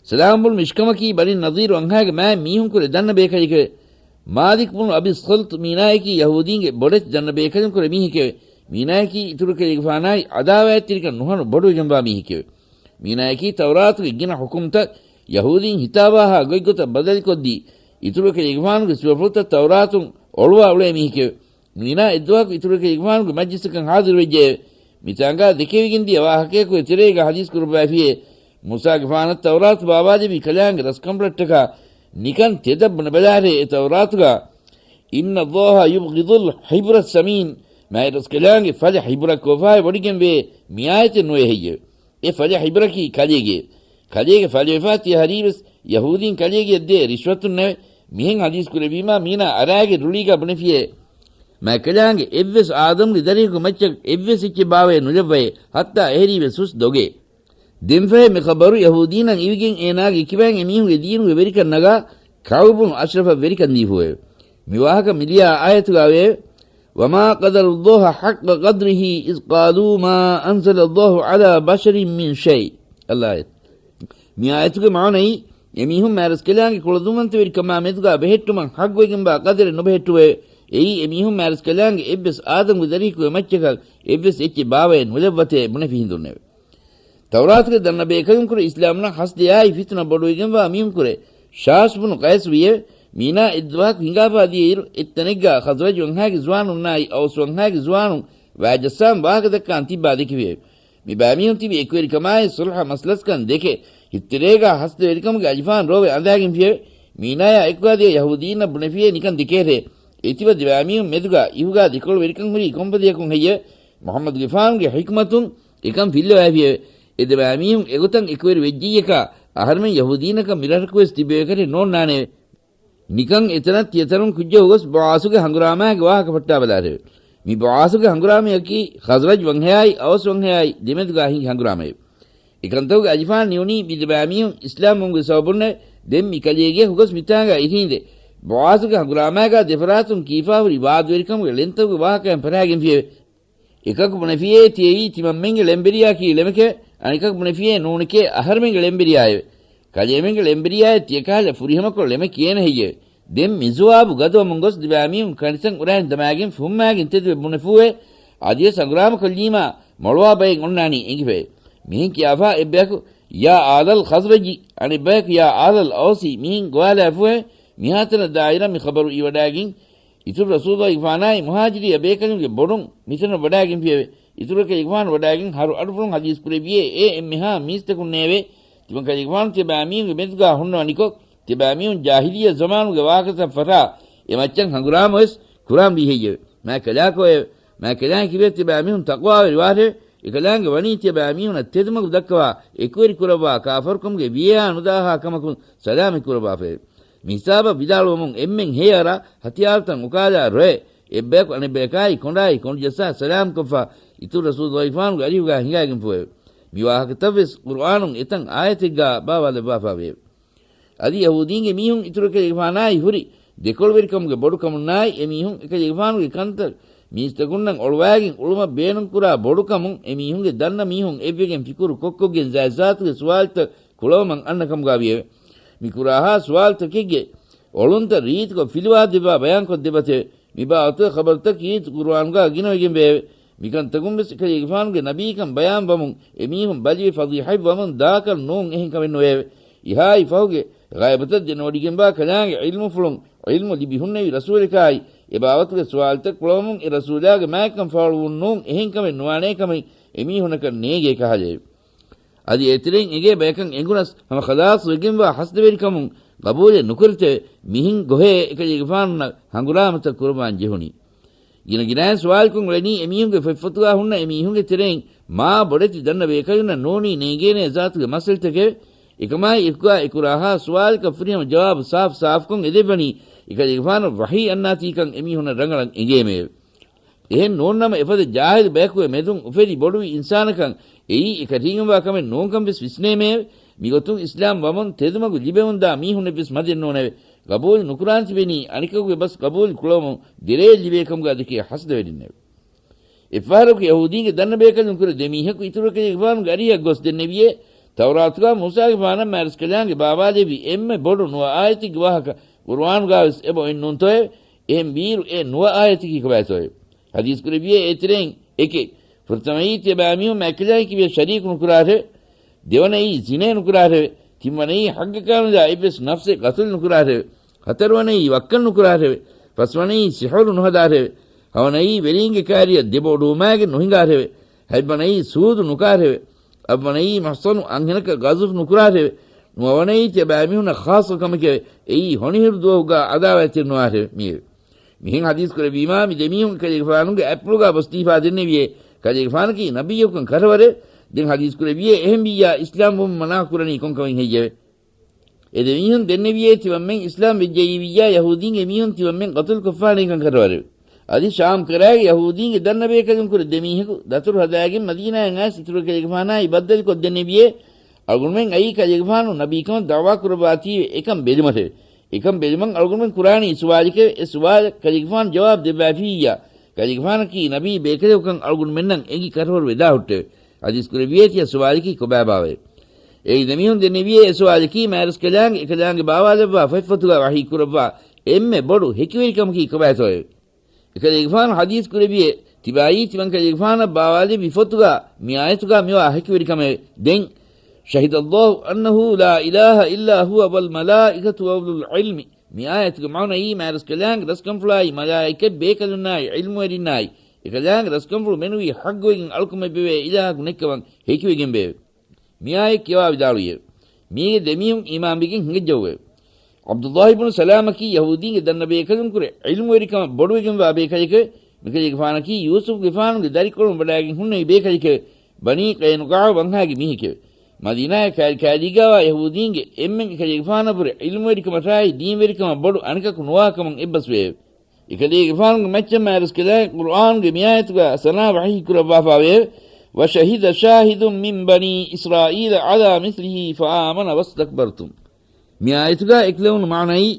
ސަލާމް ބުނު މިޝްކަމަކީ ބަނީ ނަޟީރު އަންހާގެ މާތް މީހުންކުރެ ދަންނަ ބޭކަލެކެވެ. މާލިކް ބުނު އަބި ޞަލްތް މީނާޔަކީ ޔަހޫދީންގެ ބޮޑެތި ދަންނަ ބޭކަލުންކުރެ މީހެކެވެ. މީނާޔަކީ އިތުރު ކަލޭގެފާނާއި ޢަދާވާތްތެރިކަން ނުހަނު ބޮޑުވެގެންވާ މީހެކެވެ. މީނާޔަކީ ތައުރާތުގެ ގިނަ ޙުކުމްތައް ޔަހޫދީން ހިތާވާހާ ގޮތްގޮތަށް ބަދަލުކޮށްދީ، އިތުރު ކަލޭގެފާނުގެ ސިފަފުޅުތައް ތައުރާތުން އޮޅުވާ އުޅޭ މީހެކެވެ. މީނާ އެއްދުވަހަކު އިތުރު ކަލޭގެފާނުގެ މަޖްލިސަކަށް ޙާޟިރުވެއްޖެއެވެ. މިތާނގާ ދެކެވިގެންދިޔަ ވާހަކަޔަކުގެ ތެރޭގަ ޙަދީޘް ކުރައްވައިފިއެވެ. މޫސާގެފާނަށް ތައުރާތު ބާވާލެއްވި ކަލާނގެ ރަސްކަނބުޅަށްޓަކާ ނިކަން ތެދަށް ބުނެބަލާށޭ އެ ތައުރާތުގަ، إن الله يبغض الحبر السمين، މާތް ރަސްކަލާނގެ ފަލަ ޙިބުރަށް ކޯފާއެއް ވޮޑިގެންވޭ މިއާޔަތެއް ނުވޭ ހެއްޔެވެ؟ އެ ފަލަ ޙިބުރަކީ ކަލޭގެ. ކަލޭގެ ފަލަވެފާ ތިޔަ ހަރީވެސް ޔަހޫދީން ކަލޭގެއަށް ދޭ ރިޝްވަތުންނެވެ. މިހެން ޙަދީޘް ކުރެއްވީމާ މީނާ އަރާގެ ރުޅީގާ ބުނެފިއޭ. މާތް ކަލާނގެ އެއްވެސް އާދަމްގެ ދަރިހަކު މައްޗަށް އެއްވެސް އެއްޗެއް ބާވައެއް ނުލައްވައޭ، ހައްތާ އެހެރީވެސް ހުސް ދޮގޭ. ދެންފަހެ މި ޚަބަރު ޔަހޫދީންނަށް އިވިގެން އޭނާގެ ކިބައިން އެމީހުންގެ ދީނުގެ ވެރިކަން ނަގާ ކަޢުބު ބުނު އަޝްރަފަށް ވެރިކަން ދީފޫއެވެ. މި ވާހަކަ މިލިޔާ އާޔަތުގައިވެއެވެ. وما قدروا الله حق قدره إذ قالوا ما أنزل الله على بشر من شيء. އަލްއާޔަތު. މި އާޔަތުގެ މާނައީ، އެމީހުން މާތް ރަސްކަލާނގެ ކުޅަދުންވަންތަވެރިކަމާ މެދުގާ ބެހެއްޓުމަށް ޙައްޤުވެގެންވާ ޤަދަރެއް ނުބެހެއްޓުވެއެވެ. އެއީ އެމީހުން މާތް ރަސްކަލާނގެ އެއްވެސް އާދަމްގެ ދަރިހަކުގެ މައްޗަކަށް އެއްވެސް އެއްޗެއް ބާވައެއް ނުލައްވަތޭ ބުނެފި ހިނދުންނެވެ. ތައުރާތުގެ ދަންނަ ބޭކަލުންކުރެ އިސްލާމްނަށް ހަސްދެއާއި ފިތުނަ ބޮޑުވެގެންވާ މީހުންކުރެ ޝާސް ބުނު ޤައިސް ވިއެވެ. މީނާ އެއްދުވަހަކު ހިނގާފާ ދިޔައިރު، އެއްތަނެއްގާ ޚަޒްރަޖް ވަންހާގެ ޒުވާނުންނާއި އައުސް ވަންހާގެ ޒުވާނުން ވާޖައްސާން ވާހަކަ ދައްކާން ތިއްބާ ދެކެފިއެވެ. މި ބައިމީހުން ތިބި އެކުވެރިކަމާއި ޞުލްޙަ މަސްލަސްކަން ދެކެ، ހިތްތެރޭގާ ހަސަދަވެރިކަމުގެ އަލިފާން ރޯވެ އަނދާގެންފިއެވެ. މީނާޔާ އެކުގާ ދިޔަ ޔަހޫދީންނަށް ބުނެފިއޭ ނިކަން ދެކޭށޭ. އެތިބަ ދެބައިމީހުން މެދުގާ އިހުގާ ދެކޮޅުވެރިކަން ހުރީ ކޮންފަދަޔަކުން ހެއްޔެވެ؟ މުޙައްމަދުގެފާނުގެ ޙިކްމަތުން އެކަން ފިއްލަވައިފިއެވެ. އެ ދެބައިމީހުން އެގޮތަށް އެކުވެރި ވެއްޖެއްޔަކާ، އަހަރެމެން ޔަހޫދީންނަކަށް މިރަށަކުވެސް ތިއްބެވޭކަށެއް ނޯންނާނެއެވެ. ނިކަން އެތަނަށް ތިޔަތަރުން ކުއްޖަކު ގޮސް ބޮޢާސުގެ ހަނގުރާމާގެ ވާހަކަ ފައްޓާބަލާށެވެ. މި ބޮޢާސުގެ ހަނގުރާމަޔަކީ ޚަޒްރަޖް ވަންހަޔާއި އައުސް ވަންހަޔާއި ދެމެދުގާ ހިނގި ހަނގުރާމައެވެ. އެކަންތަކުގެ އަލިފާން ނިއުނީ މި ދެބައިމީހުން އިސްލާމްވުމުގެ ސަބަބުންނެވެ. ދެން މި ކަލޭގެޔަކު ގޮސް މިތާނގަ އިށީނދެ، ބޮޢާސުގެ ހަނގުރާމާގާ ދެފަރާތުން ކީފާހުރި ވާދަވެރިކަމުގެ ޅެންތަކުގެ ވާހަކައިން ފަރާގެންފިއެވެ. އެކަކު ބުނެފިއޭ ތިޔައީ ތިމަންމެންގެ ޅެންވެރިޔާކީ ޅެމެކެވެ. އަނެކަކު ބުނެފިއޭ ނޫނެކޭ އަހަރެމެންގެ ޅެންވެރިޔާއެވެ. ކަލޭމެންގެ ޅެންވެރިޔާއެއް ތިޔަކަހަލަ ފުރިހަމަކޮށް ޅެމެއް ކިޔޭނެ ހެއްޔެވެ؟ ދެން މި ޒުވާބު ގަދަވަމުން ގޮސް ދެބައިމީހުން ކަނިތައް އުރައިން ދަމާގެން ފުއްމާގެން ތެދުވެ ބުނެފޫއެވެ. އަދިވެސް ހަނގުރާމަކޮށްލީމާ މޮޅުވާ ބައެއް އޮންނާނީ އެނގިފައެވެ. މިހެން ކިޔާފާ އެއްބަޔަކު ޔާ އާލަލް ޚަޒްރަޖި، އަނެއްބަޔަކު ޔާ އާލަލް އައުސި މިހެން ގޮވާލާފޫއެވެ. މިހާތަނަށް ދާއިރަށް މި ޚަބަރު އިވަޑާގެން އިތުރު ރަސޫލުގެފާނާއި މުހާޖިރީ ބޭކަލުންގެ ބޮޑުން މިތަނަށް ވަޑާގެންފިއެވެ. އިތުރު ކަލޭގެފާނު ވަޑާގެން ހަރު އަޑުފުޅުން ޙަދީޘް ކުރެއްވިއޭ އޭ އެންމެހާ މީސްތަކުންނޭވެ. ތިމަން ކަލޭގެފާނު ތިޔަބައިމީހުންގެ މެދުގާ ހުންނަވަނިކޮށް، ތިޔަބައިމީހުން ޖާހިލިއްޔަ ޒަމާނުގެ ވާހަކަތައް ފަށާ އެ މައްޗަށް ހަނގުރާމަވެސް ކުރާންވީ ހެއްޔެވެ؟ މާތް ކަލާކޯއެވެ؟ މާތް ކަލާ ކިބޭ ތިޔަބައިމީހުން ތަޤްވާވެރިވާށެވެ. އެކަލާނގެ ވަނީ ތިޔަބައިމީހުނަށް ތެދުމަގު ދައްކަވާ އެކުވެރި ކުރައްވާ ކާފަރުކަމުގެ ވިޔަޔާ ނުދާހާ ކަމަކުން ސަލާމަތް ކުރައްވާފައެވެ. މި ހިސާބަށް ވިދާޅުވަމުން އެންމެން ހޭއަރާ ހަތިޔާރުތައް އުކާލާ ރޮއެ އެއްބަޔަކު އަނެއްބަޔަކާއި ކޮނޑާއި ކޮނޑުޖައްސާ ސަލާމްކޮށްފަ އިތުރު ރަސޫލުގެފާނުގެ އަރިހުގާ ހިނގާގެންފޫއެވެ. މި ވާހަކަތައްވެސް ޤުރުއާނުން އެތައް އާޔަތެއްގާ ބާވާލައްވާފާވެއެވެ. އަދި ޔަހޫދީންގެ މީހުން އިތުރު ކަލޭގެފާނާއި ހުރި ދެކޮޅުވެރިކަމުގެ ބޮޑުކަމުންނާއި އެމީހުން އެކަލޭގެފާނުގެ ކަންތައް މީސްތަކުންނަށް އޮޅުވާގެން އުޅުމަށް ބޭނުންކުރާ ބޮޑުކަމުން އެމީހުންގެ ދަންނަ މީހުން އެއްވެގެން ފިކުރު ކޮށްކޮށްގެން ޒާތްޒާތުގެ ސުވާލުތައް ކުޅަވަމަށް އަންނަ ކަމުގާވިއެވެ. މި ކުރާހާ ސުވާލުތަކެއްގެ އޮޅުންތައް ރީތިކޮށް ފިލުވާދެއްވާ ބަޔާންކޮށްދެއްވަތެވެ. މިބާވަތުގެ ޚަބަރުތަކީ ޤުރުއާނުގާ ގިނަވެގެންވެއެވެ. މިކަންތަކުންވެސް އެކަލޭގެފާނުގެ ނަބީކަން ބަޔާންވަމުން އެމީހުން ބަލިވެ ފަޟީޙަތްވަމުން ދާކަށް ނޫން އެހެން ކަމެއް ނުވެއެވެ. އިހާއި ފަހުގެ ޣައިބުތައް ދެނެވޮޑިގެންވާ ކަލާނގެ ޢިލްމުފުޅުން ޢިލްމު ލިބި ހުންނެވި ރަސޫލަކާއި އެބާވަތުގެ ސުވާލުތައް ކުޅަވަމުން އެ ރަސޫލާގެ މާތްކަން ފާޅުވުން ނޫން އެހެން ކަމެއް ނުވާނޭ ކަމެއް އެމީހުނަކަށް ނޭނގޭ ކަހަލައެވެ. އަދި އޭތެރެއިން އެނގޭ ބަޔަކަށް އެނގުނަސް ހަމަ ޚަލާޞްވެގެންވާ ހަސަދަވެރިކަމުން ގަބޫލެއް ނުކުރެތެވެ. މިހެން ގޮހޭ އެކަލޭގެފާނުންނަށް ހަނގުރާމަތައް ކުރައްވާން ޖެހުނީ. ގިނަ ގިނައިން ސުވާލުކޮށް އުޅެނީ އެމީހުންގެ ފޮތްފޮތުގާ ހުންނަ އެމީހުންގެ ތެރެއިން މާ ބޮޑެތި ދަންނަ ބޭކަލުންނަށް ނޫނީ ނޭނގޭނޭ ޒާތުގެ މައްސަލަތަކެވެ. އެކަމާއި އެކުގާ އެކުރާހާ ސުވާލަކަށް ފުރިހަމަ ޖަވާބު ސާފު ސާފުކޮށް އެދެއްވަނީ އެކަލޭގެފާނަށް ވަޙީ އަންނާތީކަން އެމީހުންނަށް ރަނގަޅަށް އެނގޭމެއެވެ. އެހެން ނޫންނަމަ އެފަދަ ޖާހިލު ބަޔަކުގެ މެދުން އުފެދި ބޮޑުވި އިންސާނަކަށް އެއީ އެކަށީގެންވާ ކަމެއް ނޫންކަން ވެސް ވިސްނޭމެއެވެ. މިގޮތުން އިސްލާމް ވަމުން ތެދުމަގު ލިބެމުންދާ މީހުންނެއްވެސް މަދެއް ނޫނެވެ. ޤަބޫލު ނުކުރާން ތިބެނީ، އަނެކަކުގެ ބަސް ޤަބޫލު ކުޅަވަމުން ދެރޭ ލިބޭ ކަމުގަ ދެކޭ ޙަސަދަވެރިންނެވެ. އެއްފަހަރަކު ޔަހޫދީންގެ ދަންނަ ބޭކަލުން ކުރެ ދެމީހަކު އިތުރު ކަލޭގެފާނުގެ އަރިހަށް ގޮސް ދެންނެވިއޭ، ތައުރާތުގާ މޫސާގެފާނަށް މާރަސްކަލާނގެ ބާވާލެއްވި އެންމެ ބޮޑު ނުވަ އާޔަތެއްގެ ވާހަކަ ޤުރުއާނުގާވެސް އެބަ އޮތްނޫންތޯއެވެ؟ އެހެން ވީއިރު އެ ނުވަ އާޔަތަކީ ކޮބާތޯއެވެ؟ ޙަދީޘް ކުރެއްވިއޭ އޭތެރެއިން އެކެއް. ފުރަތަމައީ ތިޔަބައިމީހުން މާތްކަލާނގެ ކިބަޔަށް ޝަރީކު ނުކުރާށެވެ. ދެވަނައީ ޒިނޭ ނުކުރާށެވެ. ތިންވަނައީ ޙައްޤަކާނުލާ އެއްވެސް ނަފްސެއް ޤަތުލު ނުކުރާށެވެ. ހަތަރުވަނައީ ވައްކަން ނުކުރާށެވެ. ފަސްވަނައީ ސިޙުރު ނުހަދާށެވެ. ހަވަނައީ ވެރީންގެ ކާރިއަށް ދެބޮޑުވުމާގެން ނުހިނގާށެވެ. ހަތްވަނައީ ސޫދު ނުކާށެވެ. އަށްވަނައީ މުޙްޞަނު އަންހެނަކަށް ޤަޒުފް ނުކުރާށެވެ. ނުވަވަނައީ ތިޔަބައިމީހުންނަށް ޚާއްޞަ ކަމެކެވެ. އެއީ ހޮނިހިރު ދުވަހުގާ ޢަދާވާތްތެރި ނުވާށެވެ. މިއެވެ. މިހެން ޙަދީޘް ކުރެއްވީމާ، މި ދެމީހުން ކަލޭގެފާނުގެ އަތްޕުޅުގާ ބޮސްދީފާ ދެންނެވިއޭ، ކަލޭގެފާނަކީ ނަބިއްޔަކުކަން ކަށަވަރެވެ. ދެން ޙަދީޘް ކުރެއްވިއޭ، އެހެންވިއްޔާ އިސްލާމް ވުމުން މަނާ ކުރަނީ ކޮންކަމެއް ހެއްޔެވެ؟ އެ ދެމީހުން ދެންނެވިއޭ، ތިމަންމެން އިސްލާމް ވެއްޖައީވިއްޔާ، ޔަހޫދީންގެ މީހުން ތިމަންމެން ޤަތުލު ކޮށްފާނޭކަން ކަށަވަރެވެ. އަދި ޝާމް ކަރާގެ ޔަހޫދީންގެ ދަންނަ ބޭކަލުން ކުރެ ދެމީހަކު ދަތުރު ހަދާގެން މަދީނާއަށް އައިސް އިތުރު ކަލޭގެފާނާއި ބައްދަލުކޮށް ދެންނެވިއޭ، އަޅުގަނޑުމެން އައީ ކަލޭގެފާނު ނަބީކަމަށް ދަޢުވާ ކުރައްވާތީވެ އެކަން ބެލުމަށެވެ. އެކަން ބެލުމަށް އަޅުގަނޑުމެން ކުރާނީ ސުވާލެކެވެ. އެ ސުވާލަށް ކަލޭގެފާނު ޖަވާބު ދެއްވާފިއްޔާ، ކަލޭގެފާނަކީ ނަބީ ބޭކަލެކުކަން އަޅުގަނޑުމެންނަށް އެނގި ކަށަވަރު ވެދާހުއްޓެވެ. ޙަދީޘް ކުރެއްވިއޭ ތިޔަ ސުވާލަކީ ކޮބާބާވައެވެ؟ އޭގެ ދެމީހުން ދެންނެވިއޭ އެ ސުވާލަކީ މާރަސްކަލާނގެ އެކަލާނގެ ބާވާލައްވާ ފޮތްފޮތުގާ ވަޙީ ކުރައްވާ އެންމެ ބޮޑު ހެކިވެރިކަމަކީ ކޮބާތޯއެވެ؟ އެކަލޭގެފާނު ޙަދީޘް ކުރެއްވިއޭ، ތިބާއީ ތިމަން ކަލޭގެފާނަށް ބާވާލެއްވި ފޮތުގާ މި އާޔަތުގާ މިވާ ހެކިވެރިކަމެވެ. ދެން، شهد الله أنه لا إله إلا هو والملائكة وأولو العلم. މި އާޔަތުގެ މާނައީ މާރަސްކަލާނގެ ރަސްކަންފުޅާއި މަލާއިކަތް ބޭކަލުންނާއި ޢިލްމުވެރިންނާއި، އެކަލާނގެ ރަސްކަންފުޅު މެނުވީ ޙައްޤުވެގެން އަޅުކަމެއް ބެވޭ އިލާހަކު ނެތްކަމަށް ހެކިވެގެން ބެއެވެ. މިއާޔަތް ކިޔަވާ ވިދާޅުވިއެވެ. މީގެ ދެމީހުން އީމާންވެގެން ހިނގައްޖެއެވެ. ޢަބްދުﷲ ބުނު ސަލާމަކީ ޔަހޫދީންގެ ދަންނަ ބޭކަލުން ކުރެ ޢިލްމުވެރިކަމަށް ބޮޑުވެގެންވާ ބޭކަލެކެވެ. މިކަލޭގެފާނަކީ ޔޫސުފްގެފާނުގެ ދަރިކޮޅުން ވަޑާގެން ހުންނެވި ބޭކަލެކެވެ. ބަނީ ޤައިނުޤާޢު ވަންހާގެ މީހެކެވެ. މަދީނާއަށް ކާރިކާރީގާވާ ޔަހޫދީންގެ އެންމެން އެކަލޭގެފާނަށްވުރެ ޢިލްމުވެރިކަމަށާއި ދީންވެރިކަމަށް ބޮޑު އަނެކަކު ނުވާކަމަށް އެއްބަސްވެއެވެ. އެކަލޭގެފާނުގެ މައްޗަށް މާރަސްކަލާނގެ ޤުރުއާނުގެ މިއާޔަތުގާ ސަނާ ވަޙީ ކުރައްވާފާވެއެވެ. وشهد شاهد من بني إسرائيل على مثله فآمن واستكبرتم. މިއާޔަތުގާ އެކުލެވުނު މާނައީ،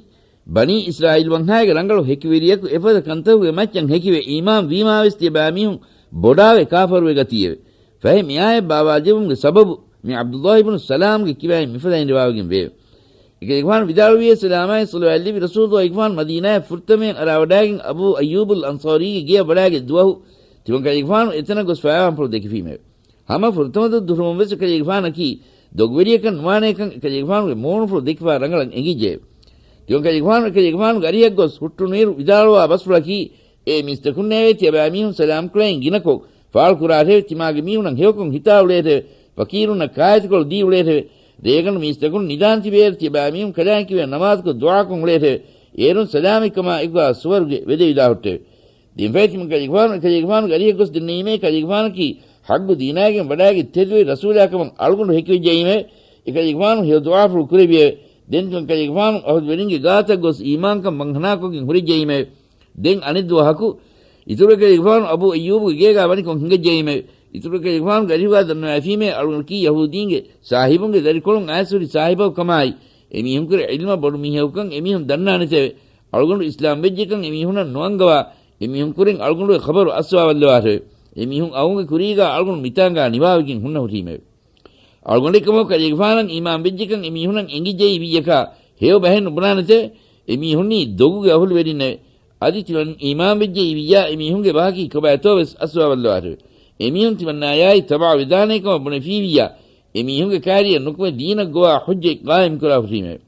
ބަނީ އިސްރާއީލް ވަންހާގެ ރަނގަޅު ހެކިވެރިޔަކު އެފަދަ ކަންތަކުގެ މައްޗަށް ހެކިވެ އީމާން ވީމާވެސް ތިޔަބައިމީހުން ބޮޑާވެ ކާފަރުވެ ގަތީއެވެ. ފަހެ މިއާޔަތް ބާވާލެއްވުމުގެ ސަބަބު މި ޢަބްދުﷲ ބުނު ސަލާމްގެ ކިބައިން މިފަދައިން ރިވާވެގެން ވެއެވެ. އެކަލޭގެފާނު ވިދާޅުވިއޭ ސަލާމާއި ޞަލަވާތް ލެއްވި ރަސޫލުﷲގެފާނު މަދީނާއަށް ފުރަތަމަޔަށް އަރާވަޑާގެން އަބޫ އައްޔޫބުލް އަންޞާރީގެ ގެޔަށް ވަޑާގަތް ދުވަހު ތިމަން ކަލޭގެފާނު އެތަނަށް ގޮސް ފަޔާވާންފުޅު ދެކިފީމެވެ. ހަމަ ފުރަތަމަ ދުށް ދުށުމުން ވެސް އެކަލޭގެފާނަކީ ދޮގުވެރިޔަކަށް ނުވާނޭކަން އެކަލޭގެފާނުގެ މޫނުފުޅު ދެކިފާ ރަނގަޅަށް އެނގިއްޖެއެވެ. ތިމަން ކަލޭގެފާނު އެކަލޭގެފާނުގެ އަރިހަށް ގޮސް ހުއްޓުނުއިރު ވިދާޅުވާ ބަސްފުޅަކީ، އޭ މީސްތަކުންނޭވެ! ތިޔަބައިމީހުން ސަލާމް ކުޅައިން ގިނަކޮށް ފާޅުކުރާށެވެ. ތިމާގެ މީހުނަށް ހެޔޮކޮށް ހިތާ އުޅޭށެވެ. ފަޤީރުންނަށް ކާއެތިކޮޅު ދީ އުޅޭށެވެ. ރޭގަނޑު މީސްތަކުން ނިދާން ތިބޭއިރު ތިޔަބައިމީހުން ކަލާނގެ ކިބަޔަށް ނަމާދުކޮށް ދުޢާކޮށް އުޅޭށެވެ. އޭރުން ސަލާމަތްކަމާ އެކުގާ ސުވަރުގެ ވެދެވިދާ ހުއްޓެވެ. ދެންފަހެ ތިމަން ކަލޭގެފާނު އެކަލޭގެފާނުގެ އަރިހަށް ގޮސް ދެންނެވީމޭ، ކަލޭގެފާނަކީ ޙައްޤު ދީނާގެން ވަޑާގެ ތެދުވެރި ރަސޫލާކަމަށް އަޅުގަނޑު ހެކިވެއްޖައީމެވެ. އެކަލޭގެފާނު ހެޔޮ ދުޢާފުޅު ކުރެއްވިއެވެ. ދެން ތިމަން ކަލޭގެފާނު އަހުލުވެރިންގެ ގާތަށް ގޮސް އީމާންކަން ވަންހަނާކޮށްގެން ހުރެއްޖައީމެވެ. ދެން އަނެއް ދުވަހަކު އިތުރު އެކަލޭގެފާނު އަބޫ އައްޔޫބުގެ ގޭގާ ވަނިކޮށް ހިނގައްޖައީމެވެ. އިތުރު އެކަލޭގެފާނުގެ އަރިހުގާ ދަންނަވައިފީމޭ، އަޅުގަނޑަކީ ޔަހޫދީންގެ ސާހިބުންގެ ދަރިކޮޅުން އައިސްހުރި ސާހިބަކު ކަމާއި، އެމީހުންކުރެ ޢިލްމަށް ބޮޑު މީހަކުކަން އެމީހުން ދަންނާނެތެވެ. އަޅުގަނޑު އިސްލާމް ވެއްޖެކަން އެމީހުނަށް ނުއަންގަވާ، އެމީހުންކުރިން އަޅުގަނޑުގެ ޚަބަރު އައްސަވާވައްލަވާށެވެ. އެމީހުން އައުމުގެ ކުރީގާ އަޅުގަނޑު މިތާނގާ ނިވާވެގެން ހުންނަ ހުރީމެވެ. އަޅުގަނޑެއްކަމަށް ކަލޭގެފާނަށް އީމާންވެއްޖެކަން އެމީހުނަށް އެނގިއްޖައީ ވިއްޔަކާ، ހެޔޮ ބަހެއް ނުބުނާނެތެވެ. އެމީހުންނީ ދޮގުގެ އަހުލުވެރިންނެވެ. އަދި ތިމަން އީމާންވެއްޖެއީ ވިއްޔާ، އެމީހުންގެ ބަހަކީ ކޮބާތޯވެސް އައްސަވާވައްލަވާށެވެ. އެމީހުން ތިމަންނާޔާއި ތަބަޢަ ވެދާނޭކަމަށް ބުނެފީވިއްޔާ، އެމީހުންގެ ކާރިއަށް ނުކުމެ ދީނަށް ގޮވާ ޙުއްޖަތް ޤާއިމްކުރާ ހުރީމެވެ.